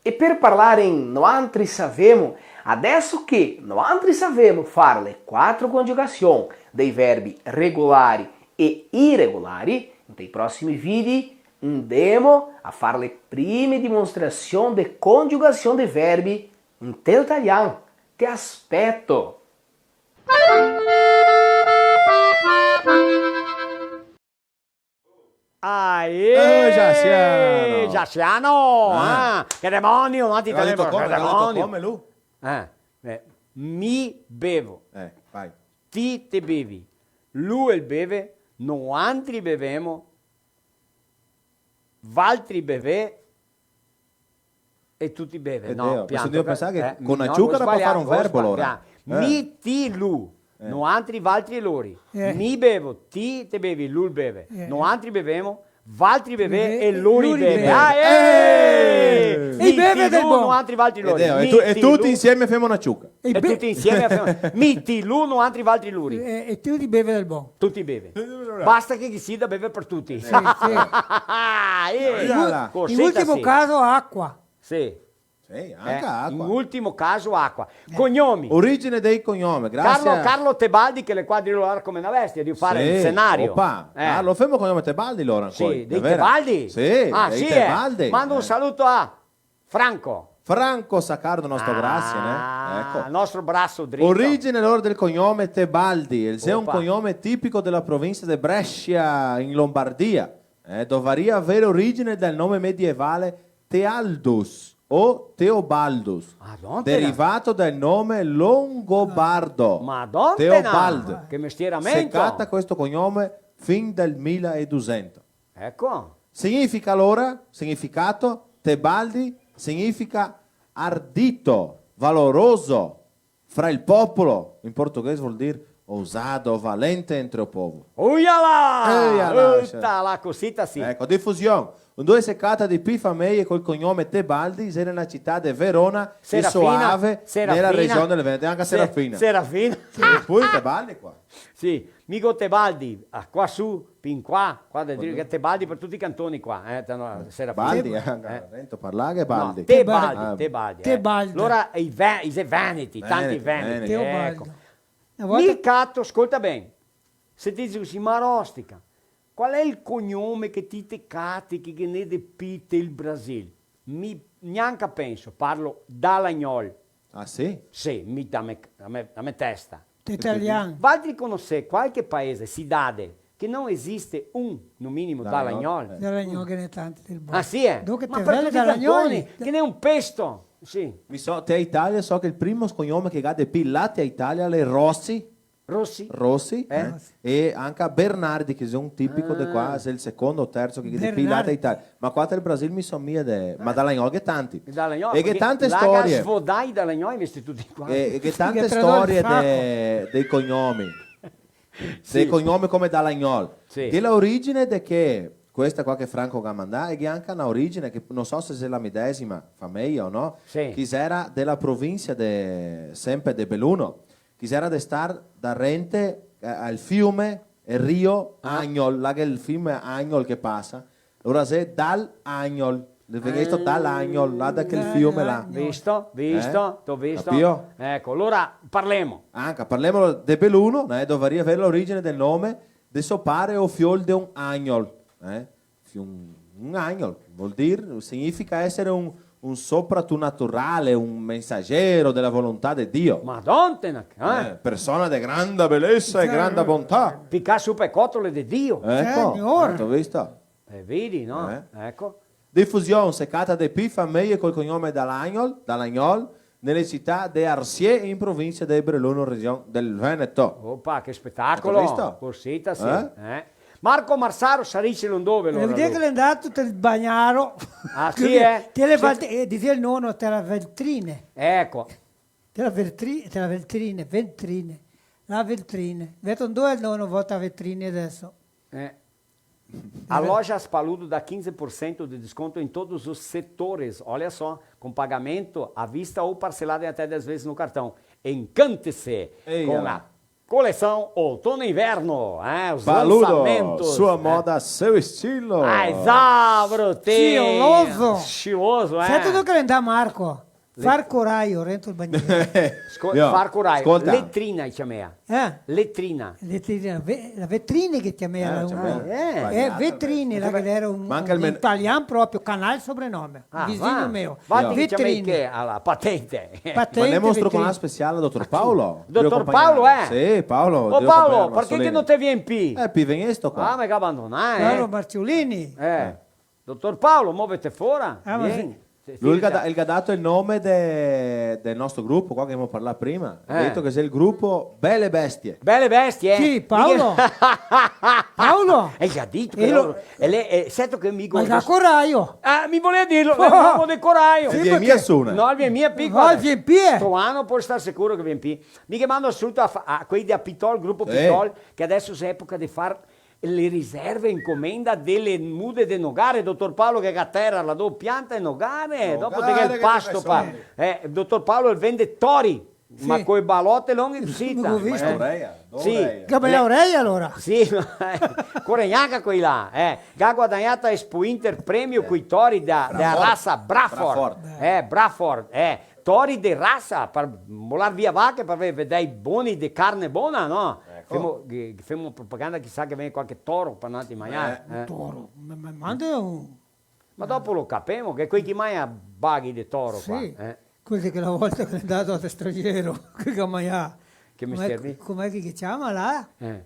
E par parlar in noantri savemo, adeso che noantri savemo far le quatro congiugasion dei verbi regolari e iregolari, inte i prosimi vidi ndemo a far le prime dimostrasion de congiugasion de verbi inte el talian. Te aspeto! Aê! Eh, Jaciano! Jaciano! Ah. Ah, che demonio, ma ti... Che demonio! Come lu? Eh, eh, mi bevo. Eh, vai. Ti te bevi. Lu el beve. Noantri bevemo. Valtri bevè. E tuti beve, no, pianto, pensavo che, eh, con na ciuca no, go sbalià, go sbalià. Mi, ti, lu. Eh. Noantri, valtri, lori. Eh. Mi bevo, ti te bevi, lu beve. Eh. Noantri bevemo, valtri bevè e lori beve. Ah, eh! E i beve del bon. Noantri, valtri, lori. E tuti insieme femo na ciuca. E tuti insieme femo, mi, ti, lu, noantri, valtri, lori. E, e tuti beve del bon. Tuti beve. Basta che ghe sia da bever par tuti. Sì, sì. Eh, in ultimo caso, acqua. Sì. Sì, anca acqua. In ultimo caso, acqua. Cognomi. Origine dei cognomi, grazie. Carlo, Carlo Tebaldi, che l'è qua de là come na bestia, de far el senario. Opa. Eh. Ah, lo femo cognome Tebaldi, lora, ancora. Sì, dei Tebaldi? Sì, ah, dei Tebaldi. Mando un saluto a Franco. Franco Saccardo, nostro grazie, né? Eco. Nostro braso drito. Origine lora del cognome Tebaldi, el xe un cognome tipico dela provinsia de Brescia, in Lombardia. Eh, dovaria aver origine dal nome medievale Tealdus, o Teobaldus, Madonna, derivato dal nome longobardo. Madonna, Teobald. Che mestieramento! Se cata questo cognome fin del mila e dusento. Eco. Significa alora, significato, Tebaldi significa ardito, valoroso, fra il popolo, in portoghese vol dir ousado, valente entre o povo. Uialà! Uialà, uta, la cosita sì. Eco, difusion. Ndove se cata de pi fameie col cognome Tebaldi, xe nela cità de Verona e Soave, nela region del Veneto, e anca Serafina. Serafina. Sì, pure Tebaldi qua. Sì, mi go Tebaldi, ah, qua su, fin qua, qua da dire che Tebaldi par tuti i cantoni qua, eh, te no, Serafina. Baldi, eh, anca rento parlar che Baldi. No, Tebaldi, Tebaldi, eh. Tebaldi. Alora i ve-, i xe veneti, tanti veneti, eco. Mi cato, scolta ben, se ti disi cusì, Marostica, qual xe el cognome che ti te cati che ghe n'è de pi te el Brasil? Mi gnanca penso, parlo Dalagnol. Ah, sì? Sì, mi, da me, da me, da me testa. Italian. Valtri conosé qualche paese, cidade, che no esiste un, no minimo, Dalagnol? Dalagnol, eh. Dalagnol ghe n'è tanti del bon. Ah, sì, eh? Dove che te vedi Dalagnol? Ma par tuti i cantoni, che n'è un pesto. Sì. Mi so, te Italia so che el primo cognome che ga de pi là te Italia l'è Rossi. Rossi. Rossi, eh? E anca Bernardi, che xe un tipico de qua, xe el secondo o terzo che ga de pi là te Italia. Ma qua te el Brasil mi so mia de, ma Dalagnol ghe tanti. Dalagnol, e ghe tante storie. Là ga svodà i Dalagnol, invese tuti qua. E, e ghe tante storie de, dei cognomi. Sì. Dei cognomi come Dalagnol. Sì. Che la origine de che, questa qua che Franco ga mandà, e che anca na origine che no so se xe la medesima fameia o no, sì, che xera de la provincia de, sempre de Beluno, che xera de star darente, eh, al fiume, el rio Agnol, là che el fiume Agnol che pasa, Alora xe Dal Agnol, l'è vegnesto Dal Agnol, là da quel fiume là. Visto? Visto? Eh? Te go visto? Capìo? Eco, alora parlemo. Anca, parlemo de Beluno, né? Dovaria aver l'origine del nome de so pare o fiol de un agnol, eh? Fi-, un, un agnol vol dir, significa esser un, un sopratnaturale, un mensagero dela volontà de Dio. Madonna, eh? Eh, persona de granda belesa e granda bontà. Picà su pe cotole de Dio. Eco, Signor. Te go visto? Eh, vedi, no? Eh. Eco. Difusion, se cata de pi fameie col cognome Dalagnol, Dalagnol, nele cità de Arsié, in provincia de Beluno, region del Veneto. Opa, che spetacolo! Te go visto? Cosita, sì. Eh? Eh. Marco Marsaro, sarìselo ndove, alora, lu? Vol dir che l'è ndà te el bagnaro. Ah, sì, eh? Te le, eh, dixea el nono, te la vetrine. Eco. Te la vertri-, te la vetrine, vetrine. La vetrine. Veto ndove el nono vota vetrine deso. Eh. A Lojas Paludo dá quinze por cento de desconto em todos os setores. Olha só, com pagamento à vista ou parcelado em até dez vezes no cartão. Encante-se com a coleção Outono e Inverno, é, os lançamentos, Paludo, sua moda, seu estilo. Ah, esatto, brutinho. Estiloso. Estiloso, eh. Senti dove che l'è ndà, Marco? Far coraio, rento el bagnino. Sco-, far coraio. Scolta. Letrina i ciamea. Eh? Letrina. Letrina, ve-, la vetrine che ciamea. Eh, la ciamea. Eh, vetrine, là che l'era un, un italian proprio, canal sobrenome, ah, visino meu. Vetrine. Che a la patente. Patente, vetrine. Ma ne mostro con la speciale, dotor Paolo. Dotor Paolo, eh? Sì, Paolo. Oh, Paolo, parché che no te vien pi? Eh, pi vegnesto qua. Ah, me ga abandonà, eh? Paolo Marciulini. Eh. Dotor Paolo, movete fora. Ah, ma vien. Sì. Lu el ga da-, el ga dato el nome de-, del nostro grupo, qua che gavemo parlà prima. Eh. El ga dito che xe el grupo Bele Bestie. Bele Bestie, eh? Sì, Paolo. Paolo. El ga dito che loro, el xe, eh, seto che mi... Ma el ga coraio. Ah, mi volea dirlo, l'è un omo de coraio. Sì, parché? No, el vien mia pi. No, el vien pi, eh. Sto ano pol star sicuro che vien pi. Mi che mando un saluto a fa-, a quei de Pitol, grupo Pitol, che adeso xe epoca de far le riserve, incomenda dele mude de nogare, dotor Paolo che ga tera là do pianta e nogare, dopo te ga el pasto, pa-, eh, dotor Paolo el vende tori, ma coi balote longhe cusì, ma go visto. Sì. Che bela oreia, alora. Sì, ma, eh, core gnanca quei là, eh. Ga guadagnà a Expo Inter premio coi tori da, da rasa Braford. Eh, Braford, eh. Tori de rasa, par molar via vache, par ve-, vedei boni de carne bona, no? Eco. Femo, che, che femo propaganda, chisà che vien qualche toro par noantri magnar, eh. Un toro, me, me mande un... Ma dopo lo capemo, che quei che magna baghi de toro qua, eh. Sì, quei che la volta che l'è ndà a l'estrangiero, che ga magnà. Che mestier lì? Come, come che i ciama là? Eh.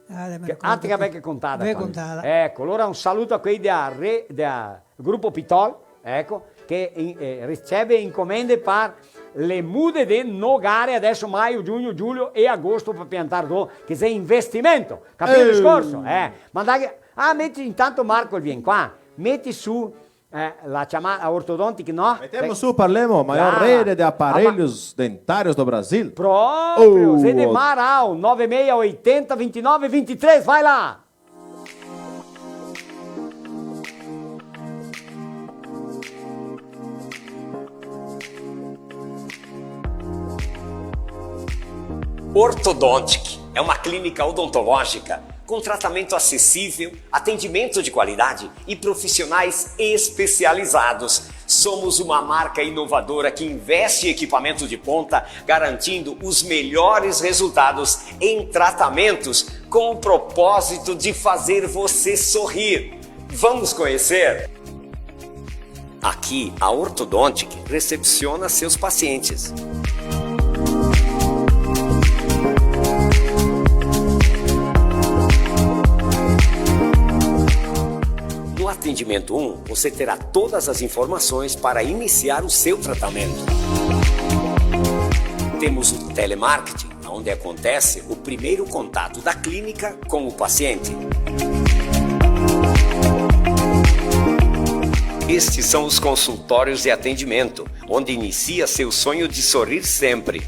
Ah, me ricordo. Che, ah, te ga vecchio contà, vecchio contà. Eco, alora un saluto a quei de a re-, de a Grupo Pitol, eco, che in-, eh, riceve incomende par le mude de nogare adeso maio, giugno, giulio e agosto par piantar do, che xe investimento. Capì el discorso? Eh, ma dai, ah, meti intanto Marco el vien qua, meti su, eh, la ciamada Orthodontic, no? Metemo su, parlemo, maior rede de aparelhos dentários do Brasil. Proprio, oh, xe de Marau, nove meia oitenta, vinte e nove, vinte e três, vai lá! Orthodontic é uma clínica odontológica com tratamento acessível, atendimento de qualidade e profissionais especializados. Somos uma marca inovadora que investe em equipamento de ponta, garantindo os melhores resultados em tratamentos, com o propósito de fazer você sorrir. Vamos conhecer? Aqui, a Orthodontic recepciona seus pacientes. No atendimento um, você terá todas as informações para iniciar o seu tratamento. Temos o telemarketing, onde acontece o primeiro contato da clínica com o paciente. Estes são os consultórios de atendimento, onde inicia seu sonho de sorrir sempre.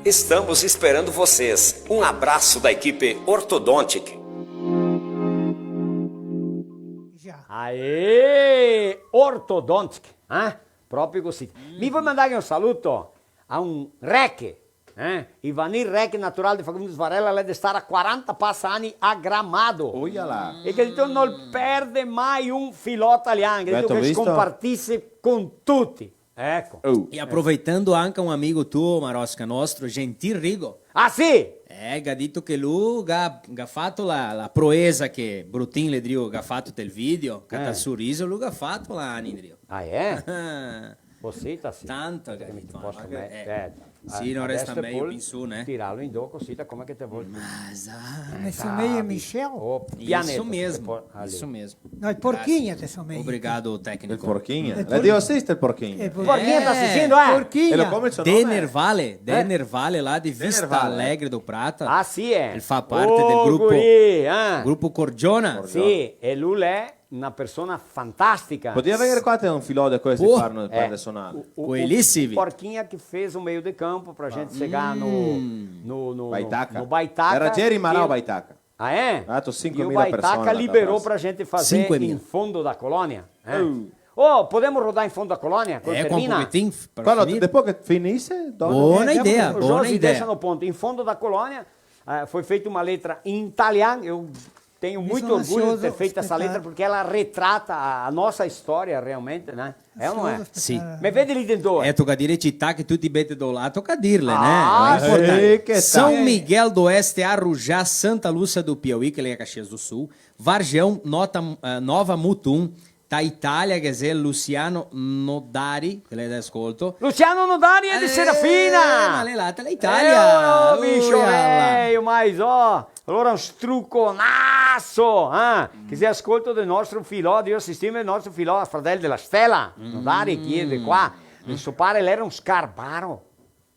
Estamos esperando vocês. Um abraço da equipe Orthodontic. Aê! Orthodontic, eh? Proprio cusì. Mi voi mandarghe un saluto a un Reche, eh? Ivanir Reche, natural de Fagundes Varela, l'è de star a quaranta pasa ani a Gramado. Oia là. E che el ga dito no perde mai un filò talian, che el ga dito che el scompartise con tuti. Eco. Oh. E aproveitando anca un amigo tuo, Marosca, nostro, Gentil Rigo. Ah, sì? Eh, ga dito che lu ga, ga fato la, la proeza che Brutin l'è drio ga fato tel video, che ta soriso, lu ga fato la ani drio. Ah, eh? Cosita, sì. Tanto, che mi te poso meter, eh. Sì, no resta mejo, penso, né? Tirarlo in do, cosita, come che te vol. Ma sa, me someia Michel. Oh, pianeta, isso mesmo, isso mesmo. No, el Porquinha te someia. Obrigado, técnico. El Porquinha. El Por-, la Diosista, el Porquinha. El Por-, Porquinha tá assistindo, eh? Porquinha. E come el so nome? Dener Vale, Dener Vale, là de Vista Alegre do Prata. Ah, sì, eh? El fa parte del grupo, guri, eh? Grupo Cordiona. Sì, e lu l'è na persona fantastica. Podia vegner qua te un filò de questi, parlo personale. O, o, o Porquinha que fez o meio de campo pra gente chegar no, no, no, no Baitaca. Era Jerry Marau Baitaca. Ah, é? Ah, tô cinco mil pessoas lá. E o Baitaca liberou pra gente fazer em fundo da colônia, né? Oh, podemos rodar em fundo da colônia quando termina? Quando, depois que finisse, dona. Boa ideia, boa ideia. Em fundo da colônia, ah, foi feita uma letra em italiano, eu tenho muito orgulho de ter feito essa letra, porque ela retrata a, a nossa história realmente, né? É ou não é? Sì. Me vedi lì dentro. E toca dire cità che tuti bete do là, toca dirle, né? Ah, sì. São Miguel do Oeste, Arujá, Santa Lúcia do Piauí, che l'è Caxias do Sul, Vargeão, Nota, eh, Nova Mutum, da Itália, che xe Luciano Nodari, che l'è de ascolto. Luciano Nodari de Serafina! Eh, ma l'è là, l'Italia! Eh, oh, bicho, eh, ma so. Alora un struconaso, eh? Che xe ascolto del nostro filò, Dio sistema el nostro filò, fradel dela Stela, Nodari, che xe de qua. E so pare l'era un scarparo,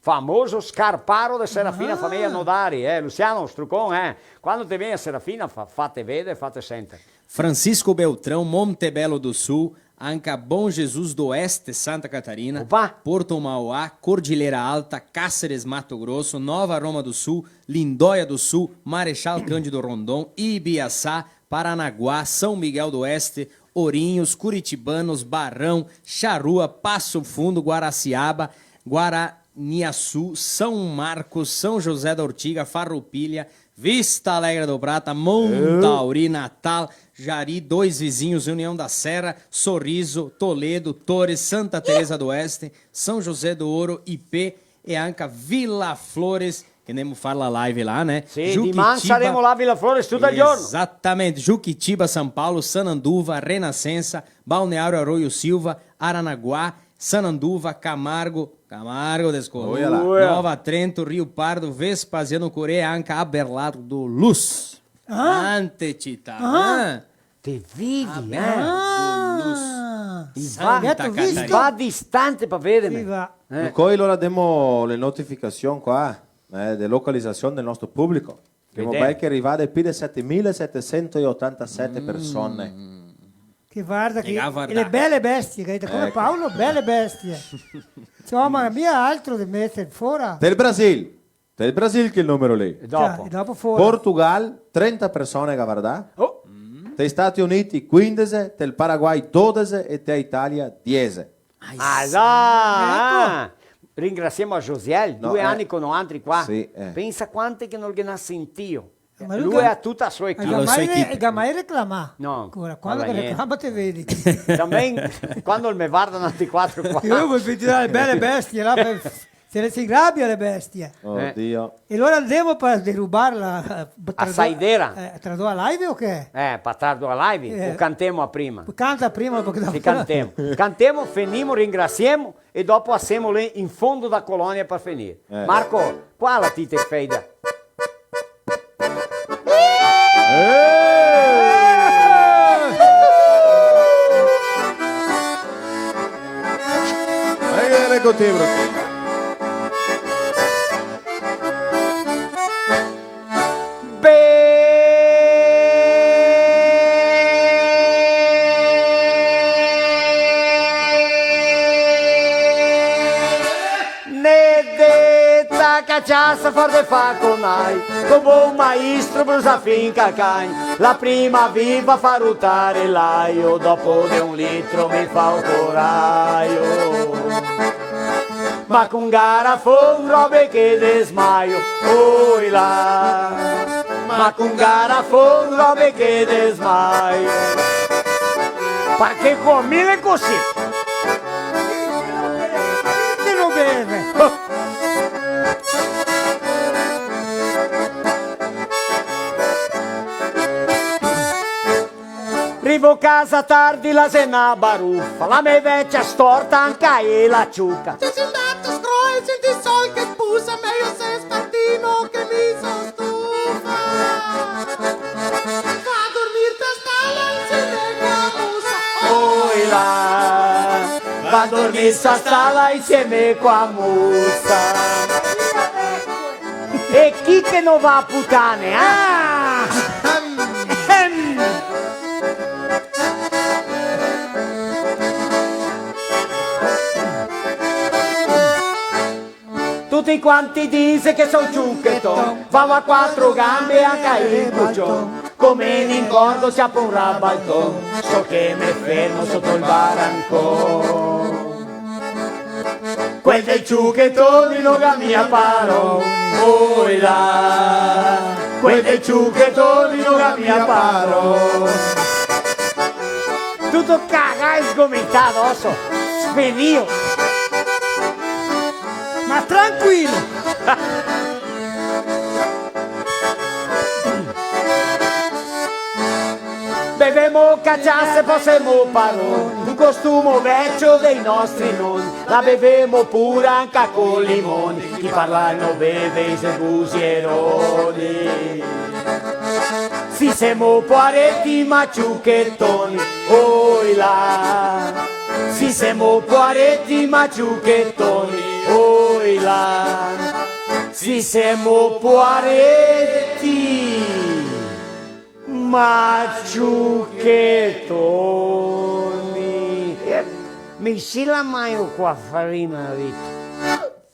famoso scarparo de Serafina, fameia Nodari, eh? Luciano, strucon, eh? Quando te vien a Serafina, fa-, fate veder, fate senter. Francisco Beltrão, Montebello do Sul, anca Bom Jesus do Oeste, Santa Catarina, opa! Porto Mauá, Cordilheira Alta, Cáceres, Mato Grosso, Nova Roma do Sul, Lindóia do Sul, Marechal Cândido Rondon, Ibiaçá, Paranaguá, São Miguel do Oeste, Ourinhos, Curitibanos, Barão, Charrua, Passo Fundo, Guaraciaba, Guaraniaçu, São Marcos, São José da Ortiga, Farroupilha, Vista Alegre do Prata, Montauri, Natal, Jari, Dois Vizinhos, União da Serra, Sorriso, Toledo, Torres, Santa Teresa do Oeste, São José do Ouro, Ipê, e anca Vila Flores, che ndemo far la live là, né? Sì, diman saremo là a Vila Flores tuto el giorno. Exatamente. Juquitiba, San Paolo, Sananduva, Renascença, Balneário Arroio Silva, Aranaguá, Sananduva, Camargo, Camargo, desculpa. Oia là. Oia. Nova Trento, Rio Pardo, Vespasiano Corrêa, anca Abelardo Luz. Ah. Tante cità, ah, eh? Te vedi, eh? Abelardo Luz. Ah. I va, Santa Catarina. I va distante par vederne. Sì, va. Eh. Incoi alora demo le notificasion qua, eh, de localizasion del nostro publico. Che vedemo. Che riva de pi de setemila setesento e otantasete persone. Che varda che, e le bele bestie, che come Paolo, bele bestie. Insoma, mia altro de meter fora. Del Brasil. Del Brasil che el numero lì. E dopo? Cioè, e dopo fora. Portugal, trenta persone che ga vardà. Oh. Te Stati Uniti, quindese, te Paraguay, dodese e te Italia, diese. Ah, là, eco. Ah, ringrasiemo a Josiel, due ani co noantri qua. Sì, eh. Pensa quante che no ghe n'à sentìo. Ma lu ga tuta la so equipe. Ga mai re-, ga mai reclamà? No, ancora. Quando che reclama te vedi. Também, quando el me varda noantri quatro qua. Io voio vedar le bele bestie là, par-, se le se inrabia le bestie. Odio. E alora ndemo par derubarla, eh, a saideira? Eh, tra do a live o che? Eh, par tra do a live? Eh. O cantemo a prima? Canta prima, parché dopo... Sì, cantemo. Cantemo, fenimo, ringrasiemo e dopo asemo lì in fondo da colonia par fenir. Eh. Marco, qua la tite feida. Eh! Vai che le cotevro. Benedeta cachaça forte fa conai, co bon maestro brusa fin cacagn, la prima viva fa rutare l'aio, dopo de un litro mi fa o coraio. Ma cun garafon robe che desmaio, oi là. Ma cun garafon robe che desmaio. Parché co mi le così. Che no beve. Rivo casa tardi, la xe na barufa, la me vecia storta, anca ela ciuca. Se son ndato scroe, senti sol che spusa, mejo se spartimo che mi so stufa. Va a dormir ta stala insieme co la musa. Oi là, va a dormir sta stala insieme co la musa. E chi che no va a putane, ah? Ehm. Tuti quanti dise che so ciucheton, vao a quatro gambe anca el bucion. Come n'ingordo ciapo un rabalton, so che me fermo soto el barancon. Quel dei ciuchetoni no ga mia paron, oi là. Quel dei ciuchetoni no ga mia paron. Tuto cagà e sgomità doso, svenìo. Ma tranquilo. Bevemo caciasa e po semo paroni, un costumo vecio dei nostri noni, la bevemo pura anca col limoni, chi parla e no beve i xe busieroni. Si semo poareti ma ciuchetoni, oi là. Si semo poareti ma ciuchetoni, oi là. Si semo poareti ma ciuchetoni. Eh, mi si la magno co a farina, Vito.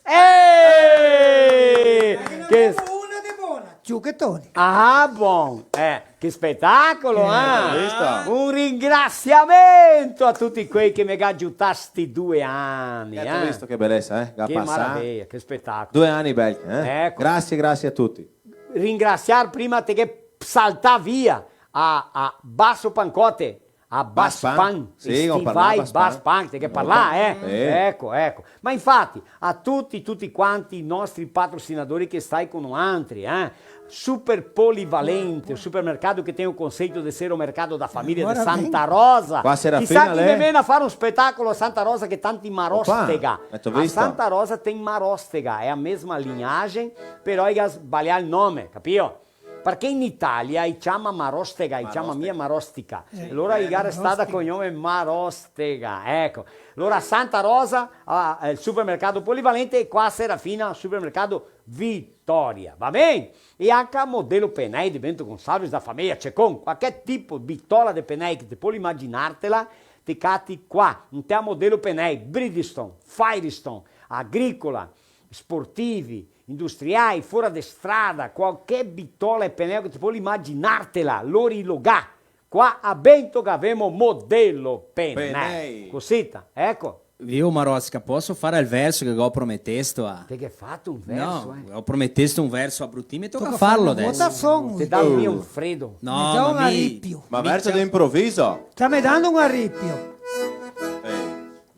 Eh! Che... Una de bona, ciuchetoni. Ah, bon. Eh, che spetacolo, eh? Visto? Un ringrasiamento a tuti quei che me ga giutà sti due ani, eh. Visto che belesa, eh? Che maraveja, che spetacolo. Due ani bei, eh? Eco. Grasie, grasie a tuti. Ringrasiar prima te che saltà via a, a Basso Pancote, A Baspan. Baspan. Sì, go parlà a Stivai Baspan. Baspan, te ghe parlà, eh? Sì. Eco, eco. Ma infati, a tuti, tuti quanti i nostri patrocinadori che stai co noantri, eh? Super Polivalente, o supermercado que tem o conceito de ser o mercado da família de Santa Rosa. Qua Serafina, chi sa chi me mena a far un spetacolo a Santa Rosa che tanti marostega. Opa, gheto visto? A Santa Rosa tem marostega, é a mesma linhagem, però i ga sbalià el nome, capìo? Parché in Italia i ciama marostega, i ciama mia marostica. Eh. E alora i ga restà da cognome marostega, eco. Alora Santa Rosa, ah, el supermercado Polivalente, e qua Serafina, supermercado Vitória, va ben? E anca Modelo Penei de Bento Gonçalves, da fameia Cecon, qualche tipo de bitola de penei che te pol imaginartela, te cati qua, inte a Modelo Penei, Bridgestone, Firestone, agricola, sportivi, industriai, fora de strada, qualche bitola e peneo che te pol imaginartela, lori i lo ga. Qua a Bento gavemo Modelo Penei. Penei. Cosita, eco. Viu, Marostica, poso far el verso che go prometesto a... Te ghe fato un verso, eh? No, go prometesto un verso a Brutin, me toca farlo deso. Toca farlo, bota son. Te dà via un fredo. No, me dà un aripio. Ma verso de improviso? Sta me dando un aripio. Eh.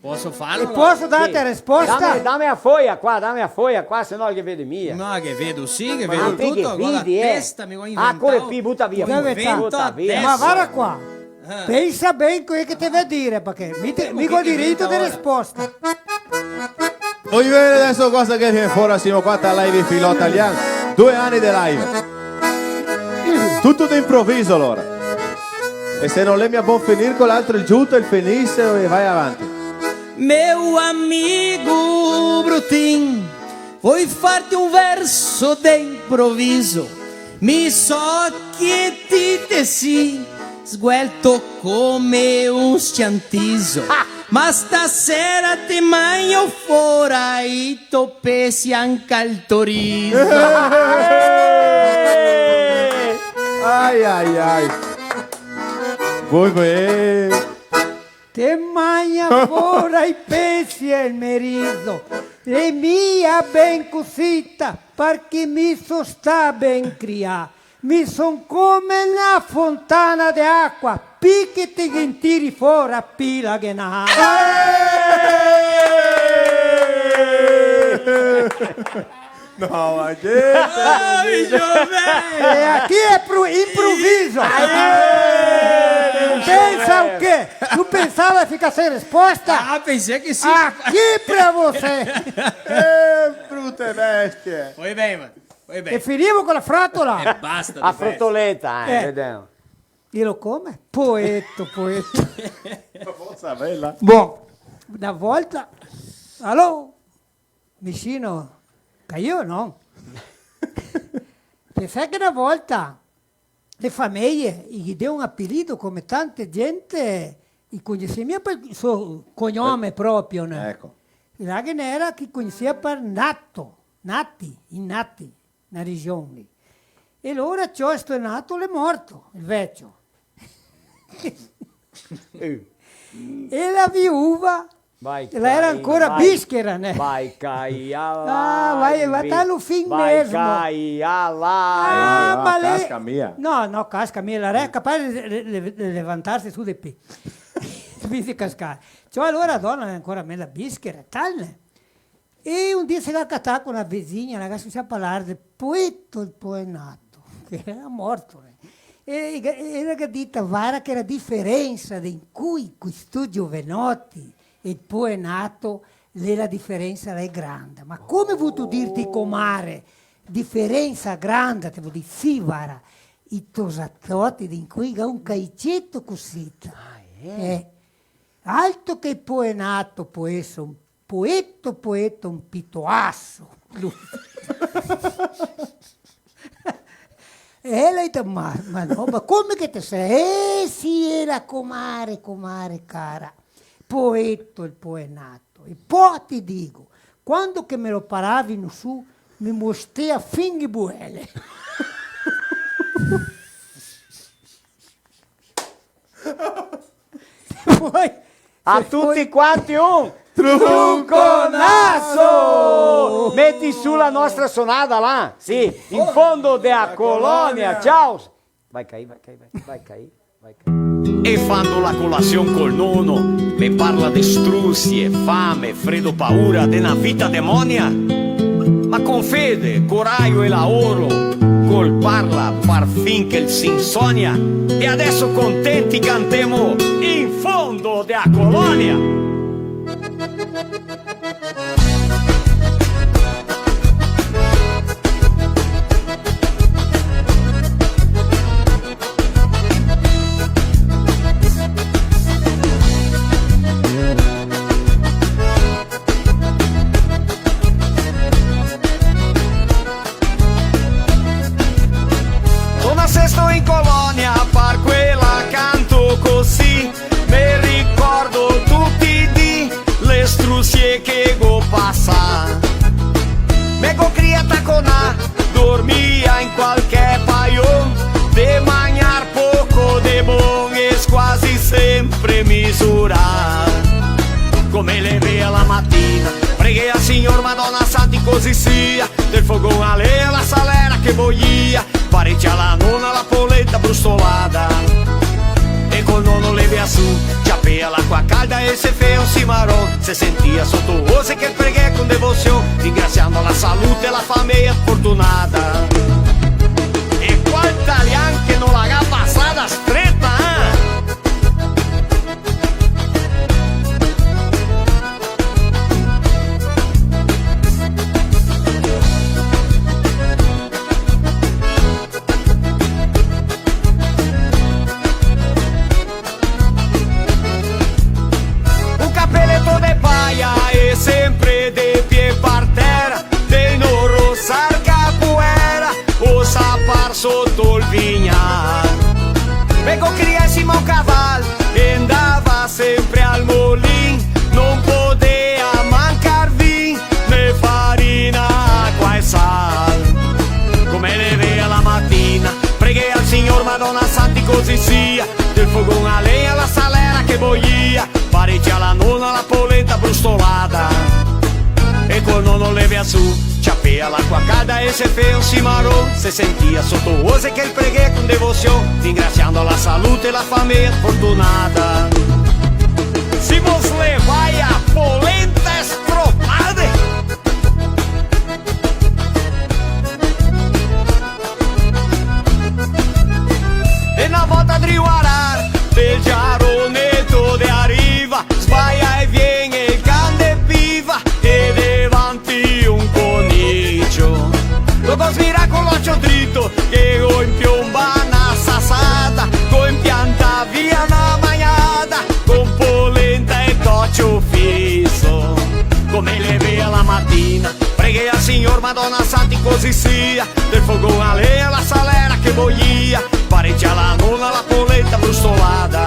Poso farlo? E poso darte la risposta? Dame, dame a foia qua, dame a foia qua, se no che vede mia. No, che vedo sì, che vedo tuto, varda, eh. Testa, mi go inventà. Ah, corre pi, buta via, buta via. Ma varda qua. Eh. Pensa ben quel che te vao dire, parché mi te, mi go dirito de risposta. Voi vedere deso cosa che vien fora, semo qua a live Filò Talian. Due ani de live. Tuto de improviso, alora. E se no l'è mia bon finir co l'altro, el giuto, el finise e va avanti. Meu amigo Brutin, vou farte un verso de improviso. Mi so che ti te si sguelto come un sciantiso, ma stasera te magno fora i to pesi anca el to riso. Ai, ai, ai. Voi, voi. Te magna fora i pesi e el me riso, e mia ben cusita, parché mi so stà ben crià. Mi son come na fontana de acua, pi che te ghe tiri fora, pi la ghe n'à. Eh! No, ma che... Ah, Giuseppe! E aqui é pro improviso. Aê! Pensa o quê? Tu pensava ficar sem resposta? Ah, pensei que sim. Aqui pra você. Eh, brute bestie. Foi bem, mano. Foi bem. E finimos com a frótola? E basta. A frotoleta, eh, vedemo. Dilo come? Poeto, poeto. Forza, bella. Bon, na volta, alò, Vicino, caio no. Te sa che na volta le fameie i ghe dea un apelido come tante gente i conosia mia par el so cognome proprio, no? Eco. E là ghe n'era che conosia par Nato, Nati, i Nati, na region lì. E alora ciò, sto Nato l'è morto, el vecio. E la viuva, la era ancora bischera, né? Vai cair a live. Ah, vai, vai tá no fim mesmo. Vai cair a live. Ah, ma lei... Casca mia. No, no, casca mia, la era capace de, de, de levantarse su de pé. Invese de cascar. Ciò, alora la dona l'era ancora meza bischera, tal, né? E un dì se ga catà co na vesigna, la ga scominsià a parlar de poeto el poenato, che l'era morto, eh. E, e, e la ga dita, vara che la diferensa de incoi co sto giovenoti e el poenato, l'è la diferensa, l'è granda. Ma come vuto dir ti, comare, diferensa granda, te vol dir, sì, vara, i tosatoti de incoi ga un caiceto cusita. Ah, eh? Eh. Alto che poenato, poeso, poeto, poeto, un pitoaso. E la ga dita, ma, ma no, ma come che te sa? Eh, sì, era comare, comare cara. Poeto el poenato. E po te digo, quando che me lo paravino su, me mostea fin i buele. Poi, a tuti quanti un truconaso! Meti su la nostra sonada là, sì, in fondo dea colonia. Ciao! Vai cair, vai cair, vai, vai cair. E fando la colasion col nono, me parla de strusie, fame, fredo, paura, de na vita demonia. Ma con fede, corajo e laoro, col parla par fin che el se insonia. E adeso contenti cantemo in fondo de a colonia. Son nasesto in colonia, par quela canto cusì. Me ricordo tuti i dì, le strusie che go pasà. Me go crià taconà, dormia in qualche paion, de magnar poco de bon e squasi sempre misurà. Come levea la matina, preghea al Signor, Madona Santa, cusì sia, del fogon a legna, la salera che boia, parecià la nona la polenta brustolada. E col nono levea su, ciapea l'acqua calda e se fea un cimaron, se sentia soto ose che el preghea con devosion, ringrasiando la salute e la fameia fortunada. E qual talian che no la ga pasada streta, eh? Un capeleto de paia e sempre de pie par tera, de no rosar capoera, o sapar soto el vignal. Me go crià in sima a un caval, e ndava sempre al molin, no podea mancar vin, né farina, acqua e sal. Come levea la matina, preghea al Signor, Madona Santa, cusì sia, del fogon a legna, la salera che boia, parecià la nona la polenta brustolada. E col nono levea su, ciapea l'acqua calda e se fea un cimaron, se sentia soto ose che el preghea con devosion, ringrasiando la salute e la fameia fortunada. Simo slevai a polenta stropada. E na volta drio arar, del giaroneto de a riva, sbaia e vien el can de piva, e devanti un conicio. Lo go smirà co l'ocio drito, che go inpionbà na sasada, go inpiantà via na magnada, con polenta e tocio fiso. Come levea la matina, preghea al Signor, Madona Santa, cusì sia, del fogon a legna, la salera che boia, parecià la nona la polenta brustolada.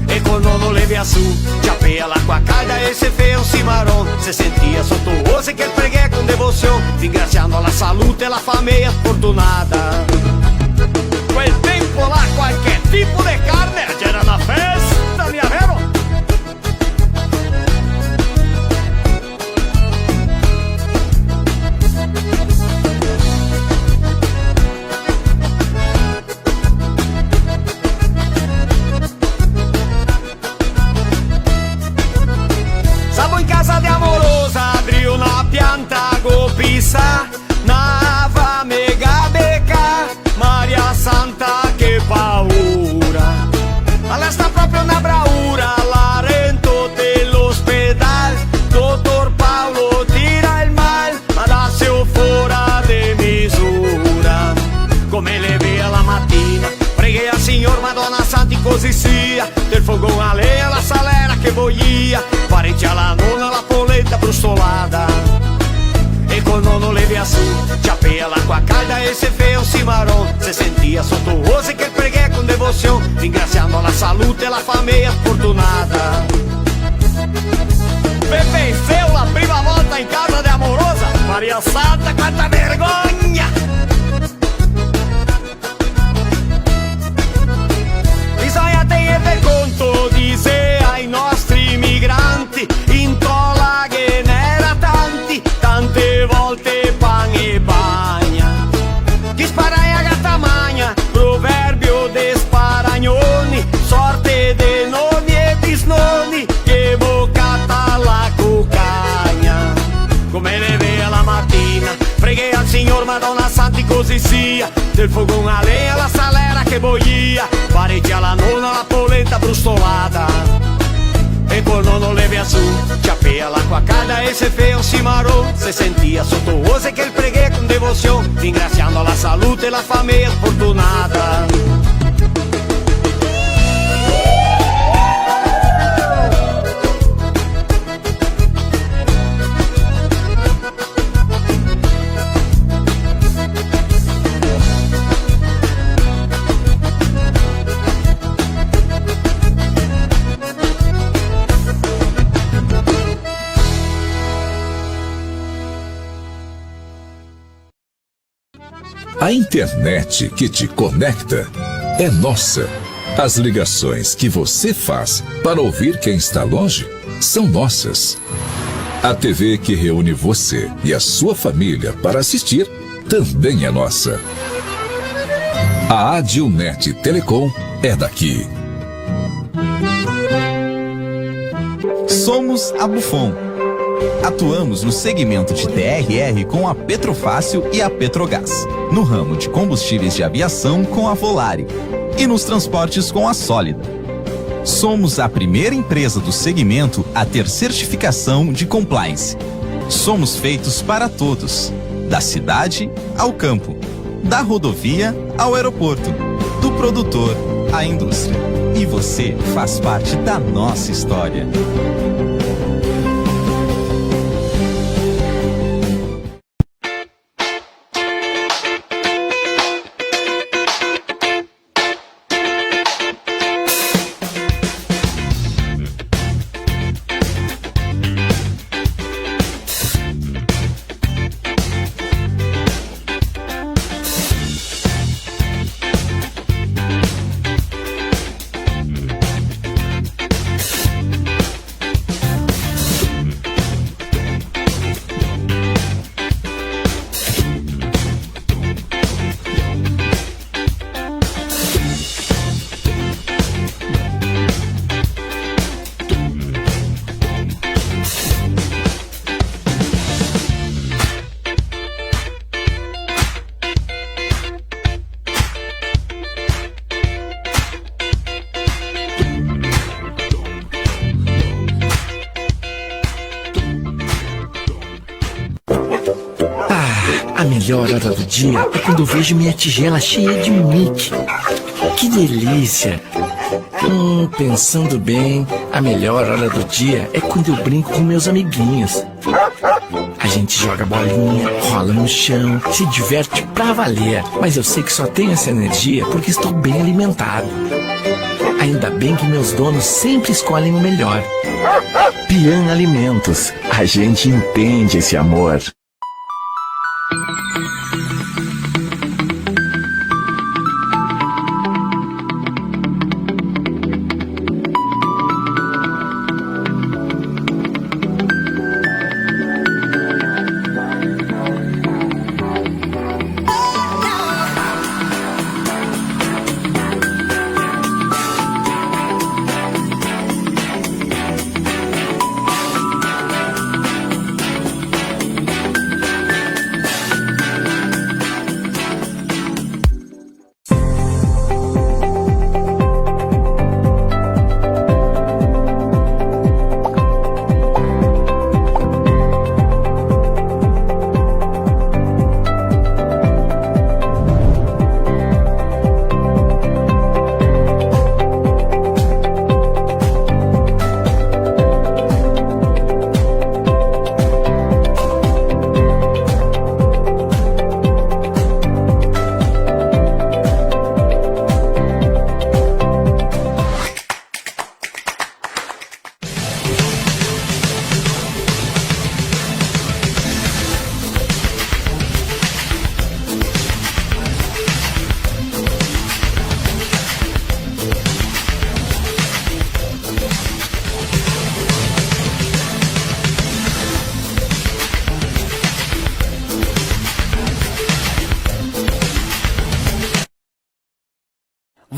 E col nono levea su, ciapea l'acqua calda e se fea un cimaron, se sentia soto ose che el preghea con devosion, ringrasiando la salute e la fameia fortunada. Quel tempo là qualche tipo de carne, gera na festa, mia vero? Sabo in casa de a morosa, drio na pianta go pisà, na ava me ga becà, Maria Santa, che paura. Alora sta proprio na braura, la rento de l'ospedal, dotor Paolo tira el mal, ma la seo fora de misura. Come levea la matina, preghea al Signor, Madona Santa, cusì sia, del fogon a legna, la salera che boia, parecià la nona la polenta brustolada. E col nono levea su, ciapea l'acqua calda e se fea un cimaron, se sentia soto ose che el preghea con devosion, ringrasiando la salute e la fameia fortunada. Pepe e Seu, la prima volta in casa de a morosa, Maria Santa, quanta vergogna! Bisogna tegner del conto, disea i nostri migranti, in tola ghe n'era tanti, tante volte pan e bagna. Chi sparagna gata magna, proverbio de sparagno, Sia, del fogon a lenha, la salera che boia, parecia la nona, la polenta brustolada. E col nono levea su, ciapea l'acua calda e se fea un cimaron, se sentia soto ose che el preghea con devosion, ringrasiando la salute e la fameia fortunada. A internet que te conecta é nossa. As ligações que você faz para ouvir quem está longe são nossas. A T V que reúne você e a sua família para assistir também é nossa. A Adilnet Telecom é daqui. Somos a Bufon. Atuamos no segmento de T R R com a Petrofácil e a Petrogás, no ramo de combustíveis de aviação com a Volare e nos transportes com a Sólida. Somos a primeira empresa do segmento a ter certificação de compliance. Somos feitos para todos, da cidade ao campo, da rodovia ao aeroporto, do produtor à indústria. E você faz parte da nossa história. Ah, a melhor hora do dia é quando eu vejo minha tigela cheia de Mickey. Que delícia! Hum, pensando bem, a melhor hora do dia é quando eu brinco com meus amiguinhos. A gente joga bolinha, rola no chão, se diverte pra valer. Mas eu sei que só tenho essa energia porque estou bem alimentado. Ainda bem que meus donos sempre escolhem o melhor. Pian Alimentos, a gente entende esse amor.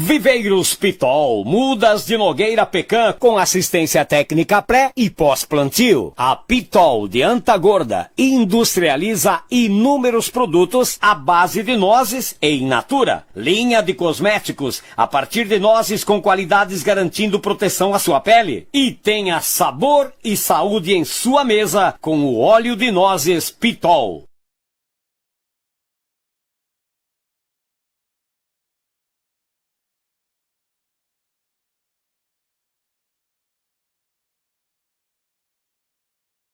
Viveiros Pitol, mudas de nogueira pecan, com assistência técnica pré e pós-plantio. A Pitol de Anta Gorda industrializa inúmeros produtos à base de nozes e in natura. Linha de cosméticos a partir de nozes com qualidades garantindo proteção à sua pele. E tenha sabor e saúde em sua mesa com o óleo de nozes Pitol.